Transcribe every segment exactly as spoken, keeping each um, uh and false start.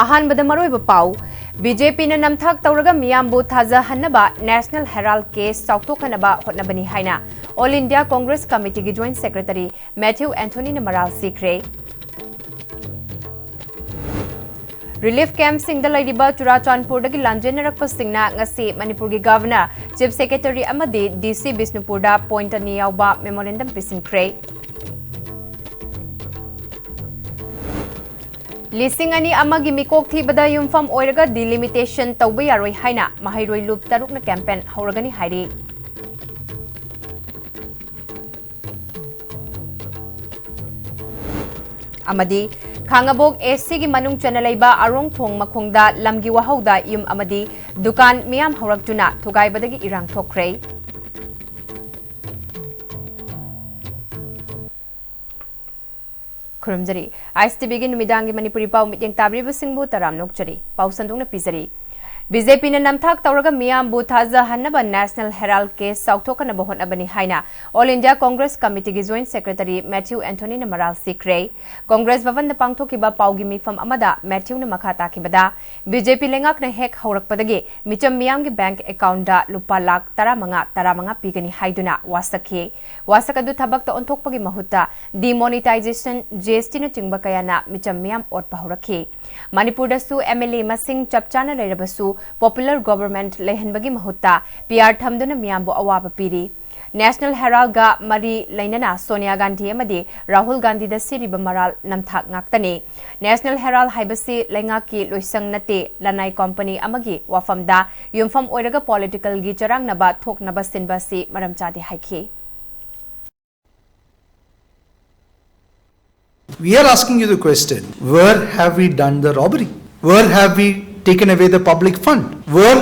ꯑꯍꯥꯟꯕꯗ ꯃꯔꯨꯑꯣꯏꯕ ꯄꯥꯎ꯫ ꯕꯤ ꯖꯦ ꯄꯤꯅ ꯅꯝꯊꯥꯛ ꯇꯧꯔꯒ ꯃꯤꯌꯥꯝꯕꯨ ꯊꯥꯖꯍꯟꯅꯕ National Herald case ꯆꯥꯎꯊꯣꯛꯍꯟꯅꯕ ꯍꯣꯠꯅꯕꯅꯤ ꯍꯥꯏꯅ All India Congress Committeeꯒꯤ Joint Secretary Matthew Anthonyꯅ ꯃꯔꯥꯜ ꯁꯤꯈ꯭ꯔꯦ꯫ Relief campꯁꯤꯡꯗ ꯂꯩꯔꯤꯕ ꯆꯨꯔꯥꯆꯥꯟꯄꯨꯔꯗꯒꯤ ꯂꯥꯟꯖꯦꯟꯅꯔꯛꯄꯁꯤꯡꯅ ꯉꯁꯤ ꯃꯅꯤꯄꯨꯔꯒꯤ Governor, Chief Secretary ꯑꯃꯗꯤ D C ꯕꯤꯁꯅꯨꯄꯨꯔꯗ point ꯑꯅꯤ ꯌꯥꯎꯕ memorandum ꯄꯤꯁꯤꯟꯈ꯭ꯔꯦ꯫ ꯂꯤꯁꯤꯡ ꯑꯅꯤ ꯑꯃꯒꯤ ꯃꯤꯀꯣꯛ ꯊꯤꯕꯗ ꯌꯨꯝꯐꯝ ꯑꯣꯏꯔꯒ delimitation ꯇꯧꯕ ꯌꯥꯔꯣꯏ ꯍꯥꯏꯅ ꯃꯍꯩꯔꯣꯏ ꯂꯨꯞ ꯇꯔꯨꯛꯅ campaign ꯍꯧꯔꯒꯅꯤ ꯍꯥꯏꯔꯤ꯫ ꯑꯃꯗꯤ ꯈꯥꯉꯕꯣꯛ A Cꯒꯤ ꯃꯅꯨꯡ ꯆꯟꯅ ꯂꯩꯕ ꯑꯔꯣꯡꯊꯣꯡ ꯃꯈꯣꯡꯗ ꯂꯝꯒꯤ ꯋꯥꯍꯧꯗ ꯌꯨꯝ ꯑꯃꯗꯤ ꯗꯨꯀꯥꯟ ꯃꯤꯌꯥꯝ ꯍꯧꯔꯛꯇꯨꯅ ꯊꯨꯒꯥꯏꯕꯗꯒꯤ ꯏꯔꯥꯡ ꯊꯣꯛꯈ꯭ꯔꯦ꯫ ꯈꯨꯔꯨꯝꯖꯔꯤ꯫ ꯑꯥꯏ ꯑꯦꯁ ꯇꯤ ꯚꯤꯒꯤ ꯅꯨꯃꯤꯗꯥꯡꯒꯤ ꯃꯅꯤꯄꯨꯔꯤ ꯄꯥꯎ ꯃꯤꯠꯌꯦꯡ ꯇꯥꯕꯤꯔꯤꯕꯁꯤꯡꯕꯨ ꯇꯔꯥꯝꯅ ꯑꯣꯛꯆꯔꯤ꯫ ꯄꯥꯎ ꯁꯟꯗꯣꯛꯅ ꯄꯤꯖꯔꯤ꯫ ꯕꯤ ꯖꯦ ꯄꯤꯅ ꯅꯝꯊꯥꯛ ꯇꯧꯔꯒ ꯃꯤꯌꯥꯝꯕꯨ ꯊꯥꯖꯍꯟꯅꯕ National Herald case ꯆꯥꯎꯊꯣꯛꯍꯟꯅꯕ ꯍꯣꯠꯅꯕꯅꯤ ꯍꯥꯏꯅ All India Congress Committeeꯒꯤ Joint Secretary Matthew Anthonyꯅ ꯃꯔꯥꯜ ꯁꯤꯈ꯭ꯔꯦ꯫ ꯀꯣꯡꯒ꯭ꯔꯦꯁ ꯚꯕꯟꯗ ꯄꯥꯡꯊꯣꯛꯈꯤꯕ ꯄꯥꯎꯒꯤ ꯃꯤꯐꯝ ꯑꯃꯗ ꯃꯦꯊ꯭ꯌꯨꯅ ꯃꯈꯥ ꯇꯥꯈꯤꯕꯗ, ꯕꯤ ꯖꯦ ꯄꯤ ꯂꯩꯉꯥꯛꯅ ꯍꯦꯛ ꯍꯧꯔꯛꯄꯗꯒꯤ ꯃꯤꯆꯝ ꯃꯤꯌꯥꯝꯒꯤ bank accountꯗ ꯂꯨꯄꯥ ꯂꯥꯈ ꯇꯔꯥꯃꯉꯥ, ꯇꯔꯥꯃꯉꯥ ꯄꯤꯒꯅꯤ ꯍꯥꯏꯗꯨꯅ ꯋꯥꯁꯛꯈꯤ꯫ ꯋꯥꯁꯛ ꯑꯗꯨ ꯊꯕꯛꯇ ꯑꯣꯟꯊꯣꯛꯄꯒꯤ ꯃꯍꯨꯠꯇ demonetization, G S Tꯅꯆꯤꯡꯕ ꯀꯌꯥꯅ ꯃꯤꯆꯝ ꯃꯤꯌꯥꯝ ꯑꯣꯠꯄ ꯍꯧꯔꯛꯈꯤ꯫ ꯃꯅꯤꯄꯨꯔꯗꯁꯨ M L A ꯃꯁꯤꯡ ꯆꯞ ꯆꯥꯅ ꯂꯩꯔꯕꯁꯨ popular government ꯂꯩꯍꯟꯕꯒꯤ ꯃꯍꯨꯠꯇ P R ꯊꯝꯗꯨꯅ ꯃꯤꯌꯥꯝꯕꯨ ꯑꯋꯥꯕ ꯄꯤꯔꯤ꯫ National Heraldꯒ ꯃꯔꯤ ꯂꯩꯅꯅ ꯁꯣꯅꯤꯌꯥ ꯒꯥꯟꯙꯤ ꯑꯃꯗꯤ ꯔꯥꯍꯨꯜ ꯒꯥꯟꯙꯤꯗ ꯁꯤꯔꯤꯕ ꯃꯔꯥꯜ ꯅꯝꯊꯥꯛ ꯉꯥꯛꯇꯅꯤ꯫ National Herald ꯍꯥꯏꯕꯁꯤ ꯂꯩꯉꯥꯛꯀꯤ ꯂꯣꯏꯁꯪ ꯅꯠꯇꯦ, ꯂꯅꯥꯏ company ꯑꯃꯒꯤ ꯋꯥꯐꯝꯗ ꯌꯨꯝꯐꯝ ꯑꯣꯏꯔꯒ politicalꯒꯤ ꯆꯔꯥꯡꯅꯕ ꯊꯣꯛꯅꯕ ꯁꯤꯟꯕ ꯑꯁꯤ ꯃꯔꯝ ꯆꯥꯗꯦ ꯍꯥꯏꯈꯤ꯫ We are asking you the question, where have we done the robbery? Where have we taken away the public fund? Where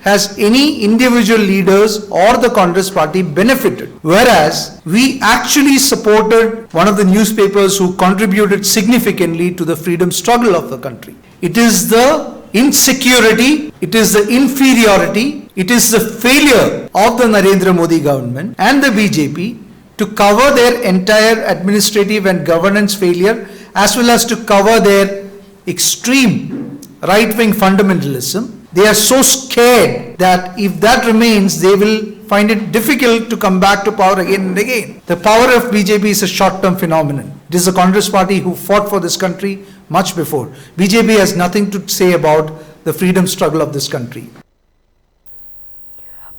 has any individual leaders or the Congress party benefited? Whereas we actually supported one of the newspapers who contributed significantly to the freedom struggle of the country. It is the insecurity, it is the inferiority, it is the failure of the Narendra Modi government and the B J P to cover their entire administrative and governance failure, as well as to cover their extreme right wing fundamentalism. They are so scared that if that remains, they will find it difficult to come back to power again and again. The power of B J P is a short term phenomenon. It is the Congress party who fought for this country much before. B J P has nothing to say about the freedom struggle of this country.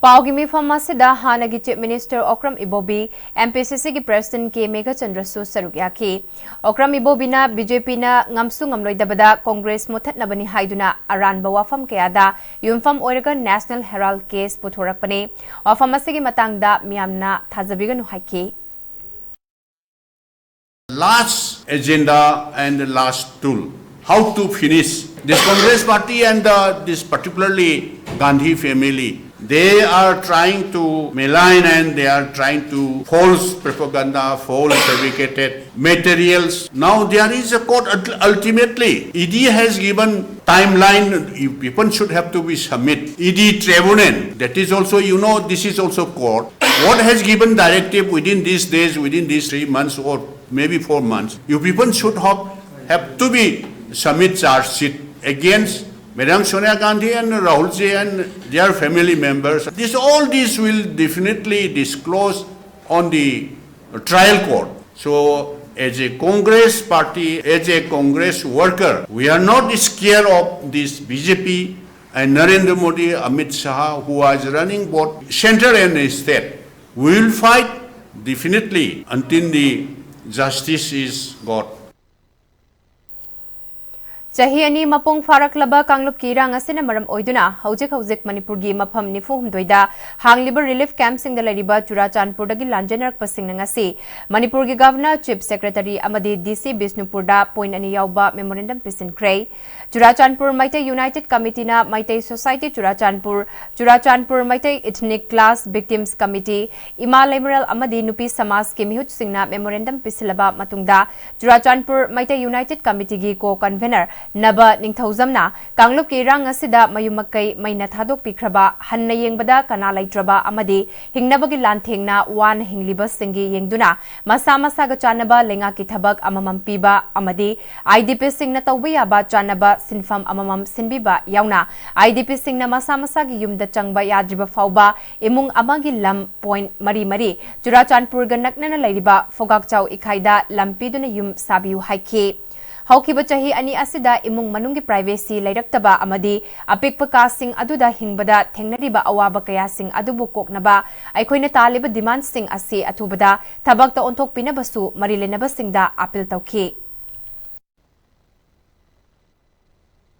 ꯄꯥꯎꯒꯤ ꯃꯤꯐꯝ ꯑꯁꯤꯗ ꯍꯥꯟꯅꯒꯤ Chief Minister Okram ꯏꯕꯣꯕꯤ, M P C C ꯒꯤ President K ꯃꯦꯘꯆꯟꯗ꯭ꯔꯁꯨ ꯁꯔꯨꯛ ꯌꯥꯈꯤ꯫ Okram ꯏꯕꯣꯕꯤꯅ B J P ꯅ ꯉꯝꯁꯨ ꯉꯝꯂꯣꯏꯗꯕꯗ Congress ꯃꯨꯠꯊꯠꯅꯕꯅꯤ ꯍꯥꯏꯗꯨꯅ ꯑꯔꯥꯟꯕ ꯋꯥꯐꯝ ꯀꯌꯥꯗ ꯌꯨꯝꯐꯝ ꯑꯣꯏꯔꯒ National Herald case ꯄꯨꯊꯣꯔꯛꯄꯅꯤ꯫ ꯋꯥꯐꯝ ꯑꯁꯤꯒꯤ ꯃꯇꯥꯡꯗ ꯃꯤꯌꯥꯝꯅ ꯊꯥꯖꯕꯤꯒꯅꯨ ꯍꯥꯏꯈꯤ꯫ Last agenda and the last tool. How to finish this Congress party and uh, this particularly Gandhi family. They are trying to malign and they are trying to false propaganda, false fabricated materials. Now there is a court. Ult- Ultimately, E D has given timeline. You people should have to be submit. E D tribunal. That is also, you know, this is also court. What has given directive within these days, within these three months or maybe four months, you people should have, have to be submit charge sheet against Madam Sonia Gandhi and Rahul Ji and their family members. This, all this will definitely disclose on the trial court. So as a Congress party, as a Congress worker, we are not scared of this B J P and Narendra Modi, Amit Shah, who is running both center and state. We will fight definitely until the justice is got. ꯆꯍꯤ ꯑꯅꯤ ꯃꯄꯨꯡ ꯐꯥꯔꯛꯂꯕ ꯀꯥꯡꯂꯨꯞꯀꯤ ꯏꯔꯥꯡ ꯑꯁꯤꯅ ꯃꯔꯝ ꯑꯣꯏꯗꯨꯅ ꯍꯧꯖꯤꯛ ꯍꯧꯖꯤꯛ ꯃꯅꯤꯄꯨꯔꯒꯤ ꯃꯐꯝ ꯅꯤꯐꯨ ꯍꯨꯝꯗꯣꯏꯗ ꯍꯥꯡꯂꯤꯕ relief camp ꯁꯤꯡꯗ ꯂꯩꯔꯤꯕ ꯆꯨꯔꯥꯆꯥꯟꯄꯨꯔꯗꯒꯤ ꯂꯥꯟꯖꯦꯟꯅꯔꯛꯄꯁꯤꯡꯅ ꯉꯁꯤ ꯃꯅꯤꯄꯨꯔꯒꯤ Governor, Chief Secretary ꯑꯃꯗꯤ D C ꯕꯤꯁꯅꯨꯄꯨꯔꯗ point ꯑꯅꯤ ꯌꯥꯎꯕ memorandum ꯄꯤꯁꯤꯟꯈ꯭ꯔꯦ꯫ Churachandpur Meitei United Committeeꯅ Meitei Society Churachandpur, Churachandpur Meitei Ethnic Class Victims Committee, ꯏꯃꯥ ꯂꯩꯃꯔꯦꯜ ꯑꯃꯗꯤ ꯅꯨꯄꯤ ꯁꯃꯥꯖꯀꯤ ꯃꯤꯍꯨꯠꯁꯤꯡꯅ memorandum ꯄꯤꯁꯤꯜꯂꯕ ꯃꯇꯨꯡꯗ ꯆꯨꯔꯥꯆꯥꯟꯄꯨꯔ ꯃꯩꯇꯩ United Committeeꯒꯤ co-convener ꯅꯕ ꯅꯤꯡꯊꯧꯖꯝꯅ ꯀꯥꯡꯂꯨꯞꯀꯤ ꯏꯔꯥꯡ ꯑꯁꯤꯗ ꯃꯌꯨꯝ ꯃꯀꯩ ꯃꯩꯅ ꯊꯥꯗꯣꯛꯄꯤꯈ꯭ꯔꯕ, ꯍꯟꯅ ꯌꯦꯡꯕꯗ ꯀꯅꯥ ꯂꯩꯇ꯭ꯔꯕ ꯑꯃꯗꯤ ꯍꯤꯡꯅꯕꯒꯤ ꯂꯥꯟꯊꯦꯡꯅ ꯋꯥꯅ ꯍꯤꯡꯂꯤꯕꯁꯤꯡꯒꯤ ꯌꯦꯡꯗꯨꯅ ꯃꯁꯥ ꯃꯁꯥꯒ ꯆꯥꯟꯅꯕ ꯂꯩꯉꯥꯛꯀꯤ ꯊꯕꯛ ꯑꯃꯃꯝ ꯄꯤꯕ ꯑꯃꯗꯤ IDPꯁꯤꯡꯅ ꯇꯧꯕ ꯌꯥꯕ ꯆꯥꯟꯅꯕ ꯁꯤꯟꯐꯝ ꯑꯃꯃꯝ ꯁꯤꯟꯕꯤꯕ ꯌꯥꯎꯅ IDPꯁꯤꯡꯅ ꯃꯁꯥ ꯃꯁꯥꯒꯤ ꯌꯨꯝꯗ ꯆꯪꯕ ꯌꯥꯗ꯭ꯔꯤꯕ ꯐꯥꯎꯕ ꯏꯃꯨꯡ ꯑꯃꯒꯤ ꯂꯝ ꯄꯣꯏꯟꯠ ꯃꯔꯤ ꯃꯔꯤ ꯆꯨꯔꯥꯆꯥꯟꯄꯨꯔꯒ ꯅꯛꯅꯅ ꯂꯩꯔꯤꯕ ꯐꯣꯒꯥꯛꯆꯥꯎ ꯏꯈꯥꯏꯗ ꯂꯝ ꯄꯤꯗꯨꯅ ꯌꯨꯝ ꯁꯥꯕꯤꯌꯨ ꯍꯥꯏꯈꯤ꯫ ꯍꯧꯈꯤꯕ ꯆꯍꯤ ꯑꯅꯤ ꯑꯁꯤꯗ ꯏꯃꯨꯡ ꯃꯅꯨꯡꯒꯤ ꯄ꯭ꯔꯥꯏꯚꯦꯁꯤ ꯂꯩꯔꯛꯇꯕ ꯑꯃꯗꯤ ꯑꯄꯤꯛꯄ ꯀꯥꯁꯤꯡ ꯑꯗꯨꯗ ꯍꯤꯡꯕꯗ ꯊꯦꯡꯅꯔꯤꯕ ꯑꯋꯥꯕ ꯀꯌꯥꯁꯤꯡ ꯑꯗꯨꯕꯨ ꯀꯣꯛꯅꯕ ꯑꯩꯈꯣꯏꯅ ꯇꯥꯜꯂꯤꯕ ꯗꯤꯃꯥꯟꯁꯤꯡ ꯑꯁꯤ ꯑꯊꯨꯕꯗ ꯊꯕꯛꯇ ꯑꯣꯟꯊꯣꯛꯄꯤꯅꯕꯁꯨ ꯃꯔꯤ ꯂꯩꯅꯕꯁꯤꯡꯗ ꯑꯥꯄꯤꯜ ꯇꯧꯈꯤ꯫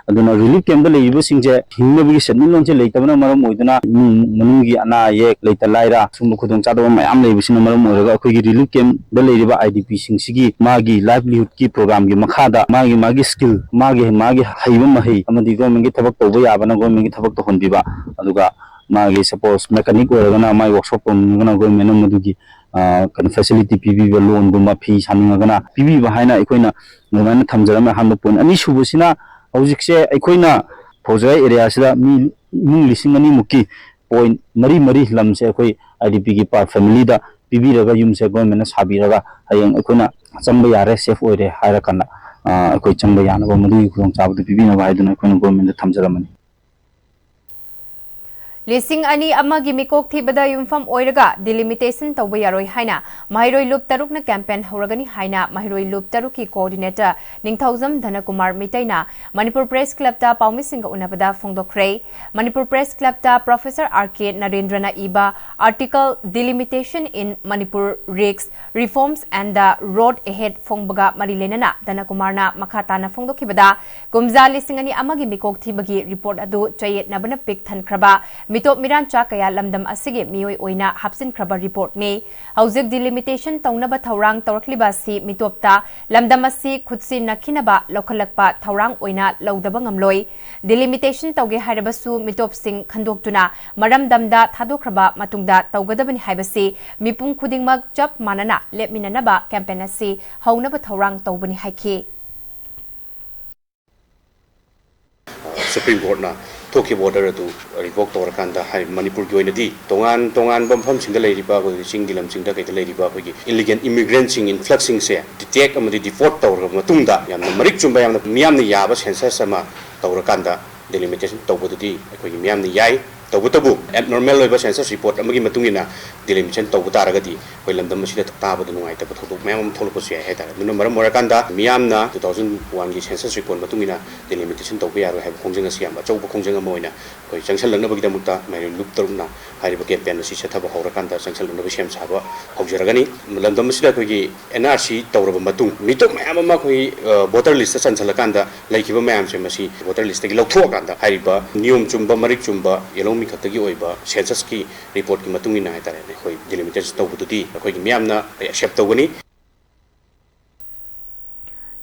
ꯑꯗꯨꯅ ꯔꯤꯂꯤꯐ ꯀꯦꯝꯞꯇ ꯂꯩꯔꯤꯕꯁꯤꯡꯁꯦ ꯍꯤꯡꯅꯕꯒꯤ ꯁꯦꯟꯃꯤꯠꯂꯣꯟꯁꯦ ꯂꯩꯇꯕꯅ ꯃꯔꯝ ꯑꯣꯏꯗꯨꯅ ꯏꯃꯨꯡ ꯃꯅꯨꯡꯒꯤ ꯑꯅꯥ ꯑꯌꯦꯛ, ꯂꯩꯇ ꯂꯥꯏꯔ, ꯁꯨꯝꯕ ꯈꯨꯗꯣꯡꯆꯥꯗꯕ ꯃꯌꯥꯝ ꯂꯩꯕꯁꯤꯅ ꯃꯔꯝ ꯑꯣꯏꯔꯒ ꯑꯩꯈꯣꯏꯒꯤ ꯔꯤꯂꯤꯐ ꯀꯦꯝꯞꯇ ꯂꯩꯔꯤꯕ IDPꯁꯤꯡꯁꯤꯒꯤ ꯃꯥꯒꯤ ꯂꯥꯏꯚꯂꯤꯍꯨꯗꯀꯤ ꯄ꯭ꯔꯣꯒ꯭ꯔꯥꯝꯒꯤ ꯃꯈꯥꯗ ꯃꯥꯒꯤ ꯃꯥꯒꯤ ꯁ꯭ꯀꯤꯜ, ꯃꯥꯒꯤ ꯃꯥꯒꯤ ꯍꯩꯕ ꯃꯍꯩ ꯑꯃꯗꯤ ꯒꯣꯔꯃꯦꯟꯒꯤ ꯊꯕꯛ ꯇꯧꯕ ꯌꯥꯕꯅ ꯒꯣꯔꯃꯦꯟꯒꯤ ꯊꯕꯛ ꯇꯧꯍꯟꯕꯤꯕ, ꯑꯗꯨꯒ ꯃꯥꯒꯤ ꯁꯄꯣꯁ ꯃꯦꯀꯥꯅꯤꯛ ꯑꯣꯏꯔꯒꯅ ꯃꯥꯒꯤ ꯋꯥꯔꯛꯁꯣꯞ ꯇꯧꯅꯤꯡꯉꯒꯅ ꯒꯣꯔꯃꯦꯟꯅ ꯃꯗꯨꯒꯤ ꯀꯩꯅꯣ ꯐꯦꯁꯤꯂꯤꯇꯤ ꯄꯤꯕꯤꯕ, ꯂꯣꯟꯒꯨꯝꯕ ꯐꯤ ꯁꯥꯅꯤꯡꯉꯒꯅ ꯄꯤꯕꯤꯕ ꯍꯥꯏꯅ ꯑꯩꯈꯣꯏꯅ ꯑꯗꯨꯃꯥꯏꯅ ꯊꯝꯖꯔꯝꯃꯦ꯫ ꯑꯍꯥꯟꯕ ꯄꯣꯏꯟꯠ꯫ ꯑꯅꯤꯁꯨꯕꯁꯤꯅ ꯍꯧꯖꯤꯛꯁꯦ ꯑꯩꯈꯣꯏꯅ ꯐꯧꯖꯔꯥꯏ ꯑꯦꯔꯤꯌꯥꯁꯤꯗ ꯃꯤ ꯏꯃꯨꯡ ꯂꯤꯁꯤꯡ ꯑꯅꯤꯃꯨꯛꯀꯤ ꯄꯣꯏꯟꯠ ꯃꯔꯤ ꯃꯔꯤ ꯂꯝꯁꯦ ꯑꯩꯈꯣꯏ IDPꯒꯤ per familyꯗ ꯄꯤꯕꯤꯔꯒ ꯌꯨꯝꯁꯦ ꯒꯣꯔꯃꯦꯟꯅ ꯁꯥꯕꯤꯔꯒ ꯍꯌꯦꯡ ꯑꯩꯈꯣꯏꯅ ꯆꯪꯕ ꯌꯥꯔꯦ, ꯁꯦꯐ ꯑꯣꯏꯔꯦ ꯍꯥꯏꯔꯀꯥꯟꯗ ꯑꯩꯈꯣꯏ ꯆꯪꯕ ꯌꯥꯅꯕ ꯃꯗꯨꯒꯤ ꯈꯨꯗꯣꯡꯆꯥꯕꯗꯨ ꯄꯤꯕꯤꯅꯕ ꯍꯥꯏꯗꯨꯅ ꯑꯩꯈꯣꯏꯅ ꯒꯣꯔꯃꯦꯟꯗ ꯊꯝꯖꯔꯝꯕꯅꯤ꯫ ꯂꯤꯁꯤꯡ ꯑꯅꯤ ꯑꯃꯒꯤ ꯃꯤꯀꯣꯛ ꯊꯤꯕꯗ ꯌꯨꯝꯐꯝ ꯑꯣꯏꯔꯒ ꯗꯤꯂꯤꯃꯤꯇꯦꯁꯟ ꯇꯧꯕ ꯌꯥꯔꯣꯏ ꯍꯥꯏꯅ ꯃꯍꯩꯔꯣꯏ ꯂꯨꯞ ꯇꯔꯨꯛꯅ ꯀꯦꯝꯄꯦꯟ ꯍꯧꯔꯒꯅꯤ ꯍꯥꯏꯅ ꯃꯍꯩꯔꯣꯏ ꯂꯨꯞ ꯇꯔꯨꯛꯀꯤ ꯀꯣꯑꯣꯔꯗꯤꯅꯦꯇꯔ ꯅꯤꯡꯊꯧꯖꯝ ꯙꯅꯀꯨꯃꯥꯔ ꯃꯤꯇꯩꯅ ꯃꯅꯤꯄꯨꯔ ꯄ꯭ꯔꯦꯁ ꯀ꯭ꯂꯕꯇ ꯄꯥꯎꯃꯤꯁꯤꯡꯒ ꯎꯅꯕꯗ ꯐꯣꯡꯗꯣꯛꯈ꯭ꯔꯦ꯫ ꯃꯅꯤꯄꯨꯔ ꯄ꯭ꯔꯦꯁ ꯀ꯭ꯂꯕꯇ ꯄ꯭ꯔꯣꯐꯦꯁꯔ R K ꯅꯔꯦꯟꯗ꯭ꯔꯅ ꯏꯕ article Delimitation in Manipur Risks, Reforms and the Road Ahead ꯐꯣꯡꯕꯒ ꯃꯔꯤ ꯂꯩꯅꯅ ꯙꯅꯀꯨꯃꯥꯔꯅ ꯃꯈꯥ ꯇꯥꯅ ꯐꯣꯡꯗꯣꯛꯈꯤꯕꯗ, ꯀꯨꯝꯖꯥ ꯂꯤꯁꯤꯡ ꯑꯅꯤ ꯑꯃꯒꯤ ꯃꯤꯀꯣꯛ ꯊꯤꯕꯒꯤ ꯔꯤꯄꯣꯔꯠ ꯑꯗꯨ ꯆꯌꯦꯠꯅꯕꯅ ꯄꯤꯛ ꯊꯟꯈ꯭ꯔꯕ ꯃꯤꯇꯣꯞ ꯃꯤꯔꯥꯟꯆꯥ ꯀꯌꯥ ꯂꯝꯗꯝ ꯑꯁꯤꯒꯤ ꯃꯤꯑꯣꯏ ꯑꯣꯏꯅ ꯍꯥꯞꯆꯤꯟꯈ꯭ꯔꯕ ꯔꯤꯄꯣꯔꯠꯅꯤ꯫ ꯍꯧꯖꯤꯛ ꯗꯤꯂꯤꯃꯤꯇꯦꯁꯟ ꯇꯧꯅꯕ ꯊꯧꯔꯥꯡ ꯇꯧꯔꯛꯂꯤꯕ ꯑꯁꯤ ꯃꯤꯇꯣꯞꯇ ꯂꯝꯗꯝ ꯑꯁꯤ ꯈꯨꯠꯁꯤ ꯅꯛꯈꯤꯅꯕ ꯂꯧꯈꯠꯂꯛꯄ ꯊꯧꯔꯥꯡ ꯑꯣꯏꯅ ꯂꯧꯗꯕ ꯉꯝꯂꯣꯏ꯫ ꯗꯤꯂꯤꯃꯤꯇꯦꯁꯟ ꯇꯧꯒꯦ ꯍꯥꯏꯔꯕꯁꯨ ꯃꯤꯇꯣꯞꯁꯤꯡ ꯈꯟꯗꯣꯛꯇꯨꯅ ꯃꯔꯝꯗꯝꯗ ꯊꯥꯗꯣꯛꯈ꯭ꯔꯕ ꯃꯇꯨꯡꯗ ꯇꯧꯒꯗꯕꯅꯤ ꯍꯥꯏꯕꯁꯤ ꯃꯤꯄꯨꯝ ꯈꯨꯗꯤꯡꯃꯛ ꯆꯞ ꯃꯥꯟꯅꯅ ꯂꯦꯞꯃꯤꯟꯅꯅꯕ ꯀꯦꯝꯄꯦꯟ ꯑꯁꯤ ꯍꯧꯅꯕ ꯊꯧꯔꯥꯡ ꯇꯧꯕꯅꯤ ꯍꯥꯏꯈꯤ꯫ Supreme Courtꯅ ꯊꯣꯛꯈꯤꯕ order ꯑꯗꯨ revoke ꯇꯧꯔꯀꯥꯟꯗ, ꯍꯥꯏ, ꯃꯅꯤꯄꯨꯔꯒꯤ ꯑꯣꯏꯅꯗꯤ ꯇꯣꯉꯥꯟ ꯇꯣꯉꯥꯟꯕ ꯃꯐꯝꯁꯤꯡꯗ ꯂꯩꯔꯤꯕ, ꯑꯩꯈꯣꯏꯒꯤ ꯆꯤꯡꯒꯤ ꯂꯝꯁꯤꯡꯗ ꯀꯩꯗ ꯂꯩꯔꯤꯕ ꯑꯩꯈꯣꯏꯒꯤ illegal immigrantꯁꯤꯡ influxꯁꯤꯡꯁꯦ detect ꯑꯃꯗꯤ deport ꯇꯧꯔꯕ ꯃꯇꯨꯡꯗ, ꯌꯥꯝꯅ ꯃꯔꯤꯛ ꯆꯨꯝꯕ, ꯌꯥꯝꯅ ꯃꯤꯌꯥꯝꯅ ꯌꯥꯕ census ꯑꯃ ꯇꯧꯔꯀꯥꯟꯗ delimitation ꯇꯧꯕꯗꯨꯗꯤ ꯑꯩꯈꯣꯏꯒꯤ ꯃꯤꯌꯥꯝꯅ ꯌꯥꯏ꯫ ꯇꯧꯕꯇꯕꯨ, abnormal ꯑꯣꯏꯕ census report ꯑꯃꯒꯤ ꯃꯇꯨꯡ ꯏꯟꯅ delimitation ꯇꯧꯕ ꯇꯥꯔꯒꯗꯤ, ꯑꯩꯈꯣꯏ ꯂꯝꯗꯝ ꯑꯁꯤꯗ ꯇꯥꯕꯗ ꯅꯨꯡꯉꯥꯏꯇꯕ ꯊꯧꯗꯣꯛ ꯃꯌꯥꯝ ꯑꯃ ꯊꯣꯛꯂꯛꯄꯁꯨ ꯌꯥꯏ ꯍꯥꯏꯇꯥꯔꯦ꯫ ꯑꯗꯨꯅ ꯃꯔꯝ ꯑꯣꯏꯔꯀꯥꯟꯗ, ꯃꯤꯌꯥꯝꯅ two thousand oneꯒꯤ census report ꯃꯇꯨꯡ ꯏꯟꯅ delimitation ꯇꯧꯕ ꯌꯥꯔꯣꯏ ꯍꯥꯏꯕ ꯈꯣꯡꯖꯪ ꯑꯁꯤ ꯌꯥꯝ ꯑꯆꯧꯕ ꯈꯣꯡꯖꯪ ꯑꯃ ꯑꯣꯏꯅ ꯑꯩꯈꯣꯏ ꯆꯪꯁꯤꯜꯂꯛꯅꯕꯒꯤꯗꯃꯛꯇ ꯃꯩꯔꯨ ꯂꯨꯞ ꯇꯔꯨꯛꯅ ꯍꯥꯏꯔꯤꯕ campaign ꯑꯁꯤ ꯆꯠꯊꯕ ꯍꯧꯔꯀꯥꯟꯗ ꯆꯪꯁꯤꯜꯂꯛꯅꯕ ꯁꯦꯝ ꯁꯥꯕ ꯍꯧꯖꯔꯒꯅꯤ꯫ ꯂꯝꯗꯝ ꯑꯁꯤꯗ ꯑꯩꯈꯣꯏꯒꯤ NRC ꯇꯧꯔꯕ ꯃꯇꯨꯡ, ꯃꯤꯇꯣꯞ ꯃꯌꯥꯝ ꯑꯃ ꯑꯩꯈꯣꯏ, ꯑ, voter listꯇ ꯆꯟꯁꯤꯜꯂꯀꯥꯟꯗ ꯂꯩꯈꯤꯕ ꯃꯌꯥꯝꯁꯦ, ꯃꯁꯤ voter listꯇꯒꯤ ꯂꯧꯊꯣꯛꯑꯀꯥꯟꯗ, ꯍꯥꯏꯔꯤꯕ ꯅꯤꯌꯣꯝ ꯆꯨꯝꯕ, ꯃꯔꯤꯛ ꯆꯨꯝꯕ, ꯌꯦꯜꯍꯧꯃꯤ ꯈꯛꯇꯒꯤ ꯑꯣꯏꯕ censusꯀꯤ reportꯀꯤ ꯃꯇꯨꯡ ꯏꯟꯅ ꯍꯥꯏꯇꯥꯔꯦꯅꯦ, ꯑꯩꯈꯣꯏ delimitation ꯇꯧꯕꯗꯨꯗꯤ ꯑꯩꯈꯣꯏꯒꯤ ꯃꯤꯌꯥꯝꯅ accept ꯇꯧꯒꯅꯤ꯫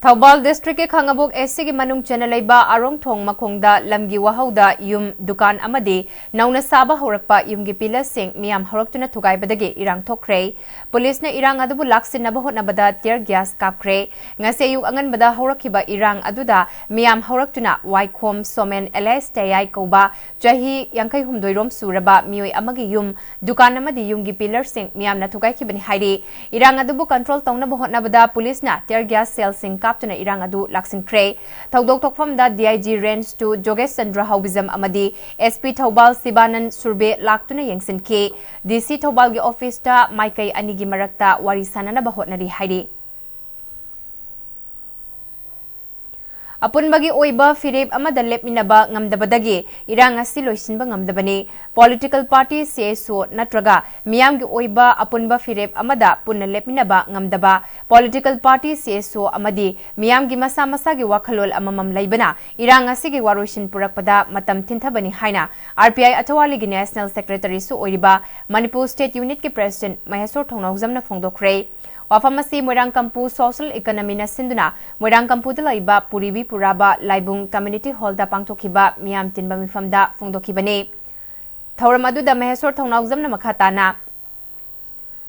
ꯊꯧꯕꯥꯜ districtꯀꯤ ꯈꯥꯉꯕꯣꯛ ACꯒꯤ ꯃꯅꯨꯡ ꯆꯟꯅ ꯂꯩꯕ ꯑꯔꯣꯡꯊꯣꯡ ꯃꯈꯣꯡꯗ ꯂꯝꯒꯤ ꯋꯥꯍꯧꯗ ꯌꯨꯝ, ꯗꯨꯀꯥꯟ ꯑꯃꯗꯤ ꯅꯧꯅ ꯁꯥꯕ ꯍꯧꯔꯛꯄ ꯌꯨꯝꯒꯤ pillarꯁꯤꯡ ꯃꯤꯌꯥꯝ ꯍꯧꯔꯛꯇꯨꯅ ꯊꯨꯒꯥꯏꯕꯗꯒꯤ ꯏꯔꯥꯡ ꯊꯣꯛꯈ꯭ꯔꯦ꯫ Policeꯅ ꯏꯔꯥꯡ ꯑꯗꯨꯕꯨ ꯂꯥꯛꯁꯤꯟꯅꯕ ꯍꯣꯠꯅꯕꯗ tear gas ꯀꯥꯞꯈ꯭ꯔꯦ꯫ ꯉꯁꯤ ꯑꯌꯨꯛ ꯑꯉꯟꯕꯗ ꯍꯧꯔꯛꯈꯤꯕ ꯏꯔꯥꯡ ꯑꯗꯨꯗ ꯃꯤꯌꯥꯝ ꯍꯧꯔꯛꯇꯨꯅ ꯋꯥꯏꯈꯣꯝ ꯁꯣꯃꯦꯟ alias ꯇꯌꯥꯏ ꯀꯧꯕ ꯆꯍꯤ ꯌꯥꯡꯈꯩ ꯍꯨꯝꯗꯣꯏꯔꯣꯝ ꯁꯨꯔꯕ ꯃꯤꯑꯣꯏ ꯑꯃꯒꯤ ꯌꯨꯝ, ꯗꯨꯀꯥꯟ ꯑꯃꯗꯤ ꯌꯨꯝꯒꯤ pillarꯁꯤꯡ ꯃꯤꯌꯥꯝꯅ ꯊꯨꯒꯥꯏꯈꯤꯕꯅꯤ ꯍꯥꯏꯔꯤ꯫ ꯏꯔꯥꯡ ꯑꯗꯨꯕꯨ control ꯇꯧꯅꯕ ꯍꯣꯠꯅꯕꯗ policeꯅ tear gas shellꯁꯤꯡ ꯀꯥꯞꯇꯨꯅ ꯏꯔꯥꯡ ꯑꯗꯨ ꯂꯥꯛꯁꯤꯟꯈ꯭ꯔꯦ꯫ ꯊꯧꯗꯣꯛ ꯊꯣꯛꯐꯝꯗ DIG Range two ꯖꯣꯒꯦꯁ ꯆꯟꯗ꯭ꯔ ꯍꯥꯎꯕꯤꯖꯝ ꯑꯃꯗꯤ SP ꯊꯧꯕꯥꯜ ꯁꯤꯕꯥꯅꯟ ꯁꯨꯔꯕꯦ ꯂꯥꯛꯇꯨꯅ ꯌꯦꯡꯁꯤꯟꯈꯤ꯫ DC ꯊꯧꯕꯥꯜꯒꯤ officeꯇ ꯃꯥꯏꯀꯩ ꯑꯅꯤꯒꯤ ꯃꯔꯛꯇ ꯋꯥꯔꯤ ꯁꯥꯅꯅꯕ ꯍꯣꯠꯅꯔꯤ ꯍꯥꯏꯔꯤ꯫ ꯑꯄꯨꯟꯕꯒꯤ ꯑꯣꯏꯕ ꯐꯤꯔꯦꯞ ꯑꯃꯗ ꯂꯦꯞꯃꯤꯟꯅꯕ ꯉꯝꯗꯕꯗꯒꯤ ꯏꯔꯥꯡ ꯑꯁꯤ ꯂꯣꯏꯁꯤꯟꯕ ꯉꯝꯗꯕꯅꯤ꯫ Political party CSO ꯅꯠꯇ꯭ꯔꯒ ꯃꯤꯌꯥꯝꯒꯤ ꯑꯣꯏꯕ ꯑꯄꯨꯟꯕ ꯐꯤꯔꯦꯞ ꯑꯃꯗ ꯄꯨꯟꯅ ꯂꯦꯞꯃꯤꯟꯅꯕ ꯉꯝꯗꯕ, political party CSO ꯑꯃꯗꯤ ꯃꯤꯌꯥꯝꯒꯤ ꯃꯁꯥ ꯃꯁꯥꯒꯤ ꯋꯥꯈꯜꯂꯣꯟ ꯑꯃꯃꯝ ꯂꯩꯕꯅ ꯏꯔꯥꯡ ꯑꯁꯤꯒꯤ ꯋꯥꯔꯣꯏꯁꯤꯟ ꯄꯨꯔꯛꯄꯗ ꯃꯇꯝ ꯊꯤꯟꯊꯕꯅꯤ ꯍꯥꯏꯅ RPI ꯑꯊꯋꯥꯂꯤꯒꯤ National Secretaryꯁꯨ ꯑꯣꯏꯔꯤꯕ ꯃꯅꯤꯄꯨꯔ State Unitꯀꯤ President ꯃꯍꯦꯁꯣꯔ ꯊꯧꯅꯥꯎꯖꯝꯅ ꯐꯣꯡꯗꯣꯛꯈ꯭ꯔꯦ꯫ ꯋꯥꯐꯝ ꯑꯁꯤ ꯃꯣꯏꯔꯥꯡꯀꯝꯄꯨ Social Economyꯅ ꯁꯤꯟꯗꯨꯅ ꯃꯣꯏꯔꯥꯡꯀꯝꯄꯨꯗ ꯂꯩꯕ ꯄꯨꯔꯤꯕꯤ ꯄꯨꯔꯥꯕ ꯂꯥꯏꯕꯨꯡ Community Hallꯗ ꯄꯥꯡꯊꯣꯛꯈꯤꯕ ꯃꯤꯌꯥꯝ ꯇꯤꯟꯕ ꯃꯤꯐꯝꯗ ꯐꯣꯡꯗꯣꯛꯈꯤꯕꯅꯤ꯫ ꯊꯧꯔꯝ ꯑꯗꯨꯗ ꯃꯍꯦꯁꯣꯔ ꯊꯧꯅꯥꯎꯖꯝꯅ ꯃꯈꯥ ꯇꯥꯅ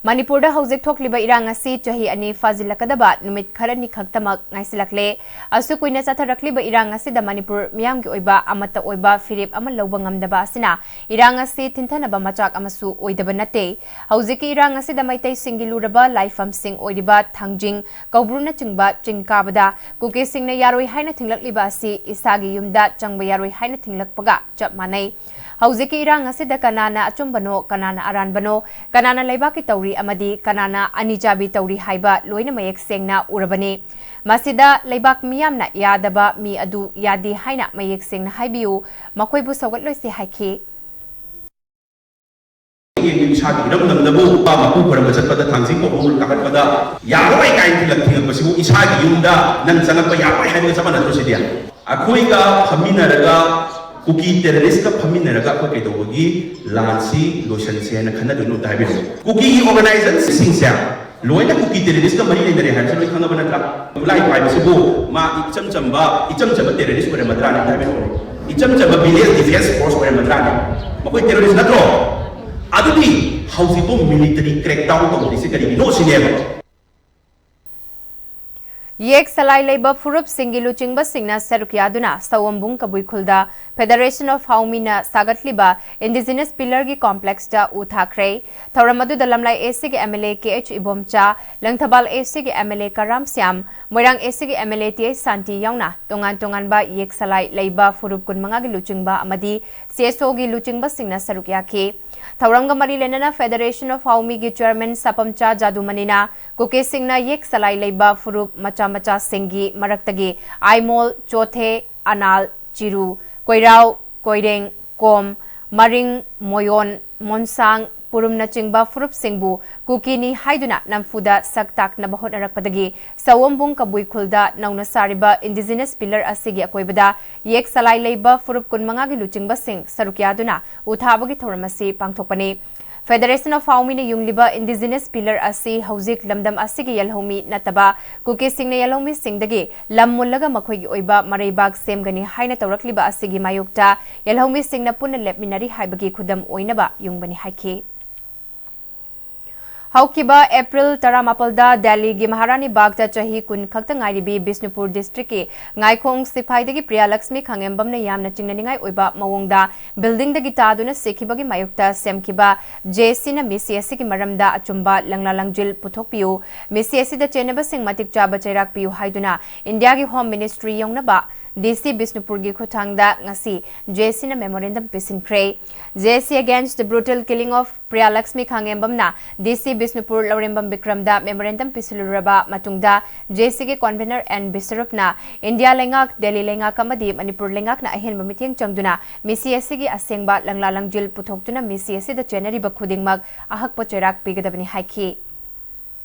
ꯃꯅꯤꯄꯨꯔꯗ ꯍꯧꯖꯤꯛ ꯊꯣꯛꯂꯤꯕ ꯏꯔꯥꯡ ꯑꯁꯤ ꯆꯍꯤ ꯑꯅꯤ ꯐꯥꯖꯤꯜꯂꯛꯀꯗꯕ ꯅꯨꯃꯤꯠ ꯈꯔꯅꯤ ꯈꯛꯇꯃꯛ ꯉꯥꯏꯁꯤꯜꯂꯛꯂꯦ꯫ ꯑꯁꯨꯛ ꯀꯨꯏꯅ ꯆꯠꯊꯔꯛꯂꯤꯕ ꯏꯔꯥꯡ ꯑꯁꯤꯗ ꯃꯅꯤꯄꯨꯔ ꯃꯤꯌꯥꯝꯒꯤ ꯑꯣꯏꯕ ꯑꯃꯠꯇ ꯑꯣꯏꯕ ꯐꯤꯔꯦꯞ ꯑꯃ ꯂꯧꯕ ꯉꯝꯗꯕ ꯑꯁꯤꯅ ꯏꯔꯥꯡ ꯑꯁꯤ ꯊꯤꯟꯊꯅꯕ ꯃꯆꯥꯛ ꯑꯃꯁꯨ ꯑꯣꯏꯗꯕ ꯅꯠꯇꯦ꯫ ꯍꯧꯖꯤꯛꯀꯤ ꯏꯔꯥꯡ ꯑꯁꯤꯗ ꯃꯩꯇꯩꯁꯤꯡꯒꯤ ꯂꯨꯔꯕ ꯂꯥꯏꯐꯝꯁꯤꯡ ꯑꯣꯏꯔꯤꯕ ꯊꯥꯡꯖꯤꯡ, ꯀꯧꯕ꯭ꯔꯨꯅꯆꯤꯡꯕ ꯆꯤꯡ ꯀꯥꯕꯗ ꯀꯨꯀꯤꯁꯤꯡꯅ ꯌꯥꯔꯣꯏ ꯍꯥꯏꯅ ꯊꯤꯡꯂꯛꯂꯤꯕ ꯑꯁꯤ ꯏꯁꯥꯒꯤ ꯌꯨꯝꯗ ꯆꯪꯕ ꯌꯥꯔꯣꯏ ꯍꯥꯏꯅ ꯊꯤꯡꯂꯛꯄꯒ ꯆꯞ ꯃꯥꯟꯅꯩ꯫ ꯍꯧꯖꯤꯛꯀꯤ ꯏꯔꯥꯡ ꯑꯁꯤꯗ ꯀꯅꯥꯅ ꯑꯆꯨꯝꯕꯅꯣ, ꯀꯅꯥꯅ ꯑꯔꯥꯟꯕꯅꯣ, ꯀꯅꯥꯅ ꯂꯩꯕꯥꯛꯀꯤ ꯇꯧꯔꯤ ꯑꯃꯗꯤ ꯀꯅꯥꯅ ꯑꯅꯤꯆꯥꯕꯤ ꯇꯧꯔꯤ ꯍꯥꯏꯕ ꯂꯣꯏꯅ ꯃꯌꯦꯛ ꯁꯦꯡꯅ ꯎꯔꯕꯅꯤ꯫ ꯃꯁꯤꯗ ꯂꯩꯕꯥꯛ ꯃꯤꯌꯥꯝꯅ ꯌꯥꯗꯕ ꯃꯤ ꯑꯗꯨ ꯌꯥꯗꯦ ꯍꯥꯏꯅ ꯃꯌꯦꯛ ꯁꯦꯡꯅ ꯍꯥꯏꯕꯤꯌꯨ, ꯃꯈꯣꯏꯕꯨ ꯁꯧꯒꯠꯂꯣꯏꯁꯤ ꯍꯥꯏꯈꯤ꯫ ꯏꯁꯥꯒꯤ ꯏꯔꯝꯗꯝꯗꯕꯨ ꯃꯄꯨ ꯈꯣꯏꯔꯝꯕ ꯆꯠꯄꯗ ꯊꯥꯡꯖꯤꯡ ꯀꯧꯕ꯭ꯔꯨ ꯀꯥꯈꯠꯄꯗ ꯌꯥꯔꯣꯏ ꯀꯥꯏꯅ ꯊꯤꯜꯂꯛ ꯊꯤꯡꯉꯛꯄꯁꯤꯕꯨ ꯏꯁꯥꯒꯤ ꯌꯨꯝꯗ ꯅꯪ ꯆꯪꯉꯛꯄ ꯌꯥꯔꯣꯏ ꯍꯥꯏꯕꯒ ꯆꯞ ꯃꯥꯟꯅꯗ꯭ꯔꯣ ꯁꯤꯗꯤ? ꯑꯩꯈꯣꯏꯒ ꯐꯝꯃꯤꯟꯅꯔꯒ ꯀꯨꯀꯤ ꯇꯦꯔꯣꯔꯤꯁꯀ ꯐꯝꯃꯤꯟꯅꯔꯒ ꯑꯩꯈꯣꯏ ꯀꯩꯗꯧꯕꯒꯤ ꯂꯥꯟꯁꯤ ꯂꯣꯏꯁꯤꯟꯁꯤ ꯍꯥꯏꯅ ꯈꯟꯅꯗꯣꯏꯅꯣ ꯑꯝꯇ ꯍꯥꯏꯕꯤꯔꯛꯑꯣ꯫ ꯀꯨꯀꯤꯒꯤ ꯑꯣꯔꯒꯅꯥꯏꯖꯦꯁꯟꯁꯤꯡꯁꯦ ꯂꯣꯏꯅ ꯀꯨꯀꯤ ꯇꯦꯔꯣꯔꯤꯁꯀ ꯃꯔꯤ ꯂꯩꯅꯔꯦ ꯍꯥꯏꯕꯁꯤ ꯂꯣꯏ ꯈꯪꯉꯕ ꯅꯠꯇ꯭ꯔꯥ? ꯈꯨꯠꯂꯥꯏ ꯄꯥꯏꯕꯁꯤꯕꯨ ꯃꯥ ꯏꯆꯝ ꯆꯝꯕ ꯏꯆꯝ ꯆꯝꯕ ꯇꯦꯔꯣꯔꯤꯁ ꯑꯣꯏꯔꯝꯃꯗ꯭ꯔꯥꯅꯦ ꯑꯝꯇ ꯍꯥꯏꯕꯤꯔꯛꯑꯣ꯫ ꯏꯆꯝ ꯆꯝꯕ ꯚꯤꯂꯦꯖ ꯗꯤꯐꯦꯟꯁ ꯐꯣꯔꯁ ꯑꯣꯏꯔꯝꯃꯗ꯭ꯔꯥꯅꯦ? ꯃꯈꯣꯏ ꯇꯦꯔꯣꯔꯤꯁ ꯅꯠꯇ꯭ꯔꯣ? ꯑꯗꯨꯗꯤ ꯍꯧꯖꯤꯛꯐꯥꯎ ꯃꯤꯂꯤꯇꯔꯤ ꯀ꯭ꯔꯦꯛ ꯗꯥꯎꯟ ꯇꯧꯗ꯭ꯔꯤꯁꯤ ꯀꯔꯤꯒꯤꯅꯣ ꯁꯤꯅꯦꯕ꯫ ꯌꯦꯛ ꯁꯂꯥꯏ ꯂꯩꯕ ꯐꯨꯔꯨꯞꯁꯤꯡꯒꯤ ꯂꯨꯆꯤꯡꯕꯁꯤꯡꯅ ꯁꯔꯨꯛ ꯌꯥꯗꯨꯅ ꯁꯑꯣꯝꯕꯨꯡ ꯀꯕꯨꯏ ꯈꯨꯜꯗ Federation of Haomina ꯁꯥꯒꯠꯂꯤꯕ Indigenous Pillar ꯒꯤ complex ꯇ ꯎ ꯊꯥꯈ꯭ꯔꯦ꯫ ꯊꯧꯔꯝ ꯑꯗꯨꯗ ꯂꯝꯂꯥꯏ AC ꯒꯤ MLA KH Ibomcha, Langthabal AC ꯒꯤ MLA ꯀꯔꯥꯝ ꯁ꯭ꯌꯥꯝ, ꯃꯣꯏꯔꯥꯡ AC ꯒꯤ MLA TH ꯁꯥꯟꯇꯤ ꯌꯥꯎꯅ ꯇꯣꯉꯥꯟ ꯇꯣꯉꯥꯟꯕ ꯌꯦꯛ ꯁꯂꯥꯏ ꯂꯩꯕ ꯐꯨꯔꯨꯞ ꯀꯨꯟꯃꯉꯥꯒꯤ ꯂꯨꯆꯤꯡꯕ ꯑꯃꯗꯤ CSO ꯒꯤ ꯂꯨꯆꯤꯡꯕꯁꯤꯡꯅ ꯁꯔꯨꯛ ꯌꯥꯈꯤ꯫ ꯊꯧꯔꯝꯒ ꯃꯔꯤ ꯂꯩꯅꯅ Federation of Haomi ꯒꯤ chairman ꯁꯥꯄꯝꯆꯥ ꯖꯥꯗꯨꯃꯅꯤꯅ ꯀꯨꯀꯤꯁꯤꯡꯅ ꯌꯦꯛ ꯁꯂꯥꯏ ꯂꯩꯕ ꯐꯨꯔꯨꯞ ꯃꯆꯥ ꯃꯆꯥꯁꯤꯡꯒꯤ ꯃꯔꯛꯇꯒꯤ ꯑꯥꯏꯃꯣꯜ, ꯆꯣꯊꯦ, ꯑꯅꯥꯜ, ꯆꯤꯔꯨ, ꯀꯣꯏꯔꯥꯎ, ꯀꯣꯏꯔꯦꯡ, ꯀꯣꯝ, ꯃꯔꯤꯡ, ꯃꯣꯌꯣꯟ, ꯃꯣꯟꯁꯥꯡ, ꯄꯨꯔꯨꯝꯅꯆꯤꯡꯕ ꯐꯨꯔꯨꯞꯁꯤꯡꯕꯨ ꯀꯨꯀꯤꯅꯤ ꯍꯥꯏꯗꯨꯅ ꯅꯝꯐꯨꯗ ꯁꯛ ꯇꯥꯛꯅꯕ ꯍꯣꯠꯅꯔꯛꯄꯗꯒꯤ ꯁꯑꯣꯝꯕꯨꯡ ꯀꯕꯨꯏ ꯈꯨꯜꯗ ꯅꯧꯅ ꯁꯥꯔꯤꯕ Indigenous Pillar ꯑꯁꯤꯒꯤ ꯑꯀꯣꯏꯕꯗ ꯌꯦꯛ ꯁꯂꯥꯏ ꯂꯩꯕ ꯐꯨꯔꯨꯞ ꯀꯨꯟꯃꯉꯥꯒꯤ ꯂꯨꯆꯤꯡꯕꯁꯤꯡ ꯁꯔꯨꯛ ꯌꯥꯗꯨꯅ ꯎ ꯊꯥꯕꯒꯤ ꯊꯧꯔꯝ ꯑꯁꯤ ꯄꯥꯡꯊꯣꯛꯄꯅꯤ꯫ Federation of Haomina ꯌꯨꯡꯂꯤꯕ Indigenous Pillar ꯑꯁꯤ ꯍꯧꯖꯤꯛ ꯂꯝꯗꯝ ꯑꯁꯤꯒꯤ ꯌꯦꯜꯍꯧꯃꯤ ꯅꯠꯇꯕ ꯀꯨꯀꯤꯁꯤꯡꯅ ꯌꯦꯜꯍꯧꯃꯤꯁꯤꯡꯗꯒꯤ ꯂꯝ ꯃꯨꯜꯂꯒ ꯃꯈꯣꯏꯒꯤ ꯑꯣꯏꯕ ꯃꯔꯩꯕꯥꯛ ꯁꯦꯝꯒꯅꯤ ꯍꯥꯏꯅ ꯇꯧꯔꯛꯂꯤꯕ ꯑꯁꯤꯒꯤ ꯃꯥꯌꯣꯛꯇ ꯌꯦꯜꯍꯧꯃꯤꯁꯤꯡꯅ ꯄꯨꯟꯅ ꯂꯦꯞꯃꯤꯟꯅꯔꯤ ꯍꯥꯏꯕꯒꯤ ꯈꯨꯗꯝ ꯑꯣꯏꯅꯕ ꯌꯨꯡꯕꯅꯤ ꯍꯥꯏꯈꯤ꯫ ꯍꯧꯈꯤꯕ ꯑꯦꯄ꯭ꯔꯤꯜ ꯇꯔꯥꯃꯥꯄꯜꯗ ꯗꯦꯜꯂꯤꯒꯤ ꯃꯍꯥꯔꯥꯅꯤ ꯕꯥꯒꯇ ꯆꯍꯤ ꯀꯨꯟ ꯈꯛꯇ ꯉꯥꯏꯔꯤꯕꯤ ꯕꯤꯁꯅꯨꯄꯨꯔ ꯗꯤꯁꯇ꯭ꯔꯤꯛꯀꯤ ꯉꯥꯏꯈꯣꯡ ꯁꯤꯐꯥꯏꯗꯒꯤ ꯄ꯭ꯔꯤꯌꯥꯂꯛꯁꯃꯤ ꯈꯥꯉꯦꯝꯕꯝꯅ ꯌꯥꯝꯅ ꯆꯤꯡꯅꯅꯤꯡꯉꯥꯏ ꯑꯣꯏꯕ ꯃꯑꯣꯡꯗ ꯕꯤꯜꯗꯤꯡꯗꯒꯤ ꯇꯥꯗꯨꯅ ꯁꯤꯈꯤꯕꯒꯤ ꯃꯥꯌꯣꯛꯇ ꯁꯦꯝꯈꯤꯕ ꯖꯦ ꯑꯦꯁ ꯁꯤꯅ ꯃꯤꯁꯤ ꯑꯁꯤꯒꯤ ꯃꯔꯝꯗ ꯑꯆꯨꯝꯕ ꯂꯪꯂꯥ ꯂꯪꯖꯤꯜ ꯄꯨꯊꯣꯛꯄꯤꯌꯨ, ꯃꯤꯁꯤ ꯑꯁꯤꯗ ꯆꯦꯟꯅꯕꯁꯤꯡ ꯃꯇꯤꯛ ꯆꯥꯕ ꯆꯩꯔꯥꯛ ꯄꯤꯌꯨ ꯍꯥꯏꯗꯨꯅ ꯏꯟꯗꯤꯌꯥꯒꯤ ꯍꯣꯝ ꯃꯤꯅꯤꯁꯇ꯭ꯔꯤ ꯌꯧꯅꯕ ꯗꯤ ꯁꯤ ꯕꯤꯁꯅꯨꯄꯨꯔꯒꯤ ꯈꯨꯠꯊꯥꯡꯗ ꯉꯁꯤ ꯖꯦ ꯑꯦꯁ ꯁꯤꯅ memorandum ꯄꯤꯁꯤꯟꯈ꯭ꯔꯦ꯫ J S C Against the Brutal Killing of Priyalakshmi ꯈꯥꯉꯦꯝꯕꯝꯅ ꯗꯤ ꯁꯤ ꯕꯤꯁꯅꯨꯄꯨꯔ ꯂꯧꯔꯦꯝꯕꯝ ꯕꯤꯀ꯭ꯔꯝꯗ ꯃꯦꯃꯣꯔꯦꯟꯗꯝ ꯄꯤꯁꯤꯜꯂꯨꯔꯕ ꯃꯇꯨꯡꯗ, ꯖꯦ ꯑꯦꯁ ꯁꯤꯒꯤ ꯀꯣꯟꯚꯦꯅꯔ ꯑꯦꯟ ꯕꯤꯁꯔꯨꯞꯅ ꯏꯟꯗꯤꯌꯥ ꯂꯩꯉꯥꯛ, ꯗꯦꯜꯂꯤ ꯂꯩꯉꯥꯛ ꯑꯃꯗꯤ ꯃꯅꯤꯄꯨꯔ ꯂꯩꯉꯥꯛꯅ ꯑꯍꯦꯟꯕ ꯃꯤꯠꯌꯦꯡ ꯆꯪꯗꯨꯅ ꯃꯤꯁꯤ ꯑꯁꯤꯒꯤ ꯑꯁꯦꯡꯕ ꯂꯪꯂꯥ ꯂꯪꯖꯤꯜ ꯄꯨꯊꯣꯛꯇꯨꯅ ꯃꯤꯁꯤ ꯑꯁꯤꯗ ꯆꯦꯟꯅꯔꯤꯕ ꯈꯨꯗꯤꯡꯃꯛ ꯑꯍꯛꯄ ꯆꯩꯔꯥꯛ ꯄꯤꯒꯗꯕꯅꯤ ꯍꯥꯏꯈꯤ꯫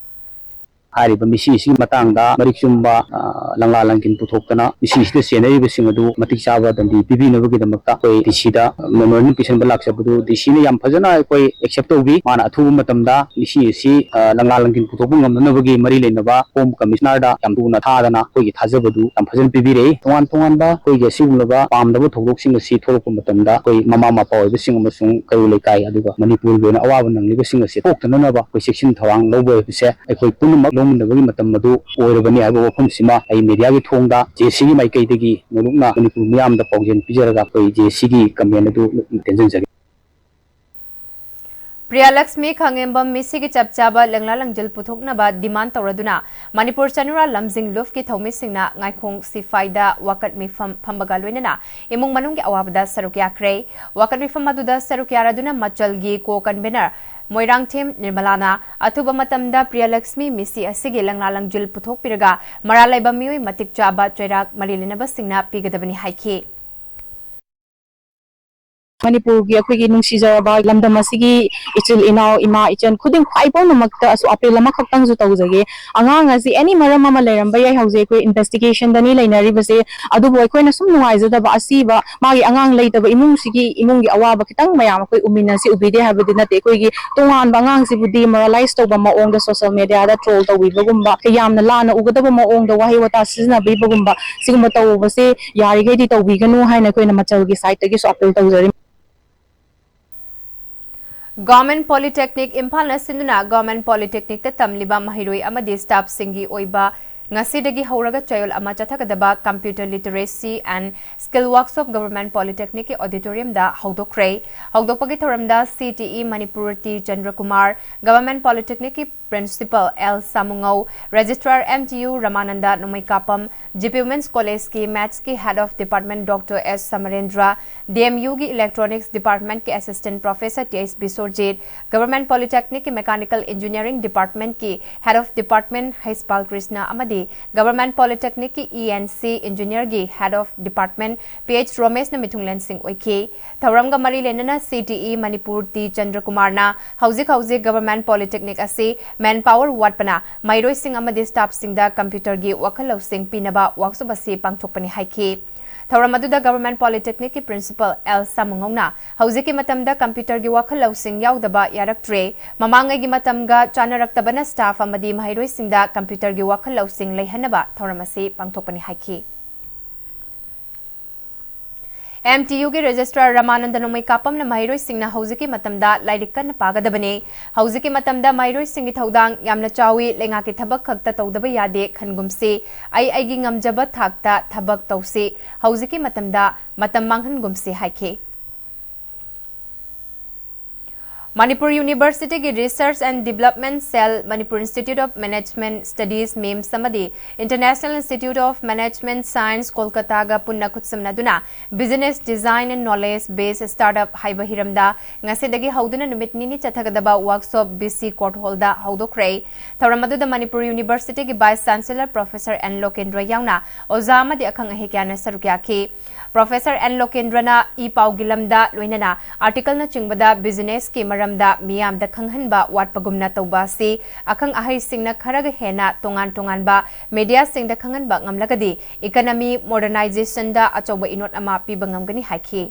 ꯍꯥꯏꯔꯤꯕ ꯃꯤꯁꯤ ꯑꯁꯤꯒꯤ ꯃꯇꯥꯡꯗ ꯃꯔꯤꯛ ꯆꯨꯝꯕ, ꯑ, ꯂꯪꯂꯥ ꯂꯪꯖꯤꯜ ꯄꯨꯊꯣꯛꯇꯅ ꯃꯤꯁꯤ ꯑꯁꯤꯗ ꯆꯦꯟꯅꯔꯤꯕꯁꯤꯡ ꯑꯗꯨ ꯃꯇꯤꯛ ꯆꯥꯕ ꯗꯟꯗꯤ ꯄꯤꯕꯤꯅꯕꯒꯤꯗꯃꯛꯇ ꯑꯩꯈꯣꯏ ꯗꯤ ꯁꯤꯗ ꯃꯦꯃꯣꯔꯦꯟꯗꯝ ꯄꯤꯁꯤꯟꯕ ꯂꯥꯛꯆꯕꯗꯨ ꯗꯤ ꯁꯤꯅ ꯌꯥꯝ ꯐꯖꯅ ꯑꯩꯈꯣꯏ ꯑꯦꯛꯁꯦꯞ ꯇꯧꯕꯤ꯫ ꯃꯥꯅ ꯑꯊꯨꯕ ꯃꯇꯝꯗ ꯃꯤꯁꯤ ꯑꯁꯤ, ꯑ, ꯂꯪꯂꯥ ꯂꯪꯖꯤꯜ ꯄꯨꯊꯣꯛꯄ ꯉꯝꯅꯅꯕꯒꯤ ꯃꯔꯤ ꯂꯩꯅꯕ ꯍꯣꯝ ꯀꯃꯤꯁꯅꯔꯗ ꯌꯥꯝ ꯊꯨꯅ ꯊꯥꯗꯅ ꯑꯩꯈꯣꯏꯒꯤ ꯊꯥꯖꯕꯗꯨ ꯌꯥꯝ ꯐꯖꯅ ꯄꯤꯕꯤꯔꯛꯏ꯫ ꯇꯣꯉꯥꯟ ꯇꯣꯉꯥꯟꯕ ꯑꯩꯈꯣꯏꯒꯤ ꯑꯁꯤꯒꯨꯝꯂꯕ ꯄꯥꯝꯗꯕ ꯊꯧꯗꯣꯛꯁꯤꯡ ꯑꯁꯤ ꯊꯣꯛꯂꯛꯄ ꯃꯇꯝꯗ ꯑꯩꯈꯣꯏ ꯃꯃꯥ ꯃꯄꯥ ꯑꯣꯏꯕꯁꯤꯡ ꯑꯃꯁꯨꯡ ꯀꯩꯔꯣꯜ ꯂꯩꯀꯥꯏ ꯑꯗꯨꯒ ꯃꯅꯤꯄꯨꯔꯒꯤ ꯑꯣꯏꯅ ꯑꯋꯥꯕ ꯅꯪꯂꯤꯕꯁꯤꯡ ꯑꯁꯤ ꯊꯣꯛꯇꯅꯅꯕ ꯑꯩꯈꯣꯏ ꯆꯦꯛꯁꯤꯟ ꯊꯧꯔꯥꯡ ꯂꯧꯕ ꯍꯥꯏꯕꯁꯦ ꯑꯩꯈꯣꯏ ꯄꯨꯝꯅꯃꯛ ꯂꯧꯃꯤꯟꯅꯕꯒꯤ ꯃꯇꯝ ꯑꯗꯨ ꯑꯣꯏꯔꯕꯅꯤ ꯍꯥꯏꯕ ꯋꯥꯐꯝꯁꯤꯃ ꯑꯩ ꯃꯦꯗꯤꯌꯥꯒꯤ ꯊꯣꯡꯗ ꯖꯦ ꯑꯦꯁ ꯁꯤꯒꯤ ꯃꯥꯏꯀꯩꯗꯒꯤ ꯅꯣꯂꯨꯛꯅ ꯃꯅꯤꯄꯨꯔ ꯃꯤꯌꯥꯝꯗ ꯄꯥꯎꯖꯦꯜ ꯄꯤꯖꯔꯒ ꯑꯩꯈꯣꯏ ꯖꯦ ꯑꯦꯁ ꯁꯤꯒꯤ ꯀꯃꯦꯟ ꯑꯗꯨ ꯇꯦꯟꯖꯟꯖꯒꯦ꯫ ꯄ꯭ꯔꯤꯌꯥꯂꯛꯁꯃꯤ ꯈꯥꯉꯦꯝꯕꯝ ꯃꯤꯁꯤꯒꯤ ꯆꯞ ꯆꯥꯕ ꯂꯪꯂꯥ ꯂꯪꯖꯤꯜ ꯄꯨꯊꯣꯛꯅꯕ ꯗꯤꯃꯥꯟ ꯇꯧꯔꯗꯨꯅ ꯃꯅꯤꯄꯨꯔ ꯆꯅꯨꯔꯥ ꯂꯝꯖꯤꯡ ꯂꯨꯞꯀꯤ ꯊꯧꯃꯤꯁꯤꯡꯅ ꯉꯥꯏꯈꯣꯡ ꯁꯤꯐꯥꯏꯗ ꯋꯥꯀꯠ ꯃꯤꯐꯝ ꯐꯝꯕꯒ ꯂꯣꯏꯅꯅ ꯏꯃꯨꯡ ꯃꯅꯨꯡꯒꯤ ꯑꯋꯥꯕꯗ ꯁꯔꯨꯛ ꯌꯥꯈ꯭ꯔꯦ꯫ ꯋꯥꯀꯠ ꯃꯤꯐꯝ ꯑꯗꯨꯗ ꯁꯔꯨꯛ ꯌꯥꯔꯗꯨꯅ ꯃꯆꯜꯒꯤ ꯀꯣ ꯀꯟꯚꯦꯅꯔ ꯃꯣꯏꯔꯥꯡꯊꯦꯝ ꯅꯤꯔꯃꯂꯥꯅ ꯑꯊꯨꯕ ꯃꯇꯝꯗ ꯄ꯭ꯔꯤꯌꯥꯂꯛꯁꯃꯤ ꯃꯤꯁꯤ ꯑꯁꯤꯒꯤ ꯂꯪꯂꯥ ꯂꯪꯖꯤꯜ ꯄꯨꯊꯣꯛꯄꯤꯔꯒ ꯃꯔꯥꯜ ꯂꯩꯕ ꯃꯤꯑꯣꯏ ꯃꯇꯤꯛ ꯆꯥꯕ ꯆꯩꯔꯥꯛ ꯃꯔꯤ ꯂꯩꯅꯕꯁꯤꯡꯅ ꯄꯤꯒꯗꯕꯅꯤ ꯍꯥꯏꯈꯤ꯫ ꯃꯅꯤꯄꯨꯔꯒꯤ ꯑꯩꯈꯣꯏꯒꯤ ꯅꯨꯡꯁꯤꯖꯔꯕ ꯂꯝꯗꯝ ꯑꯁꯤꯒꯤ ꯏꯆꯤꯜ ꯏꯅꯥꯎ, ꯏꯃꯥ ꯏꯆꯟ ꯈꯨꯗꯤꯡ ꯈ꯭ꯋꯥꯏ ꯄꯨꯝꯅꯃꯛꯇ ꯑꯁꯨ ꯑꯄꯤꯜ ꯑꯃꯈꯛꯇꯪꯁꯨ ꯇꯧꯖꯒꯦ꯫ ꯑꯉꯥꯡ ꯑꯁꯤ ꯑꯦꯅꯤ ꯃꯔꯝ ꯑꯃ ꯂꯩꯔꯝꯕ ꯌꯥꯏ, ꯍꯧꯖꯤꯛ ꯑꯩꯈꯣꯏ ꯏꯟꯚꯦꯁꯇꯤꯒꯦꯁꯟꯗꯅꯤ ꯂꯩꯅꯔꯤꯕꯁꯦ꯫ ꯑꯗꯨꯕꯨ ꯑꯩꯈꯣꯏꯅ ꯁꯨꯝ ꯅꯨꯡꯉꯥꯏꯖꯗꯕ ꯑꯁꯤꯕ ꯃꯥꯒꯤ ꯑꯉꯥꯡ ꯂꯩꯇꯕ ꯏꯃꯨꯡꯁꯤꯒꯤ ꯏꯃꯨꯡꯒꯤ ꯑꯋꯥꯕ ꯈꯤꯇꯪ ꯃꯌꯥꯝ ꯑꯩꯈꯣꯏ ꯎꯃꯤꯟꯅꯁꯤ ꯎꯕꯤꯗꯦ ꯍꯥꯏꯕꯗꯤ ꯅꯠꯇꯦ꯫ ꯑꯩꯈꯣꯏꯒꯤ ꯇꯣꯉꯥꯟꯕ ꯑꯉꯥꯡꯁꯤꯕꯨ demoralize ꯇꯧꯕ ꯃꯑꯣꯡꯗ social media ꯗ troll ꯇꯧꯕꯤꯕꯒꯨꯝꯕ, ꯌꯥꯝꯅ ꯂꯥꯟꯅ ꯎꯒꯗꯕ ꯃꯑꯣꯡꯗ ꯋꯥꯍꯩ ꯋꯥꯇꯥ ꯁꯤꯖꯤꯟꯅꯕꯤꯕꯒꯨꯝꯕ, ꯁꯤꯒꯨꯝꯕ ꯇꯧꯕꯁꯦ ꯌꯥꯔꯤꯈꯩꯗꯤ ꯇꯧꯕꯤꯒꯅꯨ ꯍꯥꯏꯅ ꯑꯩꯈꯣꯏꯅ ꯃꯆꯜꯒꯤ side ꯇꯒꯤꯁꯨ ꯑꯄꯤꯜ ꯇꯧꯖꯔꯤ꯫ Government Polytechnic ꯏꯝꯐꯥꯜꯅ ꯁꯤꯟꯗꯨꯅ Government Polytechnicꯇ ꯇꯝꯂꯤꯕ ꯃꯍꯩꯔꯣꯏ ꯑꯃꯗꯤ staffꯁꯤꯡꯒꯤ ꯑꯣꯏꯕ ꯉꯁꯤꯗꯒꯤ ꯍꯧꯔꯒ ꯆꯌꯣꯜ ꯑꯃ ꯆꯠꯊꯒꯗꯕ Computer Literacy and Skill Workshop Government Polytechnicꯀꯤ auditoriumꯗ ꯍꯧꯗꯣꯛꯈ꯭ꯔꯦ꯫ ꯍꯧꯗꯣꯛꯄꯒꯤ ꯊꯧꯔꯝꯗ C T E Manipur T Chandrakumar, Government Polytechnicꯀꯤ Principal L Samungou, Registrar M T U Ramananda Nongmeikapam, G P Women's Collegeꯀꯤ Mathsꯀꯤ Head of Department Doctor S Samarendra, D M Uꯒꯤ Electronics Departmentꯀꯤ Assistant Professor T H Biswarjit, Government Polytechnicꯀꯤ Mechanical Engineering Departmentꯀꯤ Head of Department H Balkrishna ꯑꯃꯗꯤ Government Polytechnicꯀꯤ E N C Engineerꯒꯤ Head of Department P H ꯔꯣꯃꯦꯁꯅ ꯃꯤꯊꯨꯡꯂꯦꯟꯁꯤꯡ ꯑꯣꯏꯈꯤ꯫ ꯊꯧꯔꯝꯒ ꯃꯔꯤ ꯂꯩꯅꯅ C T E Manipur T ꯆꯟꯗ꯭ꯔꯀꯨꯃꯥꯔꯅ ꯍꯧꯖꯤꯛ ꯍꯧꯖꯤꯛ Government Polytechnic ꯑꯁꯤ manpower ꯋꯥꯠꯄꯅ ꯃꯍꯩꯔꯣꯏꯁꯤꯡ ꯑꯃꯗꯤ staffꯁꯤꯡꯗ computerꯒꯤ ꯋꯥꯈꯜ ꯂꯧꯁꯤꯡ ꯄꯤꯅꯕ workshop ꯑꯁꯤ ꯄꯥꯡꯊꯣꯛꯄꯅꯤ ꯍꯥꯏꯈꯤ꯫ ꯊꯧꯔꯝ ꯑꯗꯨꯗ Government Polytechnicꯀꯤ Principal L ꯁꯥꯃꯨꯉꯧꯅ ꯍꯧꯖꯤꯛꯀꯤ ꯃꯇꯝꯗ computerꯒꯤ ꯋꯥꯈꯜ ꯂꯧꯁꯤꯡ ꯌꯥꯎꯗꯕ ꯌꯥꯔꯛꯇ꯭ꯔꯦ꯫ ꯃꯃꯥꯡꯉꯩꯒꯤ ꯃꯇꯝꯒ ꯆꯥꯅꯔꯛꯇꯕꯅ staff ꯑꯃꯗꯤ ꯃꯍꯩꯔꯣꯏꯁꯤꯡꯗ computerꯒꯤ ꯋꯥꯈꯜ ꯂꯧꯁꯤꯡ ꯂꯩꯍꯟꯅꯕ ꯊꯧꯔꯝ ꯑꯁꯤ ꯄꯥꯡꯊꯣꯛꯄꯅꯤ ꯍꯥꯏꯈꯤ꯫ M T Uꯒꯤ Registrar ꯔꯃꯥꯅꯟꯗ ꯅꯣꯡꯃꯩꯀꯥꯄꯝꯅ ꯃꯍꯩꯔꯣꯏꯁꯤꯡꯅ ꯍꯧꯖꯤꯛꯀꯤ ꯃꯇꯝꯗ ꯂꯥꯏꯔꯤꯛ ꯀꯟꯅ ꯄꯥꯒꯗꯕꯅꯤ꯫ ꯍꯧꯖꯤꯛꯀꯤ ꯃꯇꯝꯗ ꯃꯍꯩꯔꯣꯏꯁꯤꯡꯒꯤ ꯊꯧꯗꯥꯡ ꯌꯥꯝꯅ ꯆꯥꯎꯏ, ꯂꯩꯉꯥꯛꯀꯤ ꯊꯕꯛ ꯈꯛꯇ ꯇꯧꯗꯕ ꯌꯥꯗꯦ ꯈꯟꯒꯨꯝꯁꯤ꯫ ꯑꯩ ꯑꯩꯒꯤ ꯉꯝꯖꯕ ꯊꯥꯛꯇ ꯊꯕꯛ ꯇꯧꯁꯤ꯫ ꯍꯧꯖꯤꯛꯀꯤ ꯃꯇꯝꯗ ꯃꯇꯝ ꯃꯥꯡꯍꯟꯒꯨꯝꯁꯤ ꯍꯥꯏꯈꯤ꯫ Manipur Universityꯒꯤ Research and Development Cell, Manipur Institute of Management Studies, MIMS, ꯑꯃꯗꯤ International Institute of Management Science, ꯀꯣꯜꯀꯇꯥꯒ ꯄꯨꯟꯅ ꯈꯨꯠꯁꯝꯅꯗꯨꯅ Business Design and Knowledge Based Startup ꯍꯥꯏꯕ ꯍꯤꯔꯝꯗ ꯉꯁꯤꯗꯒꯤ ꯍꯧꯗꯨꯅ ꯅꯨꯃꯤꯠ ꯅꯤꯅꯤ ꯆꯠꯊꯒꯗꯕ workshop B C Court Hallꯗ ꯍꯧꯗꯣꯛꯈ꯭ꯔꯦ꯫ ꯊꯧꯔꯝ ꯑꯗꯨꯗ Manipur Universityꯒꯤ Vice Chancellor Professor N ꯂꯣꯀꯦꯟꯗ꯭ꯔ ꯌꯥꯎꯅ ꯑꯣꯖꯥ ꯑꯃꯗꯤ ꯑꯈꯪ ꯑꯍꯩ ꯀꯌꯥꯅ ꯁꯔꯨꯛ ꯌꯥꯈꯤ꯫ Professor N ꯂꯣꯀꯦꯟꯗ꯭ꯔꯅ ꯏ ꯄꯥꯎꯒꯤ ꯂꯝꯗ, ꯂꯣꯏꯅꯅ articleꯅꯆꯤꯡꯕꯗ businessꯀꯤ ꯃꯔꯝꯗ ꯃꯤꯌꯥꯝꯗ ꯈꯪꯍꯟꯕ ꯋꯥꯠꯄꯒꯨꯝꯅ ꯇꯧꯕ ꯑꯁꯤ ꯑꯈꯪ ꯑꯍꯩꯁꯤꯡꯅ ꯈꯔꯒ ꯍꯦꯟꯅ ꯇꯣꯉꯥꯟ ꯇꯣꯉꯥꯟꯕ mediaꯁꯤꯡꯗ ꯈꯪꯍꯟꯕ ꯉꯝꯂꯒꯗꯤ economy modernizationꯗ ꯑꯆꯧꯕ ꯏꯅꯣꯠ ꯑꯃ ꯄꯤꯕ ꯉꯝꯒꯅꯤ ꯍꯥꯏꯈꯤ꯫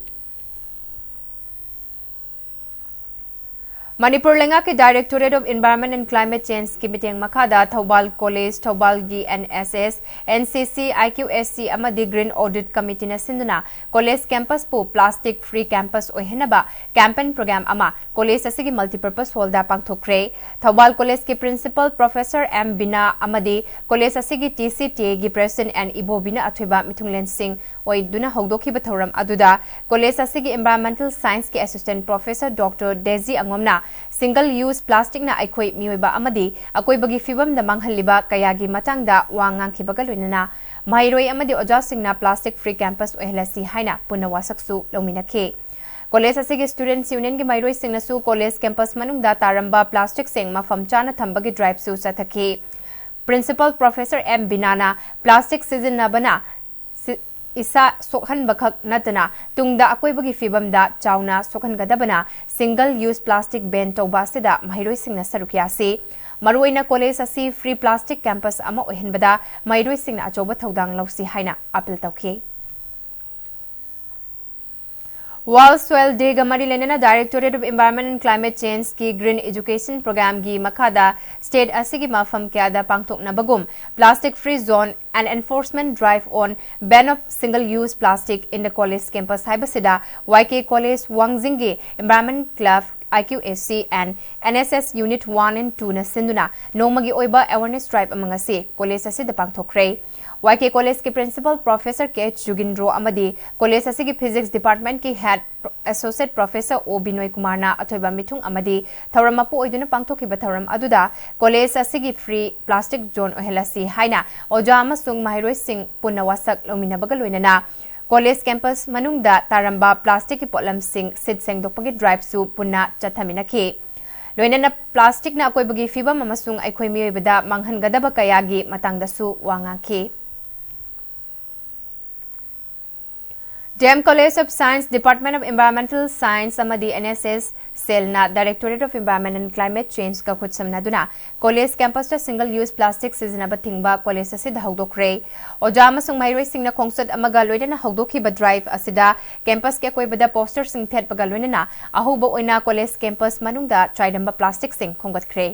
ꯃꯅꯤꯄꯨꯔ ꯂꯩꯉꯥꯛꯀꯤ Directorate of Environment and Climate Change ꯀꯤ ꯃꯤꯠꯌꯦꯡ ꯃꯈꯥꯗ ꯊꯧꯕꯥꯜ ꯀꯣꯂꯦꯖ, ꯊꯧꯕꯥꯜꯒꯤ N S S, N C C, I Q S C ꯑꯃꯗꯤ Green Audit Committee ꯅ ꯁꯤꯟꯗꯨꯅ ꯀꯣꯂꯦꯖ campus ꯄꯨ plastic free campus ꯑꯣꯏꯍꯟꯅꯕ campaign program ꯑꯃ ꯀꯣꯂꯦꯖ ꯑꯁꯤꯒꯤ multipurpose hall ꯗ ꯄꯥꯡꯊꯣꯛꯈ꯭ꯔꯦ꯫ ꯊꯧꯕꯥꯜ ꯀꯣꯂꯦꯖꯀꯤ Principal Professor M ꯕꯤꯅꯥ ꯑꯃꯗꯤ ꯀꯣꯂꯦꯖ ꯑꯁꯤꯒꯤ T C T A ꯒꯤ President N ꯏꯕꯣꯕꯤꯅ ꯑꯊꯣꯏꯕ ꯃꯤꯊꯨꯡꯂꯦꯟꯁꯤꯡ ꯑꯣꯏꯗꯨꯅ ꯍꯧꯗꯣꯛꯈꯤꯕ ꯊꯧꯔꯝ ꯑꯗꯨꯗ ꯀꯣꯂꯦꯖ ꯑꯁꯤꯒꯤ Environmental Science ꯀꯤ Assistant Professor Doctor ꯗꯦꯖꯤ ꯑꯉꯣꯝꯅ single use plastic ꯅ ꯑꯩꯈꯣꯏ ꯃꯤꯑꯣꯏꯕ ꯑꯃꯗꯤ ꯑꯀꯣꯏꯕꯒꯤ ꯐꯤꯕꯝꯗ ꯃꯥꯡꯍꯜꯂꯤꯕ ꯀꯌꯥꯒꯤ ꯃꯇꯥꯡꯗ ꯋꯥ ꯉꯥꯡꯈꯤꯕꯒ ꯂꯣꯏꯅꯅ ꯃꯍꯩꯔꯣꯏ ꯑꯃꯗꯤ ꯑꯣꯖꯥꯁꯤꯡꯅ plastic free campus ꯑꯣꯏꯍꯜꯂꯁꯤ ꯍꯥꯏꯅ ꯄꯨꯟꯅ ꯋꯥꯁꯛꯁꯨ ꯂꯧꯃꯤꯟꯅꯈꯤ꯫ ꯀꯣꯂꯦꯖ ꯑꯁꯤꯒꯤ Students Union ꯒꯤ ꯃꯍꯩꯔꯣꯏꯁꯤꯡꯅꯁꯨ ꯀꯣꯂꯦꯖ campus ꯃꯅꯨꯡꯗ ꯇꯥꯔꯝꯕ plastic ꯁꯤꯡ ꯃꯐꯝ ꯆꯥꯅ ꯊꯝꯕꯒꯤ drive ꯁꯨ ꯆꯠꯊꯈꯤ꯫ Principal Professor M ꯕꯤꯅꯥꯅ plastic ꯁꯤꯖꯤꯟꯅꯕꯅ ꯁꯤ-, ꯏꯁꯥ ꯁꯣꯛꯍꯟꯕꯈꯛ ꯅꯠꯇꯅ ꯇꯨꯡꯗ ꯑꯀꯣꯏꯕꯒꯤ ꯐꯤꯕꯝꯗ ꯆꯥꯎꯅ ꯁꯣꯛꯍꯟꯒꯗꯕꯅ single use plastic ban ꯇꯧꯕ ꯑꯁꯤꯗ ꯃꯍꯩꯔꯣꯏꯁꯤꯡꯅ ꯁꯔꯨꯛ ꯌꯥꯁꯤ꯫ ꯃꯔꯨꯑꯣꯏꯅ ꯀꯣꯂꯦꯖ ꯑꯁꯤ free plastic campus ꯑꯃ ꯑꯣꯏꯍꯟꯕꯗ ꯃꯍꯩꯔꯣꯏꯁꯤꯡꯅ ꯑꯆꯧꯕ ꯊꯧꯗꯥꯡ ꯂꯧꯁꯤ ꯍꯥꯏꯅ appeal ꯇꯧꯈꯤ꯫ World Soil Day ꯒ ꯃꯔꯤ ꯂꯩꯅꯅ Directorate of Environment and Climate Change ꯀꯤ Green Education Program ꯒꯤ ꯃꯈꯥꯗ state ꯑꯁꯤꯒꯤ ꯃꯐꯝ ꯀꯌꯥꯗ ꯄꯥꯡꯊꯣꯛꯅꯕꯒꯨꯝ plastic free zone and enforcement drive on ban of single use plastic in the college campus ꯍꯥꯏꯕꯁꯤꯗ Y K College ꯋꯥꯡꯖꯤꯡꯒꯤ Environment Club, I Q S C and N S S Unit one and two ꯅ ꯁꯤꯟꯗꯨꯅ ꯅꯣꯡꯃꯒꯤ ꯑꯣꯏꯕ awareness drive ꯑꯃ ꯉꯁꯤ college ꯑꯁꯤꯗ ꯄꯥꯡꯊꯣꯛꯈ꯭ꯔꯦ꯫ Y K College ꯀꯤ Principal Professor K H ꯖꯨꯒꯤꯟꯗ꯭ꯔꯣ ꯑꯃꯗꯤ ꯀꯣꯂꯦꯖ ꯑꯁꯤꯒꯤ Physics Department ꯀꯤ Head Pro-, Associate Professor O ꯕꯤꯅꯣꯏ ꯀꯨꯃꯥꯔꯅ ꯑꯊꯣꯏꯕ ꯃꯤꯊꯨꯡ ꯑꯃꯗꯤ ꯊꯧꯔꯝ ꯃꯄꯨ ꯑꯣꯏꯗꯨꯅ ꯄꯥꯡꯊꯣꯛꯈꯤꯕ ꯊꯧꯔꯝ ꯑꯗꯨꯗ ꯀꯣꯂꯦꯖ ꯑꯁꯤꯒꯤ free plastic zone ꯑꯣꯏꯍꯜꯂꯁꯤ ꯍꯥꯏꯅ ꯑꯣꯖꯥ ꯑꯃꯁꯨꯡ ꯃꯍꯩꯔꯣꯏꯁꯤꯡ ꯄꯨꯟꯅ ꯋꯥꯁꯛ ꯂꯧꯃꯤꯟꯅꯕꯒ ꯂꯣꯏꯅꯅ ꯀꯣꯂꯦꯖ campus ꯃꯅꯨꯡꯗ ꯇꯥꯔꯝꯕ plastic ꯀꯤ ꯄꯣꯠꯂꯝꯁꯤꯡ ꯁꯤꯠ ꯁꯦꯡꯗꯣꯛꯄꯒꯤ drive ꯁꯨ ꯄꯨꯟꯅ ꯆꯠꯊꯃꯤꯟꯅꯈꯤ꯫ ꯂꯣꯏꯅꯅ plastic ꯅ ꯑꯀꯣꯏꯕꯒꯤ ꯐꯤꯕꯝ ꯑꯃꯁꯨꯡ ꯑꯩꯈꯣꯏ ꯃꯤꯑꯣꯏꯕꯗ ꯃꯥꯡꯍꯟꯒꯗꯕ ꯀꯌꯥꯒꯤ ꯃꯇꯥꯡꯗꯁꯨ ꯋꯥ ꯉꯥꯡꯈꯤ꯫ D M College of Science, Department of Environmental Science ꯑꯃꯗꯤ N S S cellꯅ Directorate of Environment and Climate Changeꯀ ꯈꯨꯠꯁꯝꯅꯗꯨꯅ college campusꯇ single use plastic ꯁꯤꯖꯤꯟꯅꯕ ꯊꯤꯡꯕ college ꯑꯁꯤꯗ ꯍꯧꯗꯣꯛꯈ꯭ꯔꯦ꯫ ꯑꯣꯖꯥ ꯑꯃꯁꯨꯡ ꯃꯍꯩꯔꯣꯏꯁꯤꯡꯅ ꯈꯣꯡꯆꯠ ꯑꯃꯒ ꯂꯣꯏꯅꯅ ꯍꯧꯗꯣꯛꯈꯤꯕ drive ꯑꯁꯤꯗ campusꯀꯤ ꯑꯀꯣꯏꯕꯗ posterꯁꯤꯡ ꯊꯦꯠꯄꯒ ꯂꯣꯏꯅꯅ ꯑꯍꯧꯕ ꯑꯣꯏꯅ college campus ꯃꯅꯨꯡꯗ ꯆꯥꯏꯔꯝꯕ plasticꯁꯤꯡ ꯈꯣꯝꯒꯠꯈ꯭ꯔꯦ꯫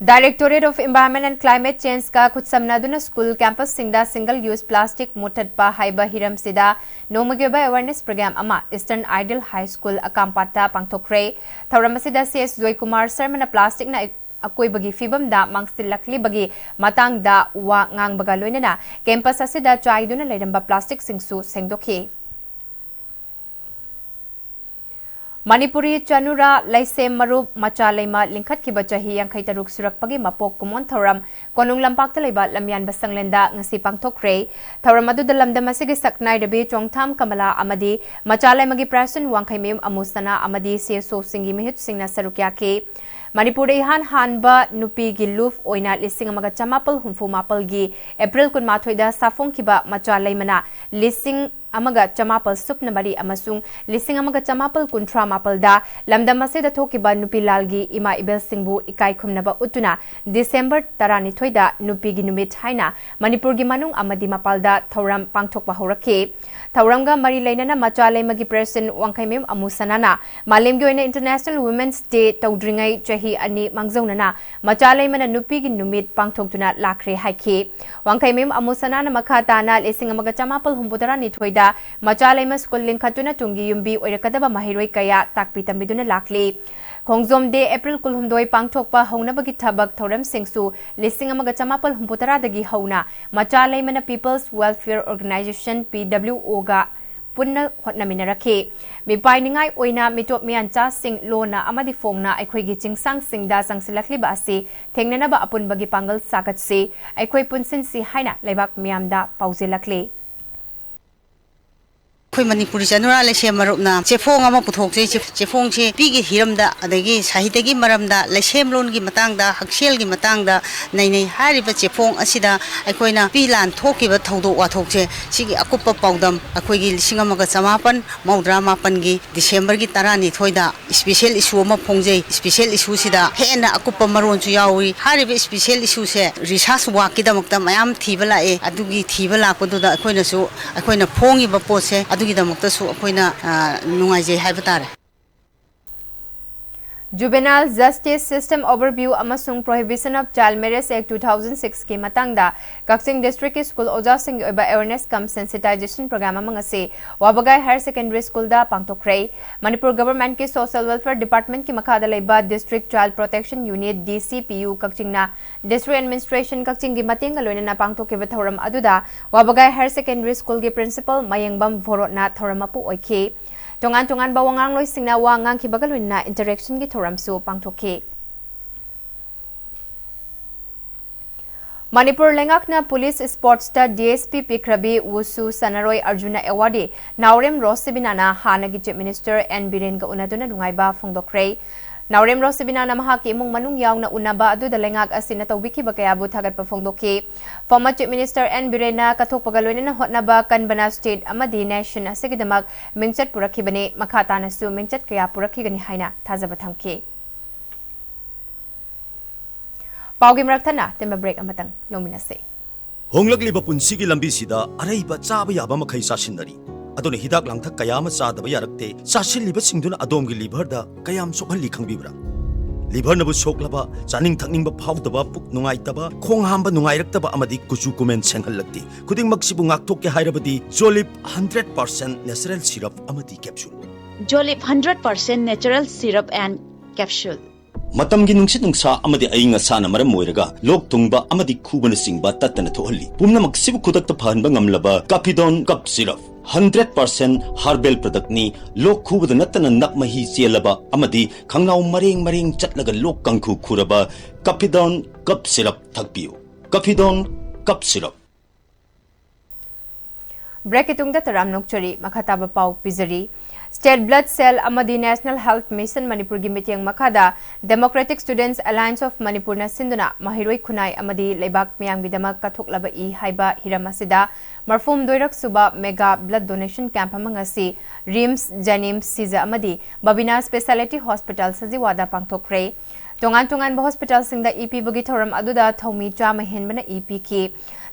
Directorate of Environment and Climate Changeꯀ ꯈꯨꯠꯁꯝꯅꯗꯨꯅ school campusꯁꯤꯡꯗ single use plastic ꯃꯨꯠꯊꯠꯄ ꯍꯥꯏꯕ ꯍꯤꯔꯝꯁꯤꯗ ꯅꯣꯡꯃꯒꯤ ꯑꯣꯏꯕ awareness program ꯑꯃ Eastern Ideal High School ꯑꯀꯥꯝꯄꯥꯠꯇ ꯄꯥꯡꯊꯣꯛꯈ꯭ꯔꯦ꯫ ꯊꯧꯔꯝ ꯑꯁꯤꯗ C S ꯖꯣꯏꯀꯨꯃꯥꯔ ꯁꯔꯃꯅ plasticꯅ ꯑꯀꯣꯏꯕꯒꯤ ꯐꯤꯕꯝꯗ ꯃꯥꯡꯁꯤꯜꯂꯛꯂꯤꯕꯒꯤ ꯃꯇꯥꯡꯗ ꯋꯥ ꯉꯥꯡꯕꯒ ꯂꯣꯏꯅꯅ campus ꯑꯁꯤꯗ ꯆꯥꯏꯗꯨꯅ ꯂꯩꯔꯝꯕ plasticꯁꯤꯡꯁꯨ ꯁꯦꯡꯗꯣꯛꯈꯤ꯫ ꯃꯅꯤꯄꯨꯔꯤ ꯆꯅꯨꯔꯥ ꯂꯩꯁꯦꯝ ꯃꯔꯨꯞ ꯃꯆꯥ ꯂꯩꯃ ꯂꯤꯡꯈꯠꯈꯤꯕ ꯆꯍꯤ ꯌꯥꯡꯈꯩ ꯇꯔꯨꯛ ꯁꯨꯔꯛꯄꯒꯤ ꯃꯄꯣꯛ ꯀꯨꯝꯑꯣꯟ ꯊꯧꯔꯝ ꯀꯣꯅꯨꯡ ꯂꯝꯄꯥꯛꯇ ꯂꯩꯕ ꯂꯝꯌꯥꯟꯕ ꯁꯪꯂꯦꯟꯗ ꯉꯁꯤ ꯄꯥꯡꯊꯣꯛꯈ꯭ꯔꯦ꯫ ꯊꯧꯔꯝ ꯑꯗꯨꯗ ꯂꯝꯗꯝ ꯑꯁꯤꯒꯤ ꯁꯛꯅꯥꯏꯔꯕꯤ ꯆꯣꯡꯊꯥꯝ ꯀꯃꯂꯥ ꯑꯃꯗꯤ ꯃꯆꯥ ꯂꯩꯃꯒꯤ president ꯋꯥꯡꯈꯩꯃꯌꯨꯝ ꯑꯃꯨꯁꯅꯥ ꯑꯃꯗꯤ C S Oꯁꯤꯡꯒꯤ ꯃꯤꯍꯨꯠꯁꯤꯡꯅ ꯁꯔꯨꯛ ꯌꯥꯈꯤ꯫ ꯃꯅꯤꯄꯨꯔꯗ ꯏꯍꯥꯟ ꯍꯥꯟꯕ ꯅꯨꯄꯤꯒꯤ ꯂꯨꯞ ꯑꯣꯏꯅ ꯂꯤꯁꯤꯡ ꯑꯃꯒ ꯆꯃꯥꯄꯜ ꯍꯨꯝꯐꯨ ꯃꯥꯄꯜꯒꯤ April ꯀꯨꯟꯃꯥꯊꯣꯏꯗ ꯁꯥꯐꯣꯡꯈꯤꯕ ꯃꯆꯥ ꯂꯩꯃꯅ ꯂꯤꯁꯤꯡ ꯑꯃꯒ ꯆꯃꯥꯄꯜ ꯁꯨꯞꯅ ꯃꯔꯤ ꯑꯃꯁꯨꯡ ꯂꯤꯁꯤꯡ ꯑꯃꯒ ꯆꯃꯥꯄꯜ ꯀꯨꯟꯊ꯭ꯔꯥ ꯃꯥꯄꯜꯗ ꯂꯝꯗꯝ ꯑꯁꯤꯗ ꯊꯣꯛꯈꯤꯕ ꯅꯨꯄꯤ ꯂꯥꯜꯒꯤ ꯏꯃꯥ ꯏꯕꯦꯜꯁꯤꯡꯕꯨ ꯏꯀꯥꯏ ꯈꯨꯝꯅꯕ ꯎꯠꯇꯨꯅ December ꯇꯔꯥꯅꯤꯊꯣꯏꯗ ꯅꯨꯄꯤꯒꯤ ꯅꯨꯃꯤꯠ ꯍꯥꯏꯅ ꯃꯅꯤꯄꯨꯔꯒꯤ ꯃꯅꯨꯡ ꯑꯃꯗꯤ ꯃꯄꯥꯜꯗ ꯊꯧꯔꯝ ꯄꯥꯡꯊꯣꯛꯄ ꯍꯧꯔꯛꯈꯤ꯫ ꯊꯧꯔꯝꯒ ꯃꯔꯤ ꯂꯩꯅꯅ ꯃꯆꯥ ꯂꯩꯃꯒꯤ president ꯋꯥꯡꯈꯩꯃꯌꯨꯝ ꯑꯃꯨꯁꯅꯥꯅ ꯃꯥꯂꯦꯝꯒꯤ ꯑꯣꯏꯅ International Women's Day ꯇꯧꯗ꯭ꯔꯤꯉꯩ ꯆꯍꯤ ꯑꯅꯤ ꯃꯥꯡꯖꯧꯅꯅ ꯃꯆꯥ ꯂꯩꯃꯅ ꯅꯨꯄꯤꯒꯤ ꯅꯨꯃꯤꯠ ꯄꯥꯡꯊꯣꯛꯇꯨꯅ ꯂꯥꯛꯈ꯭ꯔꯦ ꯍꯥꯏꯈꯤ꯫ ꯋꯥꯡꯈꯩꯃꯌꯨꯝ ꯑꯃꯨꯁꯅꯥꯅ ꯃꯈꯥ ꯇꯥꯅ ꯂꯤꯁꯤꯡ ꯑꯃꯒ ꯆꯃꯥꯄꯜ ꯍꯨꯝꯐꯨꯇꯔꯥꯅꯤꯊꯣꯏꯗ ꯃꯆꯥ ꯂꯩꯃ school ꯂꯤꯡꯈꯠꯇꯨꯅ ꯇꯨꯡꯒꯤ ꯌꯨꯝꯕꯤ ꯑꯣꯏꯔꯛꯀꯗꯕ ꯃꯍꯩꯔꯣꯏ ꯀꯌꯥ ꯇꯥꯛꯄꯤ ꯇꯝꯕꯤꯗꯨꯅ ꯂꯥꯛꯂꯤ꯫ ꯈꯣꯡꯖꯣꯝ Day April ꯀꯨꯟꯍꯨꯝꯗꯣꯏ ꯄꯥꯡꯊꯣꯛꯄ ꯍꯧꯅꯕꯒꯤ ꯊꯕꯛ ꯊꯧꯔꯝꯁꯤꯡꯁꯨ ꯂꯤꯁꯤꯡ ꯑꯃꯒ ꯆꯃꯥꯄꯜ ꯍꯨꯝꯐꯨꯇꯔꯥꯗꯒꯤ ꯍꯧꯅ ꯃꯆꯥ ꯂꯩꯃꯅ People's Welfare Organisation, P W Oꯒ ꯄꯨꯟꯅ ꯍꯣꯠꯅꯃꯤꯟꯅꯔꯛꯈꯤ꯫ ꯃꯤꯄꯥꯏꯅꯤꯡꯉꯥꯏ ꯑꯣꯏꯅ ꯃꯤꯇꯣꯞ ꯃꯤꯌꯥꯟꯆꯥꯁꯤꯡ ꯂꯣꯟꯅ ꯑꯃꯗꯤ ꯐꯣꯡꯅ ꯑꯩꯈꯣꯏꯒꯤ ꯆꯤꯡꯁꯥꯡꯁꯤꯡꯗ ꯆꯪꯁꯤꯜꯂꯛꯂꯤꯕ ꯑꯁꯤ ꯊꯦꯡꯅꯅꯕ ꯑꯄꯨꯟꯕꯒꯤ ꯄꯥꯡꯒꯜ ꯁꯥꯒꯠꯁꯤ, ꯑꯩꯈꯣꯏ ꯄꯨꯟꯁꯤꯟꯁꯤ ꯍꯥꯏꯅ ꯂꯩꯕꯥꯛ ꯃꯤꯌꯥꯝꯗ ꯄꯥꯎꯖꯦꯜꯂꯛꯂꯤ꯫ ꯑꯩꯈꯣꯏ ꯃꯅꯤꯄꯨꯔꯤ ꯆꯅꯨꯔꯥ ꯂꯩꯁꯦꯝ ꯃꯔꯨꯞꯅ ꯆꯦꯐꯣꯡ ꯑꯃ ꯄꯨꯊꯣꯛꯆꯩ꯫ ꯆꯦ-, ꯆꯦꯐꯣꯡꯁꯦ ꯅꯨꯄꯤꯒꯤ ꯍꯤꯔꯝꯗ, ꯑꯗꯒꯤ ꯁꯥꯍꯤꯇ꯭ꯌꯒꯤ ꯃꯔꯝꯗ, ꯂꯩꯁꯦꯝꯂꯣꯟꯒꯤ ꯃꯇꯥꯡꯗ, ꯍꯛꯁꯦꯜꯒꯤ ꯃꯇꯥꯡꯗ ꯅꯩꯅꯩ꯫ ꯍꯥꯏꯔꯤꯕ ꯆꯦꯐꯣꯡ ꯑꯁꯤꯗ ꯑꯩꯈꯣꯏꯅ ꯅꯨꯄꯤ ꯂꯥꯟ ꯊꯣꯛꯈꯤꯕ ꯊꯧꯗꯣꯛ ꯋꯥꯊꯣꯛꯁꯦ, ꯁꯤꯒꯤ ꯑꯀꯨꯞꯄ ꯄꯥꯎꯗꯝ ꯑꯩꯈꯣꯏꯒꯤ ꯂꯤꯁꯤꯡ ꯑꯃꯒ ꯆꯃꯥꯄꯟ ꯃꯧꯗ꯭ꯔꯥ ꯃꯥꯄꯟꯒꯤ ꯗꯤꯁꯦꯝꯕꯔꯒꯤ ꯇꯔꯥꯅꯤꯊꯣꯏꯗ special issue ꯑꯃ ꯐꯣꯡꯖꯩ꯫ Special issue ꯁꯤꯗ ꯍꯦꯟꯅ ꯑꯀꯨꯞꯄ ꯃꯔꯣꯜꯁꯨ ꯌꯥꯎꯏ꯫ ꯍꯥꯏꯔꯤꯕ special issue ꯁꯦ research work ꯀꯤꯗꯃꯛꯇ ꯃꯌꯥꯝ ꯊꯤꯕ ꯂꯥꯛꯑꯦ꯫ ꯑꯗꯨꯒꯤ ꯊꯤꯕ ꯂꯥꯛꯄꯗꯨꯗ ꯑꯩꯈꯣꯏꯅꯁꯨ, ꯑꯩꯈꯣꯏꯅ ꯐꯣꯡꯉꯤꯕ ꯄꯣꯠꯁꯦ ꯑꯗꯨꯒꯤꯗꯃꯛꯇꯁꯨ ꯑꯩꯈꯣꯏꯅ, ꯑ, ꯅꯨꯡꯉꯥꯏꯖꯩ ꯍꯥꯏꯕ ꯇꯥꯔꯦ꯫ Juvenile Justice System Overview ꯑꯃꯁꯨꯡ Prohibition of Child Marriage Act two thousand six ꯀꯤ ꯃꯇꯥꯡꯗ ꯀꯛꯆꯤꯡ district ꯀꯤ school ꯑꯣꯖꯥꯁꯤꯡꯒꯤ ꯑꯣꯏꯕ awareness cum sensitization program ꯑꯃ ꯉꯁꯤ ꯋꯥꯕꯒꯥꯏ Higher Secondary School ꯗ ꯄꯥꯡꯊꯣꯛꯈ꯭ꯔꯦ꯫ ꯃꯅꯤꯄꯨꯔ government ꯀꯤ Social Welfare Department ꯀꯤ ꯃꯈꯥꯗ ꯂꯩꯕ District Child Protection Unit, D C P U, ꯀꯛꯆꯤꯡꯅ District Administration ꯀꯛꯆꯤꯡꯒꯤ ꯃꯇꯦꯡꯒ ꯂꯣꯏꯅꯅ ꯄꯥꯡꯊꯣꯛꯈꯤꯕ ꯊꯧꯔꯝ ꯑꯗꯨꯗ ꯋꯥꯕꯒꯥꯏ Higher Secondary School ꯒꯤ principal ꯃꯌꯦꯡꯕꯝ ꯚꯣꯔꯣꯠꯅ ꯊꯧꯔꯝ ꯃꯄꯨ ꯑꯣꯏꯈꯤ꯫ ꯇꯣꯉꯥꯟ ꯇꯣꯉꯥꯟꯕ ꯋꯥꯉꯥꯡꯂꯣꯏꯁꯤꯡꯅ ꯋꯥ ꯉꯥꯡꯈꯤꯕꯒ ꯂꯣꯏꯅꯅ interaction ꯒꯤ ꯊꯧꯔꯝꯁꯨ ꯄꯥꯡꯊꯣꯛꯈꯤ꯫ ꯃꯅꯤꯄꯨꯔ ꯂꯩꯉꯥꯛꯅ police sports ꯇ D S P ꯄꯤꯈ꯭ꯔꯕꯤ ꯋꯨꯁꯨ ꯁꯥꯟꯅꯔꯣꯏ ꯑꯔꯖꯨꯅ awardee ꯅꯥꯎꯔꯦꯝ ꯔꯣꯁꯤꯕꯤꯅꯥꯅ ꯍꯥꯟꯅꯒꯤ Chief Minister N ꯕꯤꯔꯦꯟꯒ ꯎꯅꯗꯨꯅ ꯅꯨꯡꯉꯥꯏꯕ ꯐꯣꯡꯗꯣꯛꯈ꯭ꯔꯦ꯫ ꯅꯥꯎꯔꯦꯝ ꯔꯣꯁꯤꯕꯤꯅꯥꯅ ꯃꯍꯥꯛꯀꯤ ꯏꯃꯨꯡ ꯃꯅꯨꯡ ꯌꯥꯎꯅ ꯎꯅꯕ ꯑꯗꯨꯗ ꯂꯩꯉꯥꯛ ꯑꯁꯤꯅ ꯇꯧꯕꯤꯈꯤꯕ ꯀꯌꯥꯕꯨ ꯊꯥꯒꯠꯄ ꯐꯣꯡꯗꯣꯛꯈꯤ꯫ Former Chief Minister N ꯕꯤꯔꯦꯟꯅ ꯀꯠꯊꯣꯛꯄꯒ ꯂꯣꯏꯅꯅ ꯍꯣꯠꯅꯕ ꯀꯟꯕꯅ state ꯑꯃꯗꯤ nation ꯑꯁꯤꯒꯤꯗꯃꯛ ꯃꯤꯡꯆꯠ ꯄꯨꯔꯛꯈꯤꯕꯅꯤ, ꯃꯈꯥ ꯇꯥꯅꯁꯨ ꯃꯤꯡꯆꯠ ꯀꯌꯥ ꯄꯨꯔꯛꯈꯤꯒꯅꯤ ꯍꯥꯏꯅ ꯊꯥꯖꯕ ꯊꯝꯈꯤ꯫ ꯄꯥꯎꯒꯤ ꯃꯔꯛ ꯊꯠꯅ ꯑꯇꯦꯟꯕ break ꯑꯃꯇꯪ ꯂꯧꯃꯤꯟꯅꯁꯤ꯫ ꯍꯣꯡꯂꯛꯂꯤꯕ ꯄꯨꯟꯁꯤꯒꯤ ꯂꯝꯕꯤꯁꯤꯗ ꯑꯔꯩꯕ ꯆꯥꯕ ꯌꯥꯕ ꯃꯈꯩ ꯆꯥꯁꯤꯟꯅꯔꯤ꯫ ꯑꯗꯨꯅ ꯍꯤꯗꯥꯛ ꯂꯥꯡꯊꯛ ꯀꯌꯥ ꯑꯃ ꯆꯥꯗꯕ ꯌꯥꯔꯛꯇꯦ꯫ ꯆꯥꯁꯤꯜꯂꯤꯕꯁꯤꯡꯗꯨꯅ ꯑꯗꯣꯝꯒꯤ liver ꯗ ꯀꯌꯥꯝ ꯁꯣꯛꯍꯜꯂꯤ ꯈꯪꯕꯤꯕ꯭ꯔꯥ? Liver ꯅꯕꯨ ꯁꯣꯛꯂꯕ, ꯆꯥꯅꯤꯡ ꯊꯛꯅꯤꯡꯕ ꯐꯥꯎꯗꯕ, ꯄꯨꯛ ꯅꯨꯡꯉꯥꯏꯇꯕ, ꯈꯣꯡ ꯍꯥꯝꯕ ꯅꯨꯡꯉꯥꯏꯔꯛꯇꯕ ꯑꯃꯗꯤ ꯀꯨꯆꯨ ꯀꯨꯃꯦꯟ ꯁꯦꯡꯍꯜꯂꯛꯇꯦ꯫ ꯈꯨꯗꯤꯡꯃꯛꯁꯤꯕꯨ ꯉꯥꯛꯊꯣꯛꯀꯦ ꯍꯥꯏꯔꯕꯗꯤ Jolib hundred percent natural syrup ꯑꯃꯗꯤ capsule꯫ Jolib hundred percent natural syrup and capsule꯫ ꯃꯇꯝꯒꯤ ꯅꯨꯡꯁꯤꯠ ꯅꯨꯡꯁꯥ ꯑꯃꯗꯤ ꯑꯏꯪ ꯑꯁꯥꯅ ꯃꯔꯝ ꯑꯣꯏꯔꯒ ꯂꯣꯛ ꯊꯨꯡꯕ ꯑꯃꯗꯤ ꯈꯨꯕꯅꯆꯤꯡꯕ ꯇꯠꯇꯅ ꯊꯣꯛꯍꯜꯂꯤ꯫ ꯄꯨꯝꯅꯃꯛꯁꯤꯕꯨ ꯈꯨꯗꯛꯇ ꯐꯍꯟꯕ ꯉꯝꯂꯕ Capidon Cough Syrup, hundred percent herbal product ꯅꯤ꯫ ꯂꯣꯛ ꯈꯨꯕꯗ ꯅꯠꯇꯅ ꯅꯞ ꯃꯍꯤ ꯆꯦꯜꯂꯕ ꯑꯃꯗꯤ ꯈꯪꯅꯥꯎ ꯃꯔꯦꯡ ꯃꯔꯦꯡ ꯆꯠꯂꯒ ꯂꯣꯛ ꯀꯥꯡꯈꯨ ꯈꯨꯔꯕ Capidon Cough Syrup ꯊꯛꯄꯤꯌꯨ꯫ Capidon Cough Syrup꯫ ꯕ꯭ꯔꯦꯛꯀꯤ ꯇꯨꯡꯗ ꯇꯔꯥꯝꯅ ꯑꯣꯛꯆꯔꯤ꯫ ꯃꯈꯥ ꯇꯥꯕ ꯄꯥꯎ ꯄꯤꯖꯔꯤ꯫ State Blood Cell ꯑꯃꯗꯤ National Health Mission ꯃꯅꯤꯄꯨꯔꯒꯤ ꯃꯤꯠꯌꯦꯡ ꯃꯈꯥꯗ Democratic Students Alliance of ꯃꯅꯤꯄꯨꯔꯅ ꯁꯤꯟꯗꯨꯅ ꯃꯍꯩꯔꯣꯏ ꯈꯨꯟꯅꯥꯏ ꯑꯃꯗꯤ ꯂꯩꯕꯥꯛ ꯃꯤꯌꯥꯝꯒꯤꯗꯃꯛ ꯀꯠꯊꯣꯛꯂꯕ ꯏ ꯍꯥꯏꯕ ꯍꯤꯔꯝ ꯑꯁꯤꯗ ꯃꯔꯐꯨꯍꯨꯝꯗꯣꯏꯔꯛ ꯁꯨꯕ Mega Blood Donation Camp ꯑꯃ ꯉꯁꯤ RIMS, JNIMS, ꯁꯤꯖ ꯑꯃꯗꯤ ꯕꯕꯤꯅꯥ Speciality Hospital ꯁꯖꯤꯋꯥꯗ ꯄꯥꯡꯊꯣꯛꯈ꯭ꯔꯦ꯫ ꯇꯣꯉꯥꯟ ꯇꯣꯉꯥꯟꯕ ꯍꯣꯁꯄꯤꯇꯥꯜꯁꯤꯡꯗ ꯏ ꯄꯤꯕꯒꯤ ꯊꯧꯔꯝ ꯑꯗꯨꯗ ꯊꯧꯃꯤ ꯆꯥꯝꯃ ꯍꯦꯟꯕꯅ ꯏ ꯄꯤꯈꯤ꯫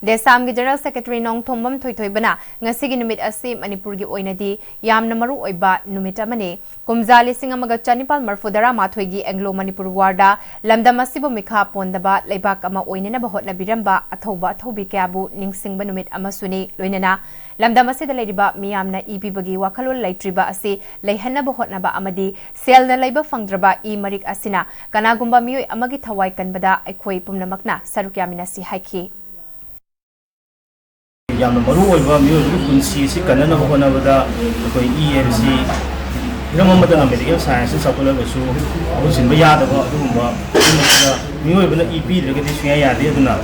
ꯗꯦꯁꯥꯝꯒꯤ General Secretary ꯅꯣꯡꯊꯣꯝꯕꯝ ꯊꯣꯏꯊꯣꯏꯕꯅ ꯉꯁꯤꯒꯤ ꯅꯨꯃꯤꯠ ꯑꯁꯤ ꯃꯅꯤꯄꯨꯔꯒꯤ ꯑꯣꯏꯅꯗꯤ ꯌꯥꯝꯅ ꯃꯔꯨ ꯑꯣꯏꯕ ꯅꯨꯃꯤꯠ ꯑꯃꯅꯤ꯫ ꯀꯨꯝꯖꯥ ꯂꯤꯁꯤꯡ ꯑꯃꯒ ꯆꯅꯤꯄꯥꯜ ꯃꯔꯐꯨ ꯇꯔꯥ ꯃꯥꯊꯣꯏꯒꯤ Anglo Manipur War ꯗ ꯂꯝꯗꯝ ꯑꯁꯤꯕꯨ ꯃꯤꯈꯥ ꯄꯣꯟꯗꯕ ꯂꯩꯕꯥꯛ ꯑꯃ ꯑꯣꯏꯅꯅꯕ ꯍꯣꯠꯅꯕꯤꯔꯝꯕ ꯑꯊꯧꯕ ꯑꯊꯧꯕꯤ ꯀꯌꯥꯕꯨ ꯅꯤꯡꯁꯤꯡꯕ ꯅꯨꯃꯤꯠ ꯑꯃꯁꯨꯅꯤ꯫ ꯂꯣꯏꯅꯅ ꯂꯝꯗꯝ ꯑꯁꯤꯗ ꯂꯩꯔꯤꯕ ꯃꯤꯌꯥꯝꯅ ꯏ ꯄꯤꯕꯒꯤ ꯋꯥꯈꯜꯂꯣꯟ ꯂꯩꯇ꯭ꯔꯤꯕ ꯑꯁꯤ ꯂꯩꯍꯟꯅꯕ ꯍꯣꯠꯅꯕ ꯑꯃꯗꯤ ꯁꯦꯜꯅ ꯂꯩꯕ ꯐꯪꯗ꯭ꯔꯕ ꯏ ꯃꯔꯤꯛ ꯑꯁꯤꯅ ꯀꯅꯥꯒꯨꯝꯕ ꯃꯤꯑꯣꯏ ꯑꯃꯒꯤ ꯊꯋꯥꯏ ꯀꯟꯕꯗ ꯑꯩꯈꯣꯏ ꯄꯨꯝꯅꯃꯛꯅ ꯁꯔꯨꯛ ꯌꯥꯃꯤꯟꯅꯁꯤ ꯍꯥꯏꯈꯤ꯫ ꯌꯥꯝꯅ ꯃꯔꯨ ꯑꯣꯏꯕ ꯃꯤꯑꯣꯏꯕꯒꯤ ꯄꯨꯟꯁꯤ ꯑꯁꯤ ꯀꯟꯅꯅꯕ ꯍꯣꯠꯅꯕꯗ ꯑꯩꯈꯣꯏ ꯏ ꯍꯥꯏꯕꯁꯤ ꯍꯤꯔꯝ ꯑꯃꯠꯇꯅ medical science ꯆꯥꯎꯈꯠꯂꯒꯁꯨ ꯃꯍꯨꯠ ꯁꯤꯟꯕ ꯌꯥꯗꯕ ꯑꯗꯨꯒꯨꯝꯕ ꯍꯤꯔꯝ ꯑꯁꯤꯗ ꯃꯤꯑꯣꯏꯕꯅ ꯏ ꯄꯤꯗ꯭ꯔꯒꯗꯤ ꯁꯨꯡꯌꯥ ꯌꯥꯗꯦ꯫ ꯑꯗꯨꯅ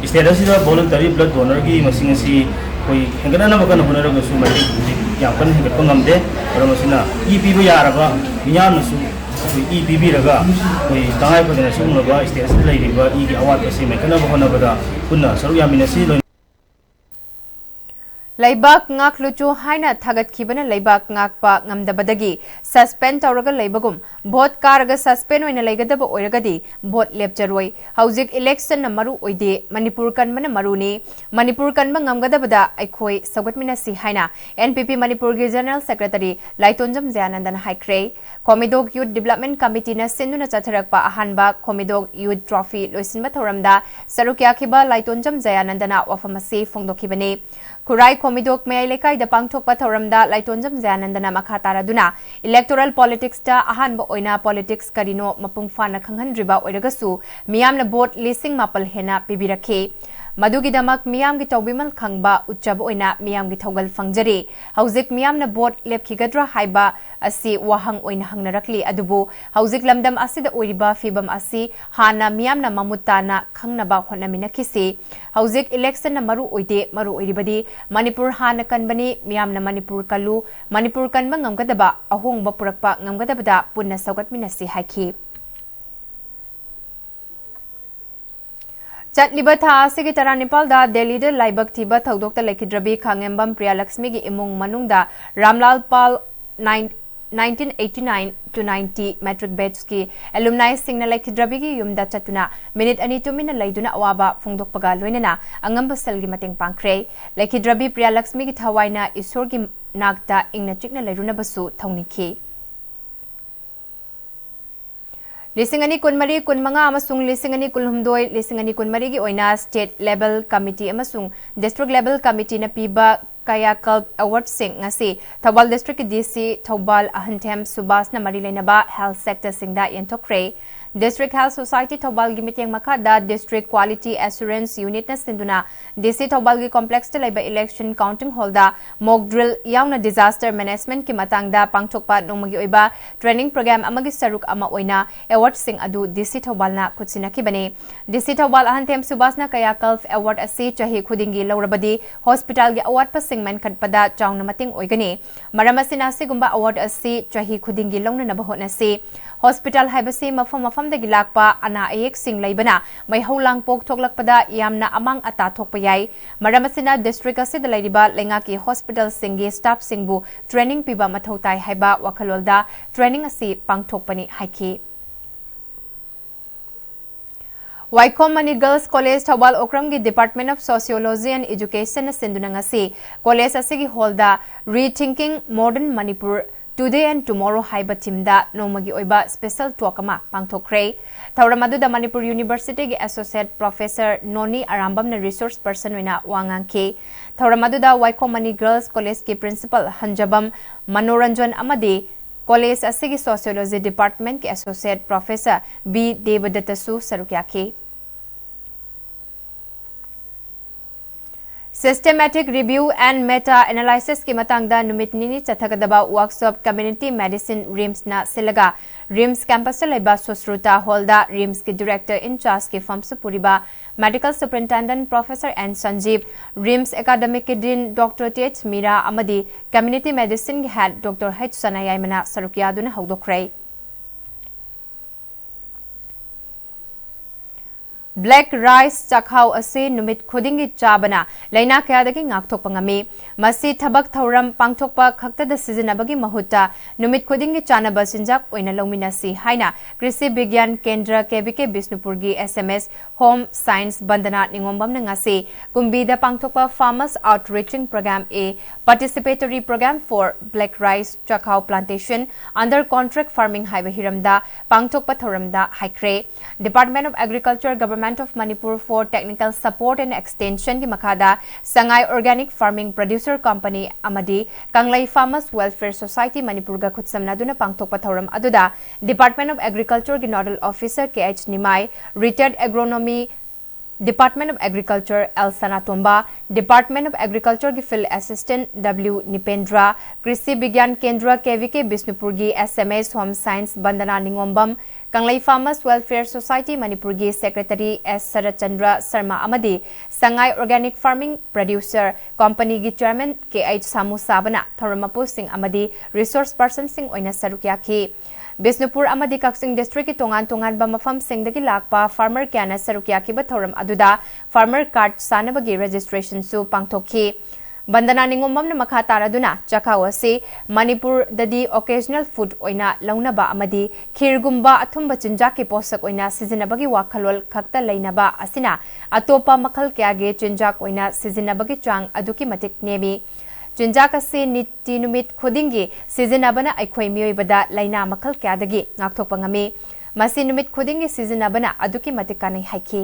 state ꯑꯁꯤꯗ voluntary blood donor ꯒꯤ ꯃꯁꯤꯡ ꯑꯁꯤ ꯑꯩꯈꯣꯏ ꯍꯦꯟꯒꯠꯅꯅꯕ ꯀꯟꯅ ꯍꯣꯠꯅꯔꯒꯁꯨ ꯃꯁꯤꯡ ꯍꯧꯖꯤꯛ ꯌꯥꯝ ꯀꯟꯅ ꯍꯦꯟꯒꯠꯄ ꯉꯝꯗꯦ꯫ ꯃꯔꯝ ꯑꯁꯤꯅ ꯏ ꯄꯤꯕ ꯌꯥꯔꯕ ꯃꯤꯌꯥꯝꯅꯁꯨ ꯑꯩꯈꯣꯏ ꯏ ꯄꯤꯕꯤꯔꯒ ꯑꯩꯈꯣꯏ ꯇꯉꯥꯏ ꯐꯗꯅ ꯁꯤꯒꯨꯝꯂꯕ state ꯑꯁꯤꯗ ꯂꯩꯔꯤꯕ ꯏꯒꯤ ꯑꯋꯥꯠꯄ ꯑꯁꯤ ꯃꯦꯟꯈꯠꯅꯕ ꯍꯣꯠꯅꯕꯗ ꯄꯨꯟꯅ ꯁꯔꯨꯛ ꯌꯥꯃꯤꯟꯅꯁꯤ꯫ ꯂꯣꯏꯅ ꯂꯩꯕꯥꯛ ꯉꯥꯛꯂꯨꯆꯣ ꯍꯥꯏꯅ ꯊꯥꯒꯠꯈꯤꯕꯅ ꯂꯩꯕꯥꯛ ꯉꯥꯛꯄ ꯉꯝꯗꯕꯗꯒꯤ suspend ꯇꯧꯔꯒ ꯂꯩꯕꯒꯨꯝ, vote ꯀꯥꯔꯒ suspend ꯑꯣꯏꯅ ꯂꯩꯒꯗꯕ ꯑꯣꯏꯔꯒꯗꯤ vote ꯂꯦꯞꯆꯔꯣꯏ꯫ ꯍꯧꯖꯤꯛ election ꯅ ꯃꯔꯨ ꯑꯣꯏꯗꯦ, ꯃꯅꯤꯄꯨꯔ ꯀꯟꯕꯅ ꯃꯔꯨꯅꯤ꯫ ꯃꯅꯤꯄꯨꯔ ꯀꯟꯕ ꯉꯝꯒꯗꯕꯗ ꯑꯩꯈꯣꯏ ꯁꯧꯒꯠꯃꯤꯟꯅꯁꯤ ꯍꯥꯏꯅ N P P ꯃꯅꯤꯄꯨꯔꯒꯤ General Secretary ꯂꯥꯏꯇꯣꯟꯖꯝ ꯖꯌꯥꯅꯟꯗꯅ ꯍꯥꯏꯈ꯭ꯔꯦ꯫ ꯈꯣꯃꯤꯗꯣꯛ Youth Development Committee ꯅ ꯁꯤꯟꯗꯨꯅ ꯆꯠꯊꯔꯛꯄ ꯑꯍꯥꯟꯕ ꯈꯣꯃꯤꯗꯣꯛ Youth Trophy ꯂꯣꯏꯁꯤꯟꯕ ꯊꯧꯔꯝꯗ ꯁꯔꯨꯛ ꯌꯥꯈꯤꯕ ꯂꯥꯏꯇꯣꯟꯖꯝ ꯖꯌꯥꯅꯟꯗꯅ ꯋꯥꯐꯝ ꯑꯁꯤ ꯐꯣꯡꯗꯣꯛꯈꯤꯕꯅꯤ꯫ ꯈꯨꯔꯥꯏ ꯈꯣꯃꯤꯗꯣꯛ ꯃꯌꯥꯏ ꯂꯩꯀꯥꯏꯗ ꯄꯥꯡꯊꯣꯛꯄ ꯊꯧꯔꯝꯗ ꯂꯥꯏꯇꯣꯟꯖꯝ ꯖꯌꯥꯅꯟꯗꯅ ꯃꯈꯥ ꯇꯥꯔꯗꯨꯅ electoral politics ꯇ ꯑꯍꯥꯟꯕ ꯑꯣꯏꯅ politics ꯀꯔꯤꯅꯣ ꯃꯄꯨꯡ ꯐꯥꯅ ꯈꯪꯍꯟꯗ꯭ꯔꯤꯕ ꯑꯣꯏꯔꯒꯁꯨ ꯃꯤꯌꯥꯝꯅ vote ꯂꯤꯁꯤꯡ ꯃꯥꯄꯜ ꯍꯦꯟꯅ ꯄꯤꯕꯤꯔꯛꯈꯤ꯫ ꯃꯗꯨꯒꯤꯗꯃꯛ ꯃꯤꯌꯥꯝꯒꯤ ꯇꯧꯕꯤꯃꯜ ꯈꯪꯕ ꯎꯠꯆꯕ ꯑꯣꯏꯅ ꯃꯤꯌꯥꯝꯒꯤ ꯊꯧꯒꯜ ꯐꯪꯖꯔꯤ꯫ ꯍꯧꯖꯤꯛ ꯃꯤꯌꯥꯝꯅ ꯚꯣꯠ ꯂꯦꯞꯈꯤꯒꯗ꯭ꯔꯥ ꯍꯥꯏꯕ ꯑꯁꯤ ꯋꯥꯍꯪ ꯑꯣꯏꯅ ꯍꯪꯅꯔꯛꯂꯤ, ꯑꯗꯨꯕꯨ ꯍꯧꯖꯤꯛ ꯂꯝꯗꯝ ꯑꯁꯤꯗ ꯑꯣꯏꯔꯤꯕ ꯐꯤꯕꯝ ꯑꯁꯤ ꯍꯥꯟꯅ ꯃꯤꯌꯥꯝꯅ ꯃꯃꯨꯠ ꯇꯥꯅ ꯈꯪꯅꯕ ꯍꯣꯠꯅꯃꯤꯟꯅꯈꯤꯁꯤ꯫ ꯍꯧꯖꯤꯛ election ꯅ ꯃꯔꯨ ꯑꯣꯏꯗꯦ, ꯃꯔꯨ ꯑꯣꯏꯔꯤꯕꯗꯤ ꯃꯅꯤꯄꯨꯔ ꯍꯥꯟꯅ ꯀꯟꯕꯅꯤ, ꯃꯤꯌꯥꯝꯅ ꯃꯅꯤꯄꯨꯔ ꯀꯜꯂꯨ, ꯃꯅꯤꯄꯨꯔ ꯀꯟꯕ ꯉꯝꯒꯗꯕ ꯑꯍꯣꯡꯕ ꯄꯨꯔꯛꯄ ꯉꯝꯒꯗꯕꯗ ꯄꯨꯟꯅ ꯁꯧꯒꯠꯃꯤꯟꯅꯁꯤ ꯍꯥꯏꯈꯤ꯫ ꯆꯠꯂꯤꯕ ꯊꯥ ꯑꯁꯤꯒꯤ ꯇꯔꯥꯅꯤꯄꯥꯜꯗ ꯗꯦꯜꯂꯤꯗ ꯂꯥꯏꯕꯛ ꯊꯤꯕ ꯊꯧꯗꯣꯛꯇ ꯂꯩꯈꯤꯗ꯭ꯔꯕꯤ ꯈꯥꯉꯦꯝꯕꯝ ꯄ꯭ꯔꯤꯌꯥꯂꯛꯁꯃꯤꯒꯤ ꯏꯃꯨꯡ ꯃꯅꯨꯡꯗ ꯔꯥꯝꯂꯥꯜ ꯄꯥꯜ nine-, nineteen eighty-nine to ninety matric batch ꯀꯤ alumni ꯁꯤꯡꯅ ꯂꯩꯈꯤꯗ꯭ꯔꯕꯤꯒꯤ ꯌꯨꯝꯗ ꯆꯠꯇꯨꯅ ꯃꯤꯅꯤꯠ ꯑꯅꯤ ꯇꯨꯃꯤꯟꯅ ꯂꯩꯗꯨꯅ ꯑꯋꯥꯕ ꯐꯣꯡꯗꯣꯛꯄꯒ ꯂꯣꯏꯅꯅ ꯑꯉꯝꯕ ꯁꯦꯜꯒꯤ ꯃꯇꯦꯡ ꯄꯥꯡꯈ꯭ꯔꯦ꯫ ꯂꯩꯈꯤꯗ꯭ꯔꯕꯤ ꯄ꯭ꯔꯤꯌꯥꯂꯛꯁꯃꯤꯒꯤ ꯊꯋꯥꯏꯅ ꯏꯁꯣꯔꯒꯤ ꯅꯥꯛꯇ ꯏꯪꯅ ꯆꯤꯛꯅ ꯂꯩꯔꯨꯅꯕꯁꯨ ꯊꯧꯅꯤꯈꯤ꯫ ꯂꯤꯁꯤꯡ ꯑꯅꯤ ꯀꯨꯟꯃꯔꯤ ꯀꯨꯟꯃꯉꯥ ꯑꯃꯁꯨꯡ ꯂꯤꯁꯤꯡ ꯑꯅꯤ ꯀꯨꯟꯍꯨꯝꯗꯣꯏ ꯂꯤꯁꯤꯡ ꯑꯅꯤ ꯀꯨꯟꯃꯔꯤꯒꯤ ꯑꯣꯏꯅ state level committee ꯑꯃꯁꯨꯡ district level committee ꯅ ꯄꯤꯕ ꯀꯌꯥꯀꯜꯞ award ꯁꯤꯡ ꯉꯁꯤ ꯊꯧꯕꯥꯜ district ꯀꯤ D C ꯊꯧꯕꯥꯜ ꯑꯍꯟꯊꯦꯝ ꯁꯨꯕꯥꯁꯅ ꯃꯔꯤ ꯂꯩꯅꯕ health sector ꯁꯤꯡꯗ ꯌꯦꯟꯊꯣꯛꯈ꯭ꯔꯦ꯫ District Health Society ꯊꯧꯕꯥꯜꯒꯤ ꯃꯤꯠꯌꯦꯡ ꯃꯈꯥꯗ District Quality Assurance Unit ꯅ ꯁꯤꯟꯗꯨꯅ D C ꯊꯧꯕꯥꯜꯒꯤ complex ꯇ ꯂꯩꯕ election counting hall ꯗ mock drill ꯌꯥꯎꯅ disaster management ꯀꯤ ꯃꯇꯥꯡꯗ ꯄꯥꯡꯊꯣꯛꯄ ꯅꯣꯡꯃꯒꯤ ꯑꯣꯏꯕ training program ꯑꯃꯒꯤ ꯁꯔꯨꯛ ꯑꯃ ꯑꯣꯏꯅ award ꯁꯤꯡ ꯑꯗꯨ D C ꯊꯧꯕꯥꯜꯅ ꯈꯨꯠꯁꯤꯟꯅꯈꯤꯕꯅꯤ꯫ D C Thoubal ꯑꯍꯟꯊꯦꯝ ꯁꯨꯕꯥꯁꯅ ꯀꯌꯥꯀꯜꯞ award ꯑꯁꯤ ꯆꯍꯤ ꯈꯨꯗꯤꯡꯒꯤ ꯂꯧꯔꯕꯗꯤ hospital ꯒꯤ ꯑꯋꯥꯠꯄꯁꯤꯡ ꯃꯦꯟꯈꯠꯄꯗ ꯆꯥꯎꯅ ꯃꯇꯦꯡ ꯑꯣꯏꯒꯅꯤ꯫ ꯃꯔꯝ ꯑꯁꯤꯅ ꯑꯁꯤꯒꯨꯝꯕ award ꯑꯁꯤ ꯆꯍꯤ ꯈꯨꯗꯤꯡꯒꯤ ꯂꯧꯅꯅꯕ ꯍꯣꯠꯅꯁꯤ꯫ Hospital ꯍꯥꯏꯕꯁꯤ ꯃꯐꯝ ꯃꯐꯝꯗꯒꯤ ꯂꯥꯛꯄ ꯑꯅꯥ ꯑꯌꯦꯛꯁꯤꯡ ꯂꯩꯕꯅ ꯃꯩꯍꯧ ꯂꯥꯡꯄꯣꯛ ꯊꯣꯛꯂꯛꯄꯗ ꯌꯥꯝꯅ ꯑꯃꯥꯡ ꯑꯇꯥ ꯊꯣꯛꯄ ꯌꯥꯏ꯫ ꯃꯔꯝ ꯑꯁꯤꯅ district ꯑꯁꯤꯗ ꯂꯩꯔꯤꯕ ꯂꯩꯉꯥꯛꯀꯤ hospital ꯁꯤꯡꯒꯤ staff ꯁꯤꯡꯕꯨ training ꯄꯤꯕ ꯃꯊꯧ ꯇꯥꯏ ꯍꯥꯏꯕ ꯋꯥꯈꯜꯂꯣꯟꯗ training ꯑꯁꯤ ꯄꯥꯡꯊꯣꯛꯄꯅꯤ ꯍꯥꯏꯈꯤ꯫ ꯋꯥꯏꯈꯣꯝ ꯃꯅꯤ Girls College ꯊꯧꯕꯥꯜ ꯑꯣꯀ꯭ꯔꯝꯒꯤ Department of Sociology and Education ꯅ ꯁꯤꯟꯗꯨꯅ ꯉꯁꯤ college ꯑꯁꯤꯒꯤ hall the Rethinking Modern Manipur, Today and Tomorrow ꯍꯥꯏꯕ theme ꯗ ꯅꯣꯡꯃꯒꯤ ꯑꯣꯏꯕ special talk ꯑꯃ ꯄꯥꯡꯊꯣꯛꯈ꯭ꯔꯦ꯫ ꯊꯧꯔꯝ ꯑꯗꯨꯗ ꯃꯅꯤꯄꯨꯔ University ꯒꯤ Associate Professor ꯅꯣꯅꯤ ꯑꯔꯥꯝꯕꯝꯅ resource person ꯑꯣꯏꯅ ꯋꯥ ꯉꯥꯡꯈꯤ꯫ ꯊꯧꯔꯝ ꯑꯗꯨꯗ ꯋꯥꯏꯈꯣꯝ ꯃꯅꯤ Girls College ꯀꯤ Principal ꯍꯟꯖꯕꯝ ꯃꯅꯣꯔꯟꯖꯟ ꯑꯃꯗꯤ college ꯑꯁꯤꯒꯤ Sociology Department ꯀꯤ Associate Professor ꯕꯤ ꯗꯦꯕꯗꯠꯇꯁꯨ ꯁꯔꯨꯛ ꯌꯥꯈꯤ꯫ Systematic Review and Meta Analysisꯀꯤ ꯃꯇꯥꯡꯗ ꯅꯨꯃꯤꯠ ꯅꯤꯅꯤ ꯆꯠꯊꯒꯗꯕ workshop Community Medicine RIMSꯅ ꯁꯤꯜꯂꯒ, RIMS campusꯇ ꯂꯩꯕ ꯁꯨꯁ꯭ꯔꯨꯇꯥ hallꯗ RIMSꯀꯤ director in chargeꯀꯤ ꯐꯝꯁꯨ ꯄꯨꯔꯤꯕ Medical Superintendent Professor N ꯁꯟꯖꯤꯞ, RIMS academicꯀꯤ dean Doctor T H ꯃꯤꯔꯥ ꯑꯃꯗꯤ Community Medicineꯒꯤ head Doctor H ꯁꯅꯥꯌꯥꯏꯃꯅ ꯁꯔꯨꯛ ꯌꯥꯗꯨꯅ ꯍꯧꯗꯣꯛꯈ꯭ꯔꯦ꯫ Black rice ꯆꯥꯛꯍꯥꯎ ꯑꯁꯤ ꯅꯨꯃꯤꯠ ꯈꯨꯗꯤꯡꯒꯤ ꯆꯥꯕꯅ ꯂꯥꯏꯅꯥ ꯀꯌꯥꯗꯒꯤ ꯉꯥꯛꯊꯣꯛꯄ ꯉꯝꯃꯤ꯫ ꯃꯁꯤ ꯊꯕꯛ ꯊꯧꯔꯝ ꯄꯥꯡꯊꯣꯛꯄ ꯈꯛꯇꯗ ꯁꯤꯖꯤꯟꯅꯕꯒꯤ ꯃꯍꯨꯠꯇ ꯅꯨꯃꯤꯠ ꯈꯨꯗꯤꯡꯒꯤ ꯆꯥꯅꯕ ꯆꯤꯟꯖꯥꯛ ꯑꯣꯏꯅ ꯂꯧꯃꯤꯟꯅꯁꯤ ꯍꯥꯏꯅ ꯀ꯭ꯔꯤꯁꯤ ꯕꯤꯒ꯭ꯌꯥꯟ ꯀꯦꯟꯗ꯭ꯔ, K V K ꯕꯤꯁꯅꯨꯄꯨꯔꯒꯤ S M S Home Science ꯕꯟꯗꯅꯥ ꯅꯤꯉꯣꯝꯕꯝꯅ ꯉꯁꯤ ꯀꯨꯝꯕꯤꯗ ꯄꯥꯡꯊꯣꯛꯄ Farmers Outreaching Program A Participatory Program for Black Rice ꯆꯥꯛꯍꯥꯎ plantation under contract farming ꯍꯥꯏꯕ ꯍꯤꯔꯝꯗ ꯄꯥꯡꯊꯣꯛꯄ ꯊꯧꯔꯝꯗ ꯍꯥꯏꯈ꯭ꯔꯦ꯫ Department of Agriculture, Government of Manipur for Technical Support and Extensionꯒꯤ ꯃꯈꯥꯗ ꯁꯉꯥꯏ Organic Farming Producer Company ꯑꯃꯗꯤ ꯀꯪꯂꯩ Farmers Welfare Society ꯃꯅꯤꯄꯨꯔꯒ ꯈꯨꯠꯁꯝꯅꯗꯨꯅ ꯄꯥꯡꯊꯣꯛꯄ ꯊꯧꯔꯝ ꯑꯗꯨꯗ Department of Agricultureꯒꯤ Nodal Officer K H Nimai, Retired Agronomy Department of Agriculture L Sanatomba, Department of Agricultureꯒꯤ Field Assistant W ꯅꯤꯄꯦꯟꯗ꯭ꯔ, ꯀ꯭ꯔꯤꯁꯤ ꯕꯤꯒ꯭ꯌꯥꯟ ꯀꯦꯟꯗ꯭ꯔ, K V K ꯕꯤꯁꯅꯨꯄꯨꯔꯒꯤ S M S Home Science ꯕꯟꯗꯅꯥ ꯅꯤꯉꯣꯝꯕꯝ, ꯀꯪꯂꯩ Farmers Welfare Society ꯃꯅꯤꯄꯨꯔꯒꯤ Secretary S Saratchandra Sharma ꯑꯃꯗꯤ ꯁꯉꯥꯏ Organic Farming Producer Companyꯒꯤ Chairman K H ꯁꯥꯃꯨ ꯁꯥꯕꯅ ꯊꯧꯔꯝ ꯃꯄꯨꯁꯤꯡ ꯑꯃꯗꯤ resource personꯁꯤꯡ ꯑꯣꯏꯅ ꯁꯔꯨꯛ ꯌꯥꯈꯤ꯫ ꯕꯤꯁꯅꯨꯄꯨꯔ ꯑꯃꯗꯤ ꯀꯛꯆꯤꯡ districtꯀꯤ ꯇꯣꯉꯥꯟ ꯇꯣꯉꯥꯟꯕ ꯃꯐꯝꯁꯤꯡꯗꯒꯤ ꯂꯥꯛꯄ farmer ꯀꯌꯥꯅ ꯁꯔꯨꯛ ꯌꯥꯈꯤꯕ ꯊꯧꯔꯝ ꯑꯗꯨꯗ farmer card ꯁꯥꯅꯕꯒꯤ registrationꯁꯨ ꯄꯥꯡꯊꯣꯛꯈꯤ꯫ ꯕꯟꯗꯅꯥ ꯅꯤꯉꯣꯝꯕꯝꯅ ꯃꯈꯥ ꯇꯥꯔꯗꯨꯅ ꯆꯥꯛꯍꯥꯎ ꯑꯁꯤ ꯃꯅꯤꯄꯨꯔꯗꯗꯤ occasional food ꯑꯣꯏꯅ ꯂꯧꯅꯕ ꯑꯃꯗꯤ ꯈꯤꯔꯒꯨꯝꯕ ꯑꯊꯨꯝꯕ ꯆꯤꯟꯖꯥꯛꯀꯤ ꯄꯣꯠꯁꯛ ꯑꯣꯏꯅ ꯁꯤꯖꯤꯟꯅꯕꯒꯤ ꯋꯥꯈꯜꯂꯣꯟ ꯈꯛꯇ ꯂꯩꯅꯕ ꯑꯁꯤꯅ ꯑꯇꯣꯞꯄ ꯃꯈꯜ ꯀꯌꯥꯒꯤ ꯆꯤꯟꯖꯥꯛ ꯑꯣꯏꯅ ꯁꯤꯖꯤꯟꯅꯕꯒꯤ ꯆꯥꯡ ꯑꯗꯨꯛꯀꯤ ꯃꯇꯤꯛ ꯅꯦꯝꯃꯤ꯫ ꯆꯤꯟꯖꯥꯛ ꯑꯁꯤ ꯅꯤꯇꯤ ꯅꯨꯃꯤꯠ ꯈꯨꯗꯤꯡꯒꯤ ꯁꯤꯖꯤꯟꯅꯕꯅ ꯑꯩꯈꯣꯏ ꯃꯤꯑꯣꯏꯕꯗ ꯂꯥꯏꯅꯥ ꯃꯈꯜ ꯀꯌꯥꯗꯒꯤ ꯉꯥꯛꯊꯣꯛꯄ ꯉꯝꯃꯤ꯫ ꯃꯁꯤ ꯅꯨꯃꯤꯠ ꯈꯨꯗꯤꯡꯒꯤ ꯁꯤꯖꯤꯟꯅꯕꯅ ꯑꯗꯨꯛꯀꯤ ꯃꯇꯤꯛ ꯀꯥꯟꯅꯩ ꯍꯥꯏꯈꯤ꯫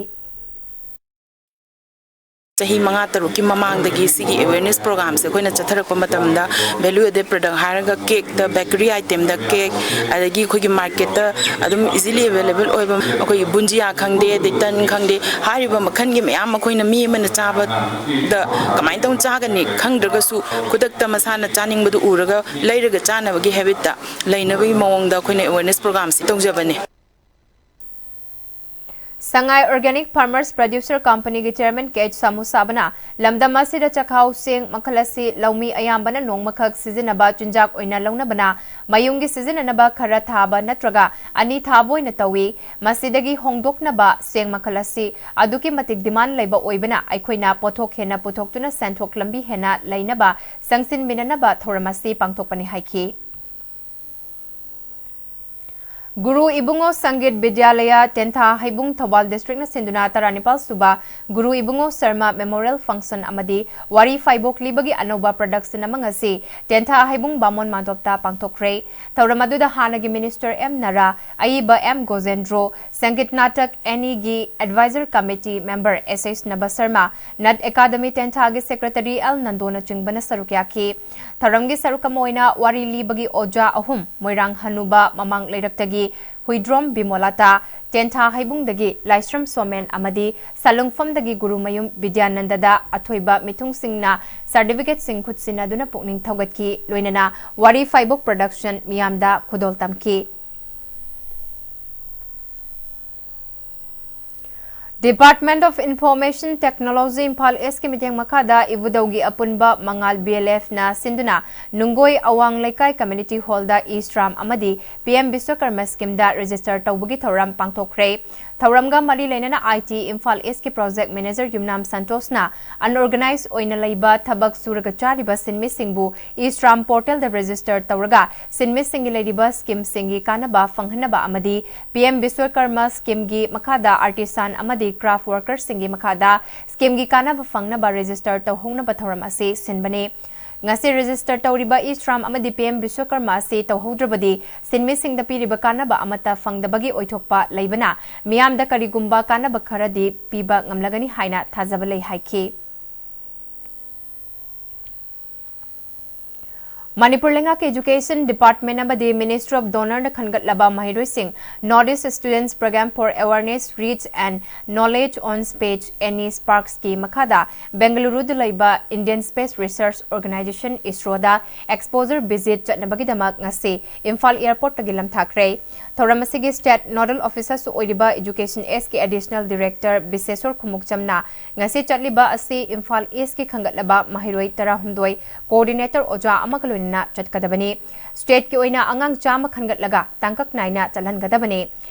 ꯆꯍꯤ ꯃꯉꯥ ꯇꯔꯨꯛꯀꯤ ꯃꯃꯥꯡꯗꯒꯤ ꯁꯤꯒꯤ ꯑꯦꯋꯦꯔꯅꯦꯁ ꯄ꯭ꯔꯣꯒ꯭ꯔꯥꯝꯁꯦ ꯑꯩꯈꯣꯏꯅ ꯆꯠꯊꯔꯛꯄ ꯃꯇꯝꯗ, ꯚꯦꯂꯨ ꯑꯦꯗꯦꯠ ꯄ꯭ꯔꯗꯛ ꯍꯥꯏꯔꯒ ꯀꯦꯛꯇ, ꯕꯦꯀꯔꯤ ꯑꯥꯏꯇꯦꯝꯗ ꯀꯦꯛ, ꯑꯗꯒꯤ ꯑꯩꯈꯣꯏꯒꯤ ꯃꯥꯔꯀꯦꯠꯇ ꯑꯗꯨꯝ ꯏꯖꯤꯂꯤ ꯑꯦꯕꯦꯂꯦꯕꯜ ꯑꯣꯏꯕ ꯑꯩꯈꯣꯏꯒꯤ ꯕꯨꯟꯖꯤꯌꯥ ꯈꯪꯗꯦ, ꯑꯗꯩ ꯇꯟ ꯈꯪꯗꯦ, ꯍꯥꯏꯔꯤꯕ ꯃꯈꯜꯒꯤ ꯃꯌꯥꯝ ꯑꯩꯈꯣꯏꯅ ꯃꯤ ꯑꯃꯅ ꯆꯥꯕꯗ ꯀꯃꯥꯏꯅ ꯇꯧꯅ ꯆꯥꯒꯅꯤ ꯈꯪꯗ꯭ꯔꯒꯁꯨ, ꯈꯨꯗꯛꯇ ꯃꯁꯥꯅ ꯆꯥꯅꯤꯡꯕꯗꯨ ꯎꯔꯒ ꯂꯩꯔꯒ ꯆꯥꯅꯕꯒꯤ ꯍꯦꯕꯤꯠꯇ ꯂꯩꯅꯕꯒꯤ ꯃꯑꯣꯡꯗ ꯑꯩꯈꯣꯏꯅ ꯑꯦꯋꯦꯔꯅꯦꯁ ꯄ꯭ꯔꯣꯒ꯭ꯔꯥꯝꯁꯤ ꯇꯧꯖꯕꯅꯤ꯫ ꯁꯉꯥꯏ Organic Farmers Producer Companyꯒꯤ Chairman K H ꯁꯥꯃꯨꯁꯥꯕꯅ ꯂꯝꯗꯝ ꯑꯁꯤꯗ ꯆꯥꯛꯍꯥꯎ ꯆꯦꯡ ꯃꯈꯜ ꯑꯁꯤ ꯂꯧꯃꯤ ꯑꯌꯥꯝꯕꯅ ꯅꯣꯡꯃꯈꯛ ꯁꯤꯖꯤꯟꯅꯕ ꯆꯤꯟꯖꯥꯛ ꯑꯣꯏꯅ ꯂꯧꯅꯕꯅ ꯃꯌꯨꯝꯒꯤ ꯁꯤꯖꯤꯟꯅꯅꯕ ꯈꯔ ꯊꯥꯕ ꯅꯠꯇ꯭ꯔꯒ ꯑꯅꯤ ꯊꯥꯕ ꯑꯣꯏꯅ ꯇꯧꯏ꯫ ꯃꯁꯤꯗꯒꯤ ꯍꯣꯡꯗꯣꯛꯅꯕ ꯆꯦꯡ ꯃꯈꯜ ꯑꯁꯤ ꯑꯗꯨꯛꯀꯤ ꯃꯇꯤꯛ ꯗꯤꯃꯥꯟ ꯂꯩꯕ ꯑꯣꯏꯕꯅ ꯑꯩꯈꯣꯏꯅ ꯄꯣꯠꯊꯣꯛ ꯍꯦꯟꯅ ꯄꯨꯊꯣꯛꯇꯨꯅ ꯁꯦꯟꯊꯣꯛ ꯂꯝꯕꯤ ꯍꯦꯟꯅ ꯂꯩꯅꯕ ꯆꯪꯁꯤꯟꯃꯤꯟꯅꯅꯕ ꯊꯧꯔꯝ ꯑꯁꯤ ꯄꯥꯡꯊꯣꯛꯄꯅꯤ ꯍꯥꯏꯈꯤ꯫ ꯒꯨꯔꯨ ꯏꯕꯨꯡꯉꯣ ꯁꯪꯒꯤꯠ ꯕꯤꯗ꯭ꯌꯥꯂꯌ, ꯇꯦꯟꯊꯥ ꯍꯩꯕꯨꯡ, ꯊꯧꯕꯥꯜ ꯗꯤꯁꯇ꯭ꯔꯤꯛꯅ ꯁꯤꯟꯗꯨꯅ ꯇꯔꯥꯅꯤꯄꯥꯜ ꯁꯨꯕ ꯒꯨꯔꯨ ꯏꯕꯨꯡꯉꯣ ꯁꯔꯃ ꯃꯦꯃꯣꯔꯤꯌꯦꯜ ꯐꯪꯁꯟ ꯑꯃꯗꯤ ꯋꯥꯔꯤ ꯐꯥꯏꯕꯣꯛ ꯂꯤꯕꯒꯤ ꯑꯅꯧꯕ ꯄ꯭ꯔꯗꯛꯁꯟ ꯑꯃ ꯉꯁꯤ ꯇꯦꯟꯊꯥ ꯍꯩꯕꯨꯡ ꯕꯥꯃꯣꯟ ꯃꯥꯟꯗꯣꯞꯇ ꯄꯥꯡꯊꯣꯛꯈ꯭ꯔꯦ꯫ ꯊꯧꯔꯝ ꯑꯗꯨꯗ ꯍꯥꯟꯅꯒꯤ ꯃꯤꯅꯤꯁꯇꯔ ꯑꯦꯝ ꯅꯔꯥ, ꯑꯏꯕ M ꯒꯣꯖꯦꯟꯗ꯭ꯔꯣ, Sangeet Natak ꯑꯦꯅꯤꯒꯤ adviser committee member ꯑꯦꯁ ꯑꯦꯁ ꯅꯕꯁꯔꯃ, ꯅꯠ ꯑꯦꯀꯥꯗꯃꯤ ꯇꯦꯟꯊꯥꯒꯤ ꯁꯦꯀ꯭ꯔꯦꯇꯔꯤ ꯑꯦꯜ ꯅꯟꯗꯣꯅꯆꯤꯡꯕꯅ ꯁꯔꯨꯛ ꯌꯥꯈꯤ꯫ ꯊꯧꯔꯝꯒꯤ ꯁꯔꯨꯛ ꯑꯃ ꯑꯣꯏꯅ ꯋꯥꯔꯤ ꯂꯤꯕꯒꯤ ꯑꯣꯖꯥ ꯑꯍꯨꯝ, ꯃꯣꯏꯔꯥꯡ ꯍꯅꯨꯕ ꯃꯃꯥꯡ ꯂꯩꯔꯛꯇꯒꯤ ꯍꯨꯏꯗ꯭ꯔꯣꯝ ꯕꯤꯃꯣꯂꯥꯇꯥ, ꯇꯦꯟꯊꯥ ꯍꯩꯕꯨꯡꯗꯒꯤ ꯂꯥꯏꯁ꯭ꯔꯝ ꯁꯣꯃꯦꯟ ꯑꯃꯗꯤ ꯁꯥꯂꯨꯡꯐꯝꯗꯒꯤ ꯒꯨꯔꯨꯃꯌꯨꯝ ꯕꯤꯗ꯭ꯌꯥꯅꯟꯗꯗ ꯑꯊꯣꯏꯕ ꯃꯤꯊꯨꯡꯁꯤꯡꯅ ꯁꯥꯔꯇꯤꯐꯤꯀꯦꯠꯁꯤꯡ ꯈꯨꯠꯁꯤꯟꯅꯗꯨꯅ ꯄꯨꯛꯅꯤꯡ ꯊꯧꯒꯠꯈꯤ꯫ ꯂꯣꯏꯅꯅ ꯋꯥꯔꯤ ꯐꯥꯏꯕꯣꯛ ꯄ꯭ꯔꯗꯛꯁꯟ ꯃꯤꯌꯥꯝꯗ ꯈꯨꯗꯣꯜ ꯇꯝꯈꯤ꯫ Department of Information Technology Imphal ꯏꯁꯀꯤ ꯃꯤꯠꯌꯦꯡ ꯃꯈꯥꯗ ꯏꯕꯨꯙꯧꯒꯤ ꯑꯄꯨꯟꯕ ꯃꯉꯥꯜ ꯕꯤ ꯑꯦꯜ ꯑꯦꯐꯅ ꯁꯤꯟꯗꯨꯅ ꯅꯨꯡꯒꯣꯏ ꯑꯋꯥꯡ ꯂꯩꯀꯥꯏ ꯀꯝꯃ꯭ꯌꯨꯅꯤꯇꯤ ꯍꯣꯜꯗ ꯏ ꯁ꯭ꯔꯥꯝ ꯑꯃꯗꯤ ꯄꯤ ꯑꯦꯝ ꯕꯤꯁ꯭ꯋꯀꯔꯃ ꯁ꯭ꯀꯤꯝꯗ ꯔꯦꯖꯤꯁꯇꯔ ꯇꯧꯕꯒꯤ ꯊꯧꯔꯝ ꯄꯥꯡꯊꯣꯛꯈ꯭ꯔꯦ꯫ ꯊꯧꯔꯝꯒ ꯃꯔꯤ ꯂꯩꯅꯅ ꯑꯥꯏ ꯇꯤ ꯏꯝꯐꯥꯜ ꯏꯁꯀꯤ ꯄ꯭ꯔꯣꯖꯦꯛ ꯃꯦꯅꯦꯖꯔ ꯌꯨꯝꯅꯥꯝ ꯁꯟꯇꯣꯁꯅ ꯑꯟꯑꯣꯔꯒꯅꯥꯏꯖ ꯑꯣꯏꯅ ꯂꯩꯕ ꯊꯕꯛ ꯁꯨꯔꯒ ꯆꯥꯔꯤꯕ ꯁꯤꯟꯃꯤꯁꯤꯡꯕꯨ ꯏ ꯁ꯭ꯔꯥꯝ ꯄꯣꯔꯇꯦꯜꯗ ꯔꯦꯖꯤꯁꯇꯔ ꯇꯧꯔꯒ ꯁꯤꯟꯃꯤꯁꯤꯡꯒꯤ ꯂꯩꯔꯤꯕ ꯁ꯭ꯀꯤꯝꯁꯤꯡꯒꯤ ꯀꯥꯟꯅꯕ ꯐꯪꯍꯟꯅꯕ ꯑꯃꯗꯤ ꯄꯤ ꯑꯦꯝ ꯕꯤꯁ꯭ꯋꯀꯔꯃ ꯁ꯭ꯀꯤꯝꯒꯤ ꯃꯈꯥꯗ ꯑꯥꯔꯇꯤꯁꯥꯟ ꯑꯃꯗꯤ ꯀ꯭ꯔꯥꯐ ꯋꯥꯔꯀꯔꯁꯤꯡꯒꯤ ꯃꯈꯥꯗ ꯁ꯭ꯀꯤꯝꯒꯤ ꯀꯥꯟꯅꯕ ꯐꯪꯅꯕ ꯔꯦꯖꯤꯁꯇꯔ ꯇꯧꯍꯧꯅꯕ ꯊꯧꯔꯝ ꯑꯁꯤ ꯁꯤꯟꯕꯅꯤ꯫ ꯉꯁꯤ register ꯇꯧꯔꯤꯕ E-Shram ꯑꯃꯗꯤ P M Vishwakarma ꯑꯁꯤ ꯇꯧꯍꯧꯗ꯭ꯔꯕꯗꯤ ꯁꯤꯟꯃꯤꯁꯤꯡꯗ ꯄꯤꯔꯤꯕ ꯀꯥꯟꯅꯕ ꯑꯃꯠꯇ ꯐꯪꯗꯕꯒꯤ ꯑꯣꯏꯊꯣꯛꯄ ꯂꯩꯕꯅ ꯃꯤꯌꯥꯝꯗ ꯀꯔꯤꯒꯨꯝꯕ ꯀꯥꯟꯅꯕ ꯈꯔꯗꯤ ꯄꯤꯕ ꯉꯝꯂꯒꯅꯤ ꯍꯥꯏꯅ ꯊꯥꯖꯕ ꯂꯩ ꯍꯥꯏꯈꯤ꯫ ꯃꯅꯤꯄꯨꯔ ꯂꯩꯉꯥꯛꯀꯤ Education Department ꯑꯃꯗꯤ Ministry of DoNER ꯅ ꯈꯟꯒꯠꯂꯕ ꯃꯍꯩꯔꯣꯏꯁꯤꯡ North East Students Program for Awareness, Reach and Knowledge on Space, NESPARKS ꯀꯤ ꯃꯈꯥꯗ ꯕꯦꯡꯒꯂꯨꯔꯨꯗ ꯂꯩꯕ Indian Space Research Organization, ISRO ꯗ exposure visit ꯆꯠꯅꯕꯒꯤꯗꯃꯛ ꯉꯁꯤ ꯏꯝꯐꯥꯜ airport ꯇꯒꯤ ꯂꯝꯊꯥꯈ꯭ꯔꯦ꯫ ꯊꯧꯔꯝ ꯑꯁꯤꯒꯤ State Nodal Officer ꯁꯨ ꯑꯣꯏꯔꯤꯕ Education S ꯀꯤ Additional Director ꯕꯤꯁꯦꯁꯣꯔ ꯈꯨꯃꯨꯛꯆꯝꯅ ꯉꯁꯤ ꯆꯠꯂꯤꯕ ꯑꯁꯤ ꯏꯝꯐꯥꯜ East ꯀꯤ ꯈꯟꯒꯠꯂꯕ ꯃꯍꯩꯔꯣꯏ ꯇꯔꯥꯍꯨꯝꯗꯣꯏ, coordinator ꯑꯣꯖꯥ ꯑꯃꯒ ꯂꯣꯏꯅꯅ ꯆꯠꯀꯗꯕꯅꯤ꯫ State ꯀꯤ ꯑꯣꯏꯅ ꯑꯉꯥꯡ ꯆꯥꯝꯃ ꯈꯟꯒꯠꯂꯒ ꯇꯥꯡꯀꯛ ꯅꯥꯏꯅ ꯆꯠꯍꯟꯒꯗꯕꯅꯤ꯫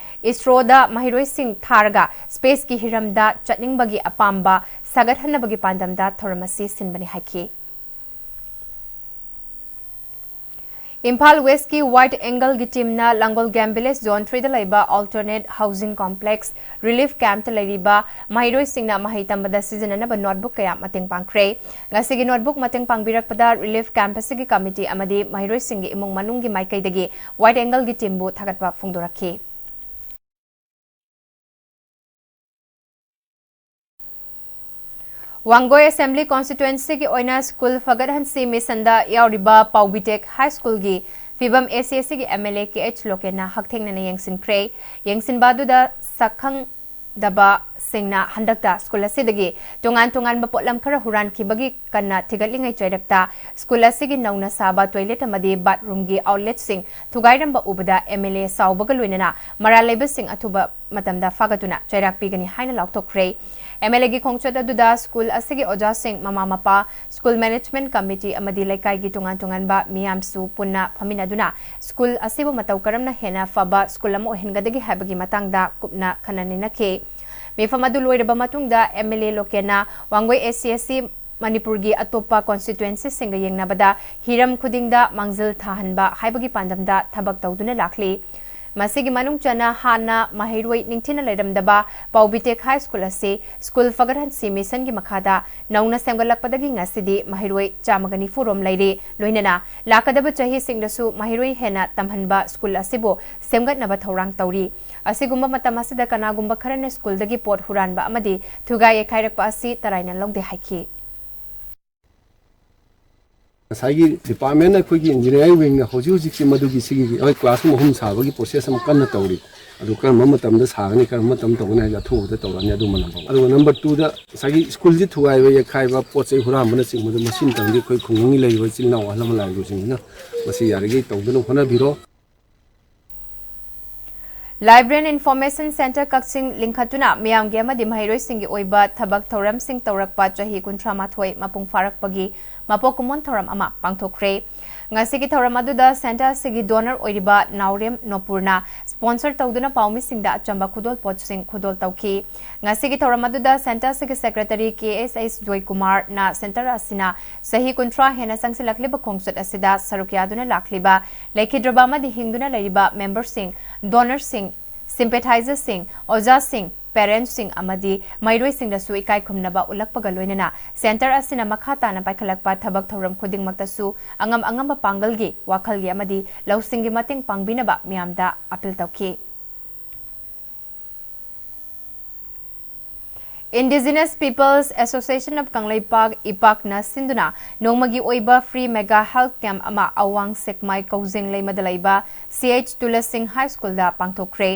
ISRO ꯗ ꯃꯍꯩꯔꯣꯏꯁꯤꯡ ꯊꯥꯔꯒ space ꯀꯤ ꯍꯤꯔꯝꯗ ꯆꯠꯅꯤꯡꯕꯒꯤ ꯑꯄꯥꯝꯕ ꯁꯥꯒꯠꯍꯟꯅꯕꯒꯤ ꯄꯥꯟꯗꯝꯗ ꯊꯧꯔꯝ ꯑꯁꯤ ꯁꯤꯟꯕꯅꯤ ꯍꯥꯏꯈꯤ꯫ ꯏꯝꯐꯥꯜ West ꯀꯤ Wide Angle ꯒꯤ team ꯅ ꯂꯥꯡꯒꯣꯜ Game Village Zone three ꯗ ꯂꯩꯕ Alternate Housing Complex Relief Camp ꯇ ꯂꯩꯔꯤꯕ ꯃꯍꯩꯔꯣꯏꯁꯤꯡꯅ ꯃꯍꯩ ꯇꯝꯕꯗ ꯁꯤꯖꯤꯟꯅꯅꯕ notebook ꯀꯌꯥ ꯃꯇꯦꯡ ꯄꯥꯡꯈ꯭ꯔꯦ꯫ ꯉꯁꯤꯒꯤ notebook ꯃꯇꯦꯡ ꯄꯥꯡꯕꯤꯔꯛꯄꯗ relief camp ꯑꯁꯤꯒꯤ committee ꯑꯃꯗꯤ ꯃꯍꯩꯔꯣꯏꯁꯤꯡꯒꯤ ꯏꯃꯨꯡ ꯃꯅꯨꯡꯒꯤ ꯃꯥꯏꯀꯩꯗꯒꯤ Wide Angle ꯒꯤ team ꯕꯨ ꯊꯥꯒꯠꯄ ꯐꯣꯡꯗꯣꯔꯛꯈꯤ꯫ ꯋꯥꯡꯒꯣꯏ Assembly Constituency ꯒꯤ ꯑꯣꯏꯅ school ꯐꯒꯠꯍꯟꯁꯤ mission ꯗ ꯌꯥꯎꯔꯤꯕ ꯄꯥꯎꯕꯤꯇꯦꯛ High School ꯒꯤ ꯐꯤꯕꯝ A C A C ꯒꯤ M L A K H ꯂꯣꯀꯦꯟꯅ ꯍꯛꯊꯦꯡꯅꯅ ꯌꯦꯡꯁꯤꯟꯈ꯭ꯔꯦ꯫ ꯌꯦꯡꯁꯤꯟꯕ ꯑꯗꯨꯗ ꯁꯛꯈꯪꯗꯕꯁꯤꯡꯅ ꯍꯟꯗꯛꯇ school ꯑꯁꯤꯗꯒꯤ ꯇꯣꯉꯥꯟ ꯇꯣꯉꯥꯟꯕ ꯄꯣꯠꯂꯝ ꯈꯔ ꯍꯨꯔꯥꯟꯈꯤꯕꯒꯤ ꯀꯟꯅ ꯊꯤꯒꯠꯂꯤꯉꯩ ꯆꯩꯔꯛꯇ school ꯑꯁꯤꯒꯤ ꯅꯧꯅ ꯁꯥꯕ toilet ꯑꯃꯗꯤ bathroom ꯒꯤ outlet ꯁꯤꯡ ꯊꯨꯒꯥꯏꯔꯝꯕ ꯎꯕꯗ M L A ꯁꯥꯎꯕꯒ ꯂꯣꯏꯅꯅ ꯃꯔꯥꯜ ꯂꯩꯕꯁꯤꯡ ꯑꯊꯨꯕ ꯃꯇꯝꯗ ꯐꯥꯒꯠꯇꯨꯅ ꯆꯩꯔꯥꯛ ꯄꯤꯒꯅꯤ ꯍꯥꯏꯅ ꯂꯥꯎꯊꯣꯛꯈ꯭ꯔꯦ꯫ M L A ꯒꯤ ꯈꯣꯡꯆꯠ ꯑꯗꯨꯗ school ꯑꯁꯤꯒꯤ ꯑꯣꯖꯥꯁꯤꯡ, ꯃꯃꯥ ꯃꯄꯥ, school management committee ꯑꯃꯗꯤ ꯂꯩꯀꯥꯏꯒꯤ ꯇꯣꯉꯥꯟ ꯇꯣꯉꯥꯟꯕ ꯃꯤꯌꯥꯝꯁꯨ ꯄꯨꯟꯅ ꯐꯝꯃꯤꯟꯅꯗꯨꯅ school ꯑꯁꯤꯕꯨ ꯃꯇꯧ ꯀꯔꯝꯅ ꯍꯦꯟꯅ ꯐꯕ school ꯑꯃ ꯑꯣꯏꯍꯟꯒꯗꯒꯦ ꯍꯥꯏꯕꯒꯤ ꯃꯇꯥꯡꯗ ꯀꯨꯞꯅ ꯈꯟꯅ ꯅꯩꯅꯈꯤ꯫ ꯃꯤꯐꯝ ꯑꯗꯨ ꯂꯣꯏꯔꯕ ꯃꯇꯨꯡꯗ M L A ꯂꯣꯀꯦꯟꯅ Wangoi A C A C ꯃꯅꯤꯄꯨꯔꯒꯤ ꯑꯇꯣꯞꯄ constituency ꯁꯤꯡꯒ ꯌꯦꯡꯅꯕꯗ ꯍꯤꯔꯝ ꯈꯨꯗꯤꯡꯗ ꯃꯥꯡꯖꯤꯜ ꯊꯥꯍꯟꯕ ꯍꯥꯏꯕꯒꯤ ꯄꯥꯟꯗꯝꯗ ꯊꯕꯛ ꯇꯧꯗꯨꯅ ꯂꯥꯛꯂꯤ꯫ ꯃꯁꯤꯒꯤ ꯃꯅꯨꯡ ꯆꯟꯅ ꯍꯥꯟꯅ ꯃꯍꯩꯔꯣꯏ ꯅꯤꯡꯊꯤꯅ ꯂꯩꯔꯝꯗꯕ ꯄꯥꯎꯕꯤꯇꯦꯛ ꯍꯥꯏ ꯁ꯭ꯀꯨꯜ ꯑꯁꯤ ꯁ꯭ꯀꯨꯜ ꯐꯒꯠꯍꯟꯁꯤ ꯃꯤꯁꯟꯒꯤ ꯃꯈꯥꯗ ꯅꯧꯅ ꯁꯦꯝꯒꯠꯂꯛꯄꯗꯒꯤ ꯉꯁꯤꯗꯤ ꯃꯍꯩꯔꯣꯏ ꯆꯥꯝꯃꯒ ꯅꯤꯐꯨ ꯔꯣꯝ ꯂꯩꯔꯤ꯫ ꯂꯣꯏꯅꯅ ꯂꯥꯛꯀꯗꯕ ꯆꯍꯤꯁꯤꯡꯗꯁꯨ ꯃꯍꯩꯔꯣꯏ ꯍꯦꯟꯅ ꯇꯝꯍꯟꯕ ꯁ꯭ꯀꯨꯜ ꯑꯁꯤꯕꯨ ꯁꯦꯝꯒꯠꯅꯕ ꯊꯧꯔꯥꯡ ꯇꯧꯔꯤ꯫ ꯑꯁꯤꯒꯨꯝꯕ ꯃꯇꯝ ꯑꯁꯤꯗ ꯀꯅꯥꯒꯨꯝꯕ ꯈꯔꯅ ꯁ꯭ꯀꯨꯜꯗꯒꯤ ꯄꯣꯠ ꯍꯨꯔꯥꯟꯕ ꯑꯃꯗꯤ ꯊꯨꯒꯥꯏ ꯌꯩꯈꯥꯏꯔꯛꯄ ꯑꯁꯤ ꯇꯔꯥꯏꯅ ꯂꯧꯗꯦ ꯍꯥꯏꯈꯤ꯫ ꯉꯁꯥꯏꯒꯤ ꯗꯤꯄꯥꯔꯠꯃꯦꯟ ꯑꯩꯈꯣꯏꯒꯤ ꯏꯟꯖꯤꯅꯤꯌꯥꯔꯤꯡ ꯋꯤꯡꯅ ꯍꯧꯖꯤꯛ ꯍꯧꯖꯤꯛꯁꯤ ꯃꯗꯨꯒꯤ ꯁꯤꯒꯤ ꯑꯩꯈꯣꯏ ꯀ꯭ꯂꯥꯁꯔꯨꯝ ꯑꯍꯨꯝ ꯁꯥꯕꯒꯤ ꯄ꯭ꯔꯣꯁꯦꯁ ꯑꯃ ꯀꯟꯅ ꯇꯧꯔꯤ꯫ ꯑꯗꯨ ꯀꯔꯝꯕ ꯃꯇꯝꯗ ꯁꯥꯒꯅꯤ, ꯀꯔꯝꯕ ꯃꯇꯝꯗ ꯇꯧꯒꯅꯤ ꯍꯥꯏꯕꯁꯦ ꯑꯊꯨꯕꯗ ꯇꯧꯔꯛꯑꯅꯤ꯫ ꯑꯗꯨ ꯃꯅꯝ ꯐꯥꯎꯕ ꯑꯗꯨꯒ ꯅꯝꯕꯔ ꯇꯨꯗ ꯉꯁꯥꯏꯒꯤ ꯁ꯭ꯀꯨꯜꯁꯤ ꯊꯨꯒꯥꯏꯕ ꯌꯩꯈꯥꯏꯕ ꯄꯣꯠ ꯆꯩ ꯍꯨꯔꯥꯟꯕꯅꯆꯤꯡꯕꯗ ꯃꯁꯤꯃꯇꯪꯗꯤ ꯑꯩꯈꯣꯏ ꯈꯨꯡꯒꯪꯒꯤ ꯂꯩꯔꯤꯕ ꯏꯆꯤꯜ ꯏꯅꯥꯎ ꯑꯍꯜ ꯂꯃꯟ ꯂꯥꯏꯔꯕꯁꯤꯡꯁꯤꯅ ꯃꯁꯤ ꯌꯥꯔꯤꯈꯩ ꯇꯧꯗꯅꯕ ꯍꯣꯠꯅꯕꯤꯔꯣ꯫ Library and Information Centre ꯀꯛꯆꯤꯡ ꯂꯤꯡꯈꯠꯇꯨꯅ ꯃꯤꯌꯥꯝꯒꯤ ꯑꯃꯗꯤ ꯃꯍꯩꯔꯣꯏꯁꯤꯡꯒꯤ ꯑꯣꯏꯕ ꯊꯕꯛ ꯊꯧꯔꯝꯁꯤꯡ ꯇꯧꯔꯛꯄ ꯆꯍꯤ ꯀꯨꯟꯊ꯭ꯔꯥ ꯃꯥꯊꯣꯏ ꯃꯄꯨꯡ ꯐꯥꯔꯛꯄꯒꯤ ꯃꯄꯣꯛ ꯀꯨꯝꯑꯣꯟ ꯊꯧꯔꯝ ꯑꯃ ꯄꯥꯡꯊꯣꯛꯈ꯭ꯔꯦ꯫ ꯉꯁꯤꯒꯤ ꯊꯧꯔꯝ ꯑꯗꯨꯗ ꯁꯦꯟꯇꯔ ꯑꯁꯤꯒꯤ ꯗꯣꯅꯔ ꯑꯣꯏꯔꯤꯕ ꯅꯥꯎꯔꯦꯝ ꯅꯣꯄꯨꯔꯅ ꯁ꯭ꯄꯣꯟꯁꯔ ꯇꯧꯗꯨꯅ ꯄꯥꯎꯃꯤꯁꯤꯡꯗ ꯑꯆꯝꯕ ꯈꯨꯗꯣꯜ ꯄꯣꯠꯁꯤꯡ ꯈꯨꯗꯣꯜ ꯇꯧꯈꯤ꯫ ꯉꯁꯤꯒꯤ ꯊꯧꯔꯝ ꯑꯗꯨꯗ ꯁꯦꯟꯇꯔ ꯑꯁꯤꯒꯤ ꯁꯦꯀ꯭ꯔꯦꯇꯔꯤ ꯀꯦ ꯑꯦꯁ ꯑꯩꯆ ꯖꯣꯏꯀꯨꯃꯥꯔꯅ ꯁꯦꯟꯇꯔ ꯑꯁꯤꯅ ꯆꯍꯤ ꯀꯨꯟꯊ꯭ꯔꯥ ꯍꯦꯟꯅ ꯆꯪꯁꯤꯜꯂꯛꯂꯤꯕ ꯈꯣꯡꯆꯠ ꯑꯁꯤꯗ ꯁꯔꯨꯛ ꯌꯥꯗꯨꯅ ꯂꯥꯛꯂꯤꯕ ꯂꯩꯈꯤꯗ꯭ꯔꯕ ꯑꯃꯗꯤ ꯍꯤꯡꯗꯨꯅ ꯂꯩꯔꯤꯕ ꯃꯦꯝꯕꯔꯁꯤꯡ, ꯗꯣꯅꯔꯁꯤꯡ, ꯁꯤꯝꯄꯦꯊꯥꯏꯖꯔꯁꯤꯡ, ꯑꯣꯖꯥꯁꯤꯡ, ꯄꯦꯔꯦꯟꯠꯁꯁꯤꯡ ꯑꯃꯗꯤ ꯃꯍꯩꯔꯣꯏꯁꯤꯡꯗꯁꯨ ꯏꯀꯥꯏ ꯈꯨꯝꯅꯕ ꯎꯠꯂꯛꯄꯒ ꯂꯣꯏꯅꯅ ꯁꯦꯟꯇꯔ ꯑꯁꯤꯅ ꯃꯈꯥ ꯇꯥꯅ ꯄꯥꯏꯈꯠꯂꯛꯄ ꯊꯕꯛ ꯊꯧꯔꯝ ꯈꯨꯗꯤꯡꯃꯛꯇꯁꯨ ꯑꯉꯝ ꯑꯉꯝꯕ ꯄꯥꯡꯒꯜꯒꯤ, ꯋꯥꯈꯜꯒꯤ ꯑꯃꯗꯤ ꯂꯧꯁꯤꯡꯒꯤ ꯃꯇꯦꯡ ꯄꯥꯡꯕꯤꯅꯕ ꯃꯤꯌꯥꯝꯗ ꯑꯥꯄꯤꯜ ꯇꯧꯈꯤ꯫ Indigenous Peoples Association of Kangleipak, ꯏꯄꯥꯛꯅ ꯁꯤꯟꯗꯨꯅ ꯅꯣꯡꯃꯒꯤ ꯑꯣꯏꯕ free mega health camp ꯑꯃ ꯑꯋꯥꯡ ꯁꯦꯛꯃꯥꯏ ꯀꯧꯖꯦꯡ ꯂꯩꯃꯗ ꯂꯩꯕ ꯁꯤ ꯑꯩꯆ ꯇꯨꯂꯁꯤꯡ ꯍꯥꯏ ꯁ꯭ꯀꯨꯜꯗ ꯄꯥꯡꯊꯣꯛꯈ꯭ꯔꯦ꯫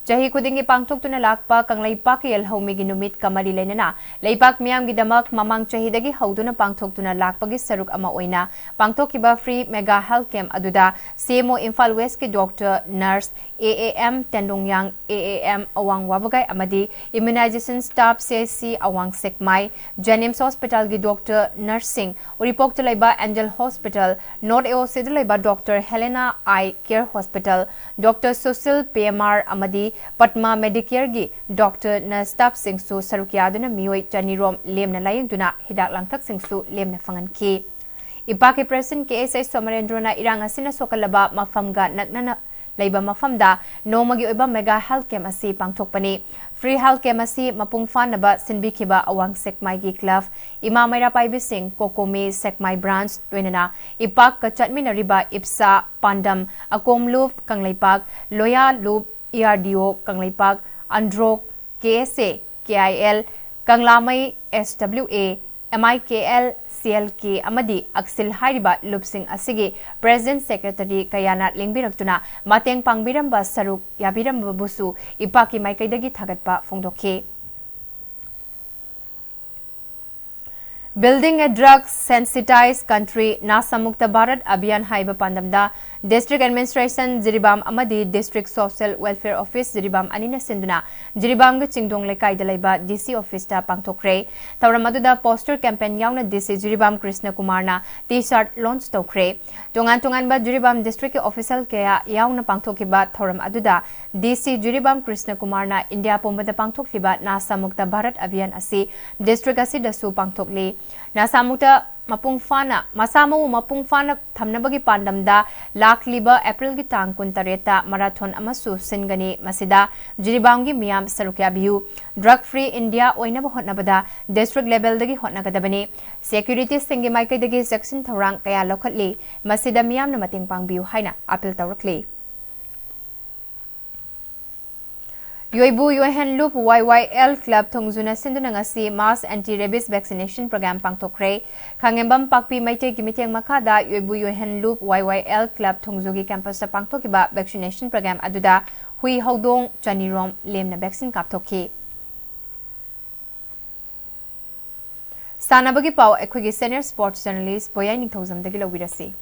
ꯆꯍꯤ ꯈꯨꯗꯤꯡꯒꯤ ꯄꯥꯡꯊꯣꯛꯇꯨꯅ ꯂꯥꯛꯄ ꯀꯪꯂꯩꯄꯥꯛꯀꯤ ꯌꯦꯜꯍꯧꯃꯤꯒꯤ ꯅꯨꯃꯤꯠꯀ ꯃꯔꯤ ꯂꯩꯅꯅ ꯂꯩꯄꯥꯛ ꯃꯤꯌꯥꯝꯒꯤꯗꯃꯛ ꯃꯃꯥꯡ ꯆꯍꯤꯗꯒꯤ ꯍꯧꯗꯨꯅ ꯄꯥꯡꯊꯣꯛꯇꯨꯅ ꯂꯥꯛꯄꯒꯤ ꯁꯔꯨꯛ ꯑꯃ ꯑꯣꯏꯅ ꯄꯥꯡꯊꯣꯛꯈꯤꯕ free mega health camp ꯑꯗꯨꯗ ꯁꯤ ꯑꯦꯝ ꯑꯣ ꯏꯝꯐꯥꯜ ꯋꯦꯁꯀꯤ doctor, nurse, A A M Tendongyang, A A M Awang Wabagai ꯑꯃꯗꯤ immunization staff, ꯁꯤ ꯑꯩꯆ ꯁꯤ ꯑꯋꯥꯡ ꯁꯦꯛꯃꯥꯏ, ꯖꯦꯅꯤꯝꯁ ꯍꯣꯁꯄꯤꯇꯥꯜꯒꯤ ꯗꯣꯛꯇꯔ, ꯅꯔꯁꯁꯤꯡ, ꯎꯔꯤꯄꯣꯛꯇ ꯂꯩꯕ ꯑꯦꯟꯖꯦꯜ ꯍꯣꯁꯄꯤꯇꯥꯜ, ꯅꯣꯔꯠ ꯑꯦ ꯑꯣ ꯁꯤꯗ ꯂꯩꯕ doctor Helena I care hospital, doctor Sushil P M R ꯑꯃꯗꯤ ꯄꯗꯃꯥ ꯃꯦꯗꯤꯀꯦꯌꯔꯒꯤ ꯗꯣꯛꯇꯔ, ꯅꯔꯁ ꯁ꯭ꯇꯥꯐꯁꯤꯡꯁꯨ ꯁꯔꯨꯛ ꯌꯥꯗꯨꯅ ꯃꯤꯑꯣꯏ ꯆꯅꯤꯔꯣꯝ ꯂꯦꯝꯅ ꯂꯥꯌꯦꯡꯗꯨꯅ ꯍꯤꯗꯥꯛ ꯂꯥꯡꯊꯛꯁꯤꯡꯁꯨ ꯂꯦꯝꯅ ꯐꯪꯍꯟꯈꯤ꯫ ꯏꯄꯥꯛꯀꯤ ꯄ꯭ꯔꯦꯁꯤꯗꯦꯟꯠ ꯀꯦ ꯑꯦꯁ ꯑꯩꯆ ꯁꯣꯃꯔꯦꯟꯗ꯭ꯔꯣꯅ ꯏꯔꯥꯡ ꯑꯁꯤꯅ ꯁꯣꯛꯍꯜꯂꯕ ꯃꯐꯝꯒ ꯅꯛꯅꯅ ꯂꯩꯕ ꯃꯐꯝꯗ ꯅꯣꯡꯃꯒꯤ ꯑꯣꯏꯕ mega health camp ꯑꯁꯤ ꯄꯥꯡꯊꯣꯛꯄꯅꯤ꯫ Free health camp ꯑꯁꯤ ꯃꯄꯨꯡ ꯐꯥꯅꯕ ꯁꯤꯟꯕꯤꯈꯤꯕ ꯑꯋꯥꯡ ꯁꯦꯛꯃꯥꯏꯒꯤ club ꯏꯃꯥ ꯃꯩꯔꯥ ꯄꯥꯏꯕꯤꯁꯤꯡ, ꯀꯣꯀꯣꯃꯤ ꯁꯦꯛꯃꯥꯏ branch, ꯂꯣꯏꯅꯅ ꯏꯄꯥꯛꯀ ꯆꯠꯃꯤꯟꯅꯔꯤꯕ ꯏꯞꯁꯥ, ꯄꯥꯟꯗꯝ, ꯑꯀꯣꯝ ꯂꯨꯞ ꯀꯪꯂꯩꯄꯥꯛ, ꯂꯣꯌꯥ ꯂꯨꯞ, E R D O Kangleipak, ꯑꯟꯗ꯭ꯔꯣꯛ, K S A, K I L, ꯀꯪꯂꯥꯃꯩ S W A, M I K L, C L K ꯑꯃꯗꯤ ꯑꯛꯁꯤꯜ ꯍꯥꯏꯔꯤꯕ ꯂꯨꯞꯁꯤꯡ ꯑꯁꯤꯒꯤ president secretary ꯀꯌꯥꯅ ꯂꯦꯡꯕꯤꯔꯛꯇꯨꯅ ꯃꯇꯦꯡ ꯄꯥꯡꯕꯤꯔꯝꯕ, ꯁꯔꯨꯛ ꯌꯥꯕꯤꯔꯝꯕꯕꯨꯁꯨ ꯏꯄꯥꯛꯀꯤ ꯃꯥꯏꯀꯩꯗꯒꯤ ꯊꯥꯒꯠꯄ ꯐꯣꯡꯗꯣꯛꯈꯤ꯫ Building a drug sensitized country, Nasha Mukt Bharat Abhiyan ꯍꯥꯏꯕ ꯄꯥꯟꯗꯝꯗ District Administration ꯖꯤꯔꯤꯕꯥꯝ ꯑꯃꯗꯤ District Social Welfare Office Jiribam ꯑꯅꯤꯅ ꯁꯤꯟꯗꯨꯅ ꯖꯤꯔꯤꯕꯥꯝꯒꯤ ꯆꯤꯡꯗꯣꯡ ꯂꯩꯀꯥꯏꯗ ꯂꯩꯕ D C officeꯇ ꯄꯥꯡꯊꯣꯛꯈ꯭ꯔꯦ꯫ ꯊꯧꯔꯝ ꯑꯗꯨꯗ poster campaign ꯌꯥꯎꯅ D C ꯖꯤꯔꯤꯕꯥꯝ ꯀ꯭ꯔꯤꯁꯅ ꯀꯨꯃꯥꯔꯅ T-shirt launch ꯇꯧꯈ꯭ꯔꯦ꯫ ꯇꯣꯉꯥꯟ ꯇꯣꯉꯥꯟꯕ ꯖꯤꯔꯤꯕꯥꯝ districtꯀꯤ official ꯀꯌꯥ ꯌꯥꯎꯅ ꯄꯥꯡꯊꯣꯛꯈꯤꯕ ꯊꯧꯔꯝ ꯑꯗꯨꯗ D C ꯖꯤꯔꯤꯕꯥꯝ ꯀ꯭ꯔꯤꯁꯅ ꯀꯨꯃꯥꯔꯅ ꯏꯟꯗꯤꯌꯥ ꯄꯨꯝꯕꯗ ꯄꯥꯡꯊꯣꯛꯂꯤꯕ ꯅꯥꯁꯥ ꯃꯨꯛꯇ ꯚꯥꯔꯠ ꯑꯚꯤꯌꯥꯟ ꯑꯁꯤ district ꯑꯁꯤꯗꯁꯨ ꯄꯥꯡꯊꯣꯛꯂꯤ꯫ ꯅꯥꯁꯥ ꯃꯨꯛꯇ ꯃꯄꯨꯡ ꯐꯥꯅ, ꯃꯁꯥ ꯃꯎ ꯃꯄꯨꯡ ꯐꯥꯅ ꯊꯝꯅꯕꯒꯤ ꯄꯥꯟꯗꯝꯗ ꯂꯥꯛꯂꯤꯕ Aprilꯒꯤ ꯇꯥꯡ ꯀꯨꯟꯇꯔꯦꯠꯇ marathon ꯑꯃꯁꯨ ꯁꯤꯟꯒꯅꯤ꯫ ꯃꯁꯤꯗ ꯖꯤꯔꯤꯕꯥꯝꯒꯤ ꯃꯤꯌꯥꯝ ꯁꯔꯨꯛ ꯌꯥꯕꯤꯌꯨ꯫ Drug free India ꯑꯣꯏꯅꯕ ꯍꯣꯠꯅꯕꯗ district levelꯗꯒꯤ ꯍꯣꯠꯅꯒꯗꯕꯅꯤ꯫ Securityꯁꯤꯡꯒꯤ ꯃꯥꯏꯀꯩꯗꯒꯤ ꯆꯦꯛꯁꯤꯟ ꯊꯧꯔꯥꯡ ꯀꯌꯥ ꯂꯧꯈꯠꯂꯤ꯫ ꯃꯁꯤꯗ ꯃꯤꯌꯥꯝꯅ ꯃꯇꯦꯡ ꯄꯥꯡꯕꯤꯌꯨ ꯍꯥꯏꯅ appeal ꯇꯧꯔꯛꯂꯤ꯫ ꯌꯣꯏꯕꯨ ꯌꯣꯏꯍꯦꯟꯂꯨꯞ Y Y L club ꯊꯣꯡꯖꯨꯅ ꯁꯤꯟꯗꯨꯅ ꯉꯁꯤ mass anti rabies vaccination program ꯄꯥꯡꯊꯣꯛꯈ꯭ꯔꯦ꯫ ꯈꯥꯉꯦꯝꯕꯝ ꯄꯥꯛꯄꯤ ꯃꯩꯇꯩꯒꯤ ꯃꯤꯠꯌꯦꯡ ꯃꯈꯥꯗ ꯌꯣꯏꯕꯨ ꯌꯣꯏꯍꯦꯟꯂꯨꯞ Y Y L club ꯊꯣꯡꯖꯨꯒꯤ campusꯇ ꯄꯥꯡꯊꯣꯛꯈꯤꯕ vaccination program ꯑꯗꯨꯗ ꯍꯨꯏ ꯍꯧꯗꯣꯡ ꯆꯅꯤꯔꯣꯝ ꯂꯦꯝꯅ vaccine ꯀꯥꯞꯊꯣꯛꯈꯤ꯫ ꯁꯥꯟꯅꯕꯒꯤ ꯄꯥꯎ ꯑꯩꯈꯣꯏꯒꯤ senior sports journalist ꯕꯣꯌꯥꯏ ꯅꯤꯡꯊꯧꯖꯝꯗꯒꯤ ꯂꯧꯕꯤꯔꯁꯤ꯫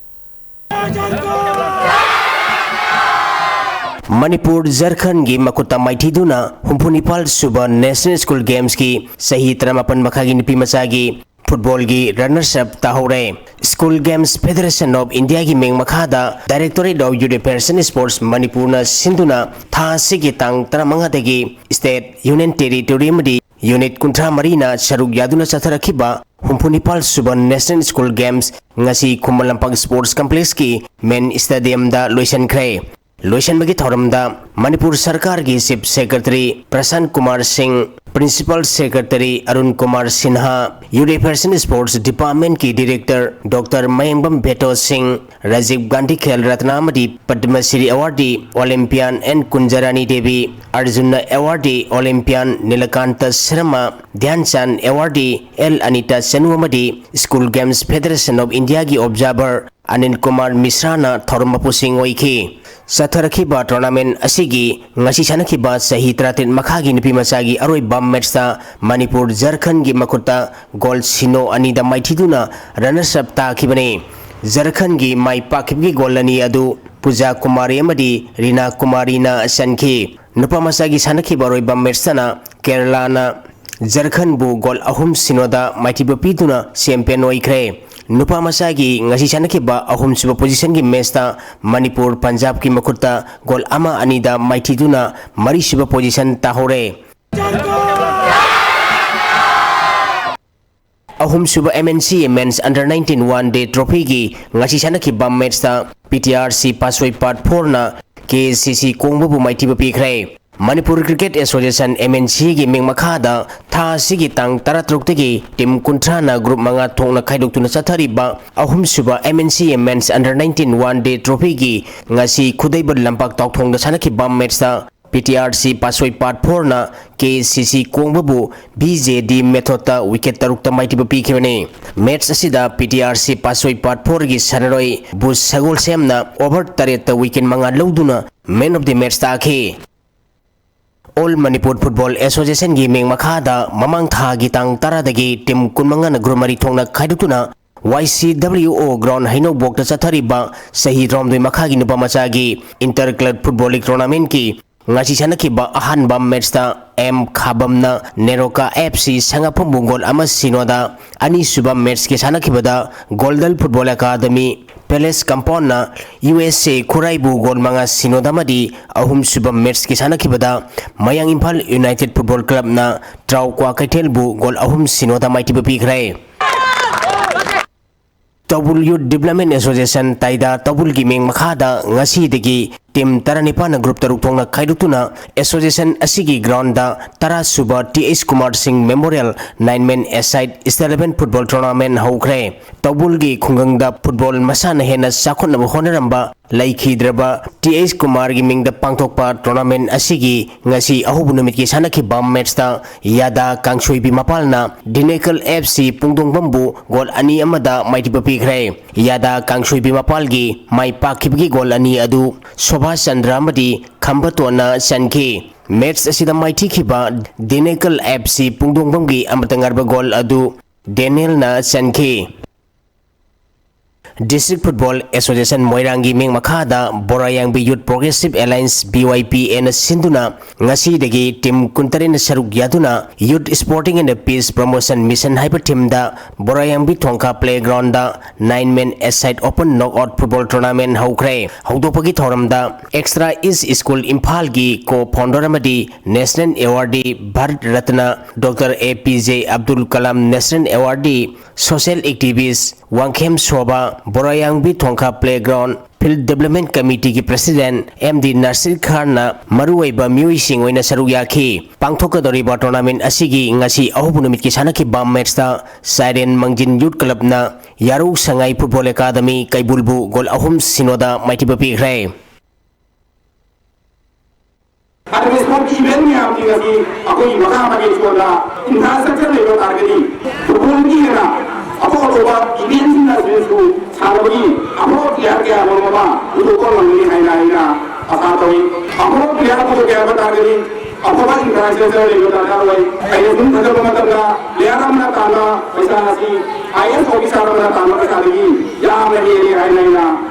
ꯃꯅꯤꯄꯨꯔ ꯖꯔꯈꯟꯒꯤ ꯃꯈꯨꯠꯇ ꯃꯥꯏꯊꯤꯗꯨꯅ ꯍꯨꯝꯐꯨ ꯅꯤꯄꯥꯜ ꯁꯨꯕ National School Gamesꯀꯤ ꯆꯍꯤ ꯇꯔꯥꯃꯥꯄꯟ ꯃꯈꯥꯒꯤ ꯅꯨꯄꯤ ꯃꯆꯥꯒꯤ footballꯒꯤ runners up ꯇꯥꯍꯧꯔꯦ꯫ School Games Federation of Indiaꯒꯤ ꯃꯤꯡ ꯃꯈꯥꯗ Directorate of Youth Affairs and Sports ꯃꯅꯤꯄꯨꯔꯅ ꯁꯤꯟꯗꯨꯅ ꯊꯥ ꯑꯁꯤꯒꯤ ꯇꯥꯡ ꯇꯔꯥꯃꯉꯥꯗꯒꯤ state, union territory ꯑꯃꯗꯤ unit ꯀꯨꯟꯊ꯭ꯔꯥ ꯃꯔꯤꯅ ꯁꯔꯨꯛ ꯌꯥꯗꯨꯅ ꯆꯠꯊꯔꯛꯈꯤꯕ ꯍꯨꯝꯐꯨ ꯅꯤꯄꯥꯜ ꯁꯨꯕ National School Games ꯉꯁꯤ ꯈꯨꯃꯟ ꯂꯝꯄꯥꯛ Sports Complexꯀꯤ main stadiumꯗ ꯂꯣꯏꯁꯤꯟꯈ꯭ꯔꯦ꯫ ꯂꯣꯏꯁꯤꯟꯕꯒꯤ ꯊꯧꯔꯝꯗ ꯃꯅꯤꯄꯨꯔ ꯁꯔꯀꯥꯔꯒꯤ Chief Secretary ꯄ꯭ꯔꯁꯥꯟ ꯀꯨꯃꯥꯔ ꯁꯤꯡ, Principal Secretary Arun Kumar Sinha, Youth Affairs and Sports Department ꯀꯤ Director Doctor ꯃꯌꯦꯡꯕꯝ ꯕꯦꯇꯣ ꯁꯤꯡ, ꯔꯥꯖꯤꯕ ꯒꯥꯟꯙꯤ ꯈꯦꯜ ꯔꯠꯅ ꯑꯃꯗꯤ Padma Shri awardee Olympian N Kunjarani Devi, Arjuna awardee Olympian Nilakanta Sharma, Dhyan Chand awardee L Anita ꯆꯅꯨ ꯑꯃꯗꯤ School Games Federation of India ꯒꯤ observer ꯑꯅꯤꯜ ꯀꯨꯃꯥꯔ ꯃꯤꯁ꯭ꯔꯥꯅ ꯊꯧꯔꯝ ꯃꯄꯨꯁꯤꯡ ꯑꯣꯏꯈꯤ꯫ ꯆꯠꯊꯔꯛꯈꯤꯕ tournament ꯑꯁꯤꯒꯤ ꯉꯁꯤ ꯁꯥꯟꯅꯈꯤꯕ ꯆꯍꯤ ꯇꯔꯥꯇꯔꯦꯠ ꯃꯈꯥꯒꯤ ꯅꯨꯄꯤ ꯃꯆꯥꯒꯤ ꯑꯔꯣꯏꯕ match ꯇ ꯃꯅꯤꯄꯨꯔ ꯖꯔꯈꯟꯒꯤ ꯃꯈꯨꯠꯇ goal ꯁꯤꯅꯣ ꯑꯅꯤꯗ ꯃꯥꯏꯊꯤꯗꯨꯅ runners up ꯇꯥꯈꯤꯕꯅꯤ꯫ ꯖꯔꯈꯟꯒꯤ ꯃꯥꯏ ꯄꯥꯛꯈꯤꯕꯒꯤ goal ꯑꯅꯤ ꯑꯗꯨ ꯄꯨꯖꯥ ꯀꯨꯃꯥꯔꯤ ꯑꯃꯗꯤ ꯔꯤꯅꯥ ꯀꯨꯃꯥꯔꯤꯅ ꯆꯟꯈꯤ꯫ ꯅꯨꯄꯥ ꯃꯆꯥꯒꯤ ꯁꯥꯟꯅꯈꯤꯕ ꯑꯔꯣꯏꯕ match ꯇꯅ ꯀꯦꯔꯂꯥꯅ ꯖꯔꯈꯟꯕꯨ goal ꯑꯍꯨꯝ ꯁꯤꯅꯣꯗ ꯃꯥꯏꯊꯤꯕ ꯄꯤꯗꯨꯅ champion ꯑꯣꯏꯈ꯭ꯔꯦ꯫ ꯅꯨꯄꯥ ꯃꯆꯥꯒꯤ ꯉꯁꯤ ꯁꯥꯟꯅꯈꯤꯕ ꯑꯍꯨꯝꯁꯨꯕ position ꯒꯤ match ꯇ ꯃꯅꯤꯄꯨꯔ ꯄꯟꯖꯥꯕꯀꯤ ꯃꯈꯨꯠꯇ goal ꯑꯃ ꯑꯅꯤꯗ ꯃꯥꯏꯊꯤꯗꯨꯅ ꯃꯔꯤꯁꯨꯕ position ꯇꯥꯍꯧꯔꯦ꯫ ꯑꯍꯨꯝꯁꯨꯕ M N C A Men's Under nineteen One Day Trophy ꯒꯤ ꯉꯁꯤ ꯁꯥꯟꯅꯈꯤꯕ match ꯇ P T R C ꯄꯥꯠꯁꯣꯏ Part four ꯅ K S C C ꯀꯣꯡꯕꯕꯨ ꯃꯥꯏꯊꯤꯕ ꯄꯤꯈ꯭ꯔꯦ꯫ Manipur Cricket Association, M N C A ꯒꯤ ꯃꯤꯡ ꯃꯈꯥꯗ ꯊꯥ ꯑꯁꯤꯒꯤ ꯇꯥꯡ ꯇꯔꯥꯇꯔꯨꯛꯇꯒꯤ team ꯀꯨꯟꯊ꯭ꯔꯥꯅ group ꯃꯉꯥ ꯊꯣꯛꯅ ꯈꯥꯏꯗꯣꯛꯇꯨꯅ ꯆꯠꯊꯔꯤꯕ ꯑꯍꯨꯝꯁꯨꯕ M N C A Men's Under nineteen One Day Trophy ꯒꯤ ꯉꯁꯤ ꯈꯨꯗꯩꯕ ꯂꯝꯄꯥꯛ ꯇꯥꯎꯊꯣꯡꯗ ꯁꯥꯟꯅꯈꯤꯕ match ꯇ P T R C ꯄꯥꯠꯁꯣꯏ Part four ꯅ K S C C ꯀꯣꯡꯕꯕꯨ B J D method ꯇ wicket ꯇꯔꯨꯛꯇ ꯃꯥꯏꯊꯤꯕ ꯄꯤꯈꯤꯕꯅꯤ꯫ Match ꯑꯁꯤꯗ P T R C ꯄꯥꯠꯁꯣꯏ Part four ꯒꯤ ꯁꯥꯟꯅꯔꯣꯏ ꯕꯨꯁ ꯁꯒꯣꯜꯁꯦꯝꯅ over ꯇꯔꯦꯠꯇ wicket ꯃꯉꯥ ꯂꯧꯗꯨꯅ man of the match ꯇꯥꯈꯤ꯫ All Manipur Football Association ꯒꯤ ꯃꯤꯡ ꯃꯈꯥꯗ ꯃꯃꯥꯡ ꯊꯥꯒꯤ ꯇꯥꯡ ꯇꯔꯥꯗꯒꯤ team ꯀꯨꯟꯃꯉꯥꯅ group ꯃꯔꯤ ꯊꯣꯛꯅ ꯈꯥꯏꯗꯣꯛꯇꯨꯅ Y C W O ground ꯍꯩꯅꯧꯕꯣꯛꯇ ꯆꯠꯊꯔꯤꯕ ꯆꯍꯤ ꯇꯔꯥꯍꯨꯝꯗꯣꯏ ꯃꯈꯥꯒꯤ ꯅꯨꯄꯥ ꯃꯆꯥꯒꯤ inter club football league tournament ꯀꯤ ꯉꯁꯤ ꯁꯥꯟꯅꯈꯤꯕ ꯑꯍꯥꯟꯕ match ꯇ M ꯈꯥꯕꯝꯅ NEROCA F C ꯁꯉꯥꯐꯝꯕꯨ goal ꯑꯃ ꯁꯤꯅꯣꯗ, ꯑꯅꯤꯁꯨꯕ match ꯀꯤ ꯁꯥꯟꯅꯈꯤꯕꯗ Golden Football Academy Palace Compound ꯅ U S A ꯈꯨꯔꯥꯏꯕꯨ goal ꯃꯉꯥ ꯁꯤꯅꯣꯗ ꯑꯃꯗꯤ ꯑꯍꯨꯝꯁꯨꯕ match ꯀꯤ ꯁꯥꯟꯅꯈꯤꯕꯗ ꯃꯌꯥꯡ ꯏꯝꯐꯥꯜ United Football Club ꯅ ꯇ꯭ꯔꯥꯎ ꯀ꯭ꯋꯥꯀꯩꯊꯦꯜꯕꯨ goal ꯑꯍꯨꯝ ꯁꯤꯅꯣꯗ ꯃꯥꯏꯊꯤꯕ ꯄꯤꯈ꯭ꯔꯦ꯫ ꯇꯧꯕꯨꯜ Youth Development Association ꯇꯥꯏꯗꯥ ꯇꯧꯕꯨꯜꯒꯤ ꯃꯤꯡ ꯃꯈꯥꯗ ꯉꯁꯤꯗꯒꯤ Team ꯇꯔꯥꯅꯤꯄꯥꯟꯅ group ꯇꯔꯨꯛ ꯊꯣꯛꯅ ꯈꯥꯏꯗꯣꯛꯇꯨꯅ association ꯑꯁꯤꯒꯤ groundꯗ ꯇꯔꯥ ꯁꯨꯕ ꯇꯤ ꯑꯩꯆ ꯀꯨꯃꯥꯔ ꯁꯤꯡ Memorial nine man a side State Eleven Football Tournament ꯍꯧꯈ꯭ꯔꯦ꯫ ꯇꯧꯕꯨꯜꯒꯤ ꯈꯨꯡꯒꯪꯗ football ꯃꯁꯥꯟꯅ ꯍꯦꯟꯅ ꯆꯥꯎꯈꯠꯅꯕ ꯍꯣꯠꯅꯔꯝꯕ ꯂꯩꯈꯤꯗ꯭ꯔꯕ ꯇꯤ ꯑꯩꯆ ꯀꯨꯃꯥꯔꯒꯤ ꯃꯤꯡꯗ ꯄꯥꯡꯊꯣꯛꯄ tournament ꯑꯁꯤꯒꯤ ꯉꯁꯤ ꯑꯍꯧꯕ ꯅꯨꯃꯤꯠꯀꯤ ꯁꯥꯟꯅꯈꯤꯕ matchꯇ ꯌꯥꯗꯥ ꯀꯥꯡꯁꯣꯏꯕꯤ ꯃꯄꯥꯜꯅ ꯗꯤꯅꯦꯀꯜ ꯑꯦꯐ ꯁꯤ ꯄꯨꯡꯗꯣꯡꯕꯝꯕꯨ goal ꯑꯅꯤ ꯑꯃꯗ ꯃꯥꯏꯊꯤꯕ ꯄꯤꯈ꯭ꯔꯦ꯫ ꯌꯥꯗꯥ ꯀꯥꯡꯁꯣꯏꯕꯤ ꯃꯄꯥꯜꯒꯤ ꯃꯥꯏ ꯄꯥꯛꯈꯤꯕꯒꯤ goal ꯑꯅꯤ ꯑꯗꯨ ꯁꯣꯚꯥ ꯆꯟꯗ꯭ꯔ ꯑꯃꯗꯤ ꯈꯝꯕꯇꯣꯟꯅ ꯆꯟꯈꯤ꯫ Match ꯑꯁꯤꯗ ꯃꯥꯏꯊꯤꯈꯤꯕ ꯗꯤꯅꯦꯀꯜ ꯑꯦꯐ ꯁꯤ ꯄꯨꯡꯗꯣꯡꯕꯝꯒꯤ ꯑꯃꯇ ꯉꯥꯏꯔꯕ goal ꯑꯗꯨ ꯗꯦꯅꯤꯌꯦꯜꯅ ꯆꯟꯈꯤ꯫ District Football Association ꯃꯣꯏꯔꯥꯡꯒꯤ ꯃꯤꯡ ꯃꯈꯥꯗ ꯕꯣꯔꯥꯌꯥꯡꯕꯤ Youth Progressive Alliance, B Y P Aꯅ ꯁꯤꯟꯗꯨꯅ ꯉꯁꯤꯗꯒꯤ team ꯀꯨꯟꯇꯔꯦꯠꯅ ꯁꯔꯨꯛ ꯌꯥꯗꯨꯅ Youth Sporting and Peace Promotion Mission ꯍꯥꯏꯕ teamꯗ ꯕꯣꯔꯥꯌꯥꯡꯕꯤ ꯊꯣꯡꯈꯥ playgroundꯗ nine man a side open knockout football tournament ꯍꯧꯈ꯭ꯔꯦ꯫ ꯍꯧꯗꯣꯛꯄꯒꯤ ꯊꯧꯔꯝꯗ Extra East School ꯏꯝꯐꯥꯜꯒꯤ co-founder ꯑꯃꯗꯤ National Awardee Bharat Ratna Doctor A P J Abdul Kalam National Awardee, social activist Wangkhem ꯁꯣꯕꯥ, ꯕꯣꯔꯥꯌꯥꯡꯕꯤ ꯊꯣꯡꯈꯥ playground Field Development Committeeꯒꯤ President M D Nasir ꯈꯥꯟꯅ ꯃꯔꯨꯑꯣꯏꯕ ꯃꯤꯑꯣꯏꯁꯤꯡ ꯑꯣꯏꯅ ꯁꯔꯨꯛ ꯌꯥꯈꯤ꯫ ꯄꯥꯡꯊꯣꯛꯀꯗꯧꯔꯤꯕ tournament ꯑꯁꯤꯒꯤ ꯉꯁꯤ ꯑꯍꯧꯕ ꯅꯨꯃꯤꯠꯀꯤ ꯁꯥꯟꯅꯈꯤꯕ matchꯇ ꯁꯥꯏꯔꯦꯟ ꯃꯪꯖꯤꯟ Youth Clubꯅ ꯌꯥꯔꯧ ꯁꯉꯥꯏ Football Academy ꯀꯩꯕꯨꯜꯕꯨ goal ꯑꯍꯨꯝ ꯁꯤꯅꯣꯗ ꯃꯥꯏꯊꯤꯕ ꯄꯤꯈ꯭ꯔꯦ꯫ ꯍꯥꯏꯔꯤꯕ sportꯀꯤ event ꯃꯌꯥꯝꯁꯤꯡ ꯑꯁꯤ ꯑꯩꯈꯣꯏꯒꯤ ꯃꯈꯥ ꯃꯈꯩ ꯁꯣꯟꯗ infrastructure ꯂꯩꯕ ꯇꯥꯔꯒꯗꯤ footballꯒꯤ ꯍꯦꯟꯅ ꯑꯇꯣꯞ ꯑꯇꯣꯞꯄ eventꯁꯤꯡ ꯑꯁꯤꯁꯨ ꯁꯥꯟꯅꯕꯒꯤ ꯑꯐꯕ player ꯀꯌꯥ ꯃꯔꯨꯝ ꯑꯃ ꯄꯨꯊꯣꯛꯄ ꯉꯝꯒꯅꯤ ꯍꯥꯏꯅ ꯑꯩꯅ ꯑꯥꯁꯥ ꯇꯧꯏ꯫ ꯑꯐꯕ player ꯄꯨꯊꯣꯛꯀꯦ ꯍꯥꯏꯕ ꯇꯥꯔꯒꯗꯤ ꯑꯐꯕ infrastructure ꯂꯩꯕ ꯗꯔꯀꯥꯔ ꯑꯣꯏ꯫ ꯑꯩꯅ ꯁꯨꯝ ꯈꯟꯖꯕ ꯃꯇꯝꯗ player ꯑꯃꯅ ꯇꯥꯟꯕ ꯄꯩꯁꯥ ꯑꯁꯤ I A S officer ꯑꯃꯅ ꯇꯥꯟꯕ ꯄꯩꯁꯥꯗꯒꯤ ꯌꯥꯝꯅ ꯍꯦꯜꯂꯤ ꯍꯥꯏꯅ ꯑꯩꯅ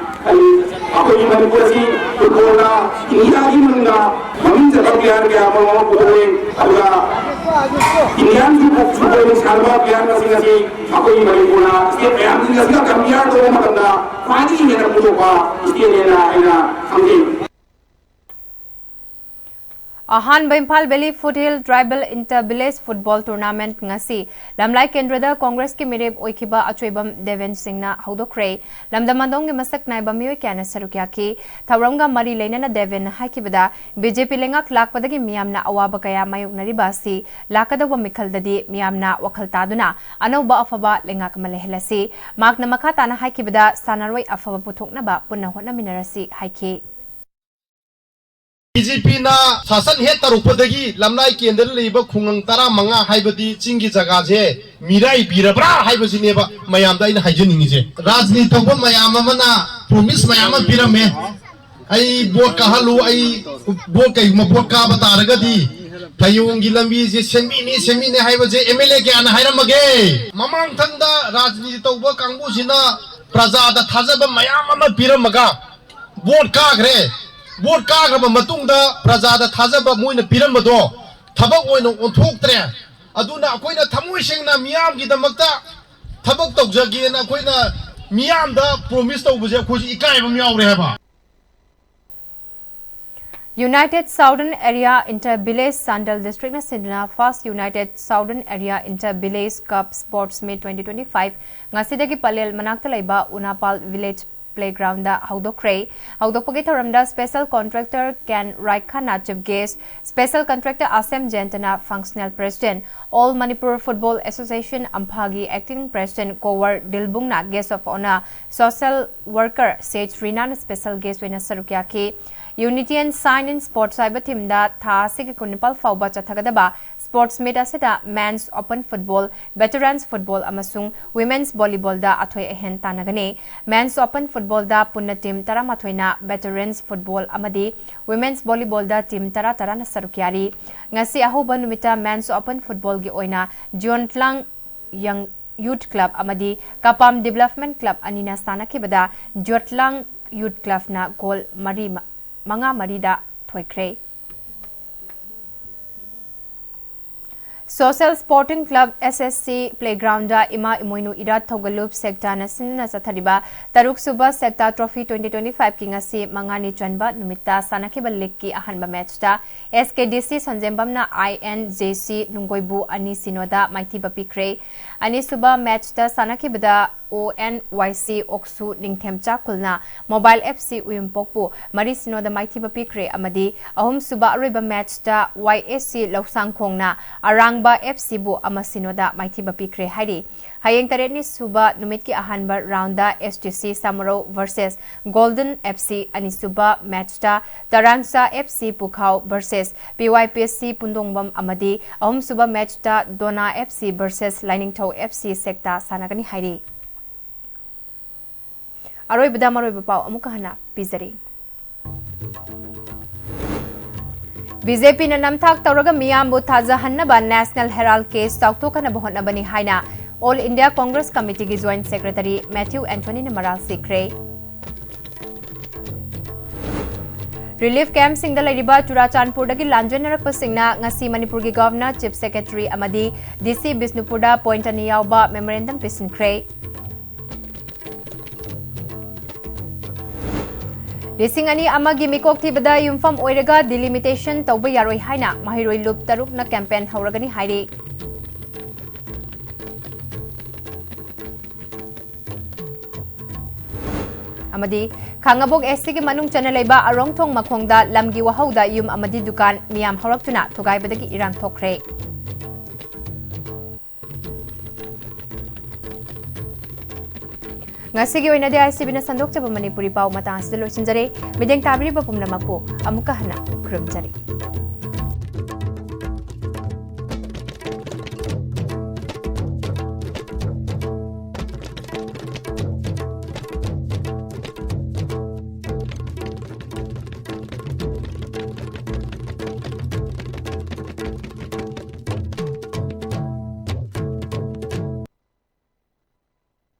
ꯈꯜꯂꯤ꯫ ꯑꯩꯈꯣꯏꯒꯤ ꯃꯅꯤꯄꯨꯔ ꯑꯁꯤ footballꯗ ꯏꯟꯗꯤꯌꯥꯒꯤ ꯃꯅꯨꯡꯗ ꯃꯃꯤꯡ ꯆꯠꯄ player ꯀꯌꯥ ꯃꯔꯨꯝ ꯑꯃ ꯄꯨꯊꯣꯛꯏ꯫ ꯑꯗꯨꯒ Indian football ꯁꯥꯟꯅꯕ player ꯃꯁꯤꯡ ꯑꯁꯤ ꯑꯩꯈꯣꯏꯒꯤ ꯃꯅꯤꯄꯨꯔꯅ state ꯃꯌꯥꯝꯁꯤꯡ ꯑꯁꯤꯒ compare ꯇꯧꯕ ꯃꯇꯝꯗ ꯈ꯭ꯋꯥꯏꯗꯒꯤ ꯍꯦꯟꯅ ꯄꯨꯊꯣꯛꯄ stateꯅꯦꯅ ꯑꯩꯅ ꯈꯪꯖꯩ꯫ ꯑꯍꯥꯟꯕ Imphal valley foothill tribal inter village football tournament ꯉꯁꯤ ꯂꯝꯂꯥꯏ ꯀꯦꯟꯗ꯭ꯔꯗ ꯀꯣꯡꯒ꯭ꯔꯦꯁꯀꯤ ꯃꯤꯔꯦꯞ ꯑꯣꯏꯈꯤꯕ ꯑꯆꯣꯏꯕꯝ ꯗꯦꯕꯦꯟ ꯁꯤꯡꯅ ꯍꯧꯗꯣꯛꯈ꯭ꯔꯦ꯫ ꯂꯝꯗꯝꯗꯣꯡꯒꯤ ꯃꯁꯛ ꯅꯥꯏꯕ ꯃꯤꯑꯣꯏ ꯀꯌꯥꯅ ꯁꯔꯨꯛ ꯌꯥꯈꯤ꯫ ꯊꯧꯔꯝꯒ ꯃꯔꯤ ꯂꯩꯅꯅ ꯗꯦꯕꯦꯟꯅ ꯍꯥꯏꯈꯤꯕꯗ, ꯕꯤ ꯖꯦ ꯄꯤ ꯂꯩꯉꯥꯛ ꯂꯥꯛꯄꯗꯒꯤ ꯃꯤꯌꯥꯝꯅ ꯑꯋꯥꯕ ꯀꯌꯥ ꯃꯥꯌꯣꯛꯅꯔꯤꯕ ꯑꯁꯤ ꯂꯥꯛꯀꯗꯧꯕ ꯃꯤꯈꯜꯗꯗꯤ ꯃꯤꯌꯥꯝꯅ ꯋꯥꯈꯜ ꯇꯥꯗꯨꯅ ꯑꯅꯧꯕ ꯑꯐꯕ ꯂꯩꯉꯥꯛ ꯑꯃ ꯂꯩꯍꯜꯂꯁꯤ꯫ ꯃꯍꯥꯛꯅ ꯃꯈꯥ ꯇꯥꯅ ꯍꯥꯏꯈꯤꯕꯗ, ꯁꯥꯟꯅꯔꯣꯏ ꯑꯐꯕ ꯄꯨꯊꯣꯛꯅꯕ ꯄꯨꯟꯅ ꯍꯣꯠꯅꯃꯤꯟꯅꯔꯁꯤ ꯍꯥꯏꯈꯤ꯫ ꯕꯤ ꯖꯦ ꯄꯤꯅ ꯁꯥꯁꯟ ꯍꯦꯛ ꯇꯧꯔꯛꯄꯗꯒꯤ ꯂꯝꯂꯥꯏ ꯀꯦꯟꯗ꯭ꯔꯗ ꯂꯩꯔꯤꯕ ꯈꯨꯡꯒꯪ ꯇꯔꯥꯃꯉꯥ ꯍꯥꯏꯕꯗꯤ ꯆꯤꯡꯒꯤ ꯖꯒꯥꯁꯦ ꯃꯤꯔꯥꯏꯕꯤꯔꯕ꯭ꯔꯥ ꯍꯥꯏꯕꯁꯤꯅꯦꯕ ꯃꯌꯥꯝꯗ ꯑꯩꯅ ꯍꯥꯏꯖꯅꯤꯡꯉꯤꯁꯦ꯫ ꯔꯥꯖꯅꯤꯇꯤ ꯇꯧꯕ ꯃꯌꯥꯝ ꯑꯃꯅ ꯄ꯭ꯔꯣꯃꯤꯁ ꯃꯌꯥꯝ ꯑꯃ ꯄꯤꯔꯝꯃꯦ꯫ ꯑꯩ ꯚꯣꯠ ꯀꯥꯍꯜꯂꯨ, ꯑꯩ ꯚꯣꯠ, ꯀꯩꯒꯨꯝꯕ ꯚꯣꯠ ꯀꯥꯕ ꯇꯥꯔꯒꯗꯤ ꯐꯌꯣꯡꯒꯤ ꯂꯝꯕꯤꯁꯦ ꯁꯦꯝꯕꯤꯅꯤ, ꯁꯦꯝꯕꯤꯅꯤ ꯍꯥꯏꯕꯁꯦ ꯑꯦꯝ ꯑꯦꯜ ꯑꯦ ꯀꯌꯥꯅ ꯍꯥꯏꯔꯝꯃꯒꯦ? ꯃꯃꯥꯡꯊꯪꯗ ꯔꯥꯖꯅꯤꯇꯤ ꯇꯧꯕ ꯀꯥꯡꯕꯨꯁꯤꯅ ꯄ꯭ꯔꯖꯥꯗ ꯊꯥꯖꯕ ꯃꯌꯥꯝ ꯑꯃ ꯄꯤꯔꯝꯃꯒ ꯚꯣꯠ ꯀꯥꯈ꯭ꯔꯦ꯫ ꯚꯣꯠ ꯀꯥꯈ꯭ꯔꯕ ꯃꯇꯨꯡꯗ ꯄ꯭ꯔꯖꯥꯗ ꯊꯥꯖꯕ ꯃꯣꯏꯅ ꯄꯤꯔꯝꯕꯗꯣ ꯊꯕꯛ ꯑꯣꯏꯅ ꯑꯣꯟꯊꯣꯛꯇ꯭ꯔꯦ꯫ ꯑꯗꯨꯅ ꯑꯩꯈꯣꯏꯅ ꯊꯃꯣꯏ ꯁꯦꯡꯅ ꯃꯤꯌꯥꯝꯒꯤꯗꯃꯛꯇ ꯊꯕꯛ ꯇꯧꯖꯒꯦꯅ ꯑꯩꯈꯣꯏꯅ ꯃꯤꯌꯥꯝꯗ ꯄ꯭ꯔꯣꯃꯤꯁ ꯇꯧꯕꯁꯦ ꯑꯩꯈꯣꯏꯁꯨ ꯏꯀꯥꯏꯕ ꯑꯃ ꯌꯥꯎꯔꯦ ꯍꯥꯏꯕ꯫ United Southern Area Inter Village Chandel ꯗꯤꯁꯇ꯭ꯔꯤꯛꯅ ꯁꯤꯟꯗꯨꯅ First United Southern Area Inter Village Cup Sports Meet twenty twenty-five ꯉꯁꯤꯗꯒꯤ ꯄꯂꯦꯜ ꯃꯅꯥꯛꯇ ꯂꯩꯕ ꯎꯅꯥꯄꯥꯜ ꯚꯤꯂꯦꯖ ꯄ꯭ꯂꯦꯒ꯭ꯔꯥꯎꯟꯗ ꯍꯧꯗꯣꯛꯈ꯭ꯔꯦ꯫ ꯍꯧꯗꯣꯛꯄꯒꯤ ꯊꯧꯔꯝꯗ ꯁ꯭ꯄꯦꯁꯦꯜ ꯀꯣꯟꯇ꯭ꯔꯦꯛꯇꯔ ꯀꯦꯟ ꯔꯥꯏꯈꯥꯅ chief guest, special contractor Asem ꯖꯌꯟꯇꯅ functional president, all Manipur football association ꯑꯝꯐꯥꯒꯤ ꯑꯦꯛꯇꯤꯡ ꯄ꯭ꯔꯦꯁꯤꯗꯦꯟꯠ ꯀꯣꯋꯔ ꯗꯤꯜꯕꯨꯡꯅ guest of honour, social worker Sej ꯔꯤꯅꯥꯅ ꯁ꯭ꯄꯦꯁꯦꯜ ꯒꯦꯁ ꯑꯣꯏꯅ ꯁꯔꯨꯛ ꯌꯥꯈꯤ꯫ Unity and Shine in Sports ꯍꯥꯏꯕ ꯊꯤꯝꯗ ꯊꯥ ꯑꯁꯤꯒꯤ ꯀꯨꯟꯅꯤꯄꯥꯜ ꯐꯥꯎꯕ ꯆꯠꯊꯒꯗꯕ ꯁ꯭ꯄꯣꯔꯠꯁ ꯃꯤꯠ ꯑꯁꯤꯗ ꯃꯦꯟꯁ ꯑꯣꯄꯟ ꯐꯨꯠꯕꯣꯜ, ꯚꯦꯇꯔꯟꯁ ꯐꯨꯠꯕꯣꯜ ꯑꯃꯁꯨꯡ ꯋꯤꯃꯦꯟꯁ ꯚꯣꯂꯤꯕꯣꯜꯗ ꯑꯊꯣꯏ ꯑꯍꯦꯟ ꯇꯥꯟꯅꯒꯅꯤ꯫ ꯃꯦꯟꯁ ꯑꯣꯄꯟ ꯐꯨꯠꯕꯣꯜꯗ ꯄꯨꯟꯅ ꯇꯤꯝ ꯇꯔꯥꯃꯥꯊꯣꯏꯅ, ꯚꯦꯇꯔꯟꯁ ꯐꯨꯠꯕꯣꯜ ꯑꯃꯗꯤ ꯋꯤꯃꯦꯟꯁ ꯚꯣꯂꯤꯕꯣꯜꯗ ꯇꯤꯝ ꯇꯔꯥ ꯇꯔꯥꯅ ꯁꯔꯨꯛ ꯌꯥꯔꯤ꯫ ꯉꯁꯤ ꯑꯍꯧꯕ ꯅꯨꯃꯤꯠꯇ ꯃꯦꯟꯁ ꯑꯣꯄꯟ ꯐꯨꯠꯕꯣꯜꯒꯤ ꯑꯣꯏꯅ ꯖꯤꯌꯣꯟꯇ꯭ꯂꯥꯡ ꯌꯪ ꯌꯨꯊ ꯀ꯭ꯂꯕ ꯑꯃꯗꯤ ꯀꯄꯥꯝ ꯗꯤꯚꯦꯂꯞꯃꯦꯟꯠ ꯀ꯭ꯂꯕ ꯑꯅꯤꯅ ꯁꯥꯟꯅꯈꯤꯕꯗ ꯖꯤꯌꯣꯟꯇ꯭ꯂꯥꯡ ꯌꯨꯊ ꯀ꯭ꯂꯕꯅ ꯒꯣꯜ ꯃꯔꯤ, ꯃꯉꯥ ꯃꯔꯤꯗ ꯊꯣꯏꯈ꯭ꯔꯦ꯫ Social Sporting Club S S C Playgroundꯗ ꯏꯃꯥ ꯏꯃꯣꯏꯅꯨ ꯏꯔꯥꯠ ꯊꯧꯒꯜꯂꯨꯞ ꯁꯦꯛꯇꯥꯅ ꯁꯤꯟꯅ ꯆꯠꯊꯔꯤꯕ ꯇꯔꯨꯛ ꯁꯨꯕ ꯁꯦꯛꯇꯥ Trophy twenty twenty fiveꯀꯤ ꯉꯁꯤ ꯃꯉꯥꯅꯤ ꯆꯟꯕ ꯅꯨꯃꯤꯠꯇ ꯁꯥꯟꯅꯈꯤꯕ ꯂꯤꯒꯀꯤ ꯑꯍꯥꯟꯕ ꯃꯦꯆꯇ S K D C ꯁꯟꯖꯦꯝꯕꯝꯅ I N J C ꯅꯨꯡꯒꯣꯏꯕꯨ ꯑꯅꯤ ꯁꯤꯅꯣꯗ ꯃꯥꯏꯊꯤꯕ ꯄꯤꯈ꯭ꯔꯦ꯫ ꯑꯅꯤꯁꯨꯕ ꯃꯦꯆꯇ ꯁꯥꯟꯅꯈꯤꯕꯗ O N Y C ꯑꯣꯛꯁꯨ ꯅꯤꯡꯊꯦꯝ ꯆꯥꯛꯈꯨꯜꯅ Mobile F C ꯎꯌꯨꯝꯄꯣꯛꯄꯨ ꯃꯔꯤ ꯁꯤꯅꯣꯗ ꯃꯥꯏꯊꯤꯕ ꯄꯤꯈ꯭ꯔꯦ ꯑꯃꯗꯤ ꯑꯍꯨꯝꯁꯨꯕ ꯑꯔꯣꯏꯕ ꯃꯦꯆꯇ Y S C ꯂꯧꯁꯥꯡꯈꯣꯡꯅ ꯑꯔꯥꯡꯕ F Cꯕꯨ ꯑꯃ ꯁꯤꯅꯣꯗ ꯃꯥꯏꯊꯤꯕ ꯄꯤꯈ꯭ꯔꯦ ꯍꯥꯏꯔꯤ꯫ ꯍꯌꯦꯡ ꯇꯔꯦꯠꯅꯤ ꯁꯨꯕ ꯅꯨꯃꯤꯠꯀꯤ ꯑꯍꯥꯟꯕ round S T C ꯁꯥꯃꯔꯧ versus Golden F C, ꯑꯅꯤꯁꯨꯕ ꯃꯦꯆꯇ ꯇꯔꯥꯡꯆꯥ F C ꯄꯨꯈꯥꯎ versus P Y P C ꯄꯨꯟꯗꯣꯡꯕꯝ ꯑꯃꯗꯤ ꯑꯍꯨꯝꯁꯨꯕ ꯃꯦꯆꯇ ꯗꯣꯅꯥ F C versus ꯂꯥꯏꯅꯤꯡꯊꯧ F C ꯁꯦꯛꯇꯥ ꯁꯥꯟꯅꯒꯅꯤ ꯍꯥꯏꯔꯤ꯫ ꯑꯔꯣꯏꯕꯗ ꯃꯔꯨꯑꯣꯏꯕ ꯄꯥꯎ ꯑꯃꯨꯛꯀ ꯍꯟꯅ ꯄꯤꯖꯔꯤ꯫ BJPꯅ ꯅꯝꯊꯥꯛ ꯇꯧꯔꯒ ꯃꯤꯌꯥꯝꯕꯨ ꯊꯥꯖꯍꯟꯅꯕ National Herald case ꯆꯥꯎꯊꯣꯛꯍꯟꯅꯕ ꯍꯣꯠꯅꯕꯅꯤ ꯍꯥꯏꯅ All India Congress Committeeꯒꯤ Joint Secretary Matthew Anthonyꯅ ꯃꯔꯥꯜ ꯁꯤꯈ꯭ꯔꯦ꯫ Relief campꯁꯤꯡꯗ ꯂꯩꯔꯤꯕ ꯆꯨꯔꯥꯆꯥꯟꯄꯨꯔꯗꯒꯤ ꯂꯥꯟꯖꯦꯟꯅꯔꯛꯄꯁꯤꯡꯅ ꯉꯁꯤ ꯃꯅꯤꯄꯨꯔꯒꯤ Governor, Chief Secretary ꯑꯃꯗꯤ D C ꯕꯤꯁꯅꯨꯄꯨꯔꯗ point ꯑꯅꯤ ꯌꯥꯎꯕ memorandum ꯄꯤꯁꯤꯟꯈ꯭ꯔꯦ꯫ ꯂꯤꯁꯤꯡ ꯑꯅꯤ ꯑꯃꯒꯤ ꯃꯤꯀꯣꯛ ꯊꯤꯕꯗ ꯌꯨꯝꯐꯝ ꯑꯣꯏꯔꯒ delimitation ꯇꯧꯕ ꯌꯥꯔꯣꯏ ꯍꯥꯏꯅ ꯃꯍꯩꯔꯣꯏ ꯂꯨꯞ ꯇꯔꯨꯛꯅ campaign ꯍꯧꯔꯒꯅꯤ ꯍꯥꯏꯔꯤ꯫ ꯑꯃꯗꯤ ꯈꯥꯉꯕꯣꯛ S Cꯒꯤ ꯃꯅꯨꯡ ꯆꯟꯅ ꯂꯩꯕ ꯑꯔꯣꯡꯊꯣꯡ ꯃꯈꯣꯡꯗ ꯂꯝꯒꯤ ꯋꯥꯍꯧꯗ ꯌꯨꯝ ꯑꯃꯗꯤ ꯗꯨꯀꯥꯟ ꯃꯤꯌꯥꯝ ꯍꯧꯔꯛꯇꯨꯅ ꯊꯨꯒꯥꯏꯕꯗꯒꯤ ꯏꯔꯥꯡ ꯊꯣꯛꯈ꯭ꯔꯦ꯫ ꯉꯁꯤꯒꯤ ꯑꯣꯏꯅꯗꯤ ICBꯅ ꯁꯟꯗꯣꯛꯆꯕ ꯃꯅꯤꯄꯨꯔꯤ ꯄꯥꯎ ꯃꯇꯥꯡ ꯑꯁꯤꯗ ꯂꯣꯏꯁꯤꯟꯖꯔꯦ꯫ ꯃꯤꯠꯌꯦꯡ ꯇꯥꯕꯤꯔꯤꯕ ꯄꯨꯝꯅꯃꯛꯄꯨ ꯑꯃꯨꯛꯀ ꯍꯟꯅ ꯈꯨꯔꯨꯝꯖꯔꯤ꯫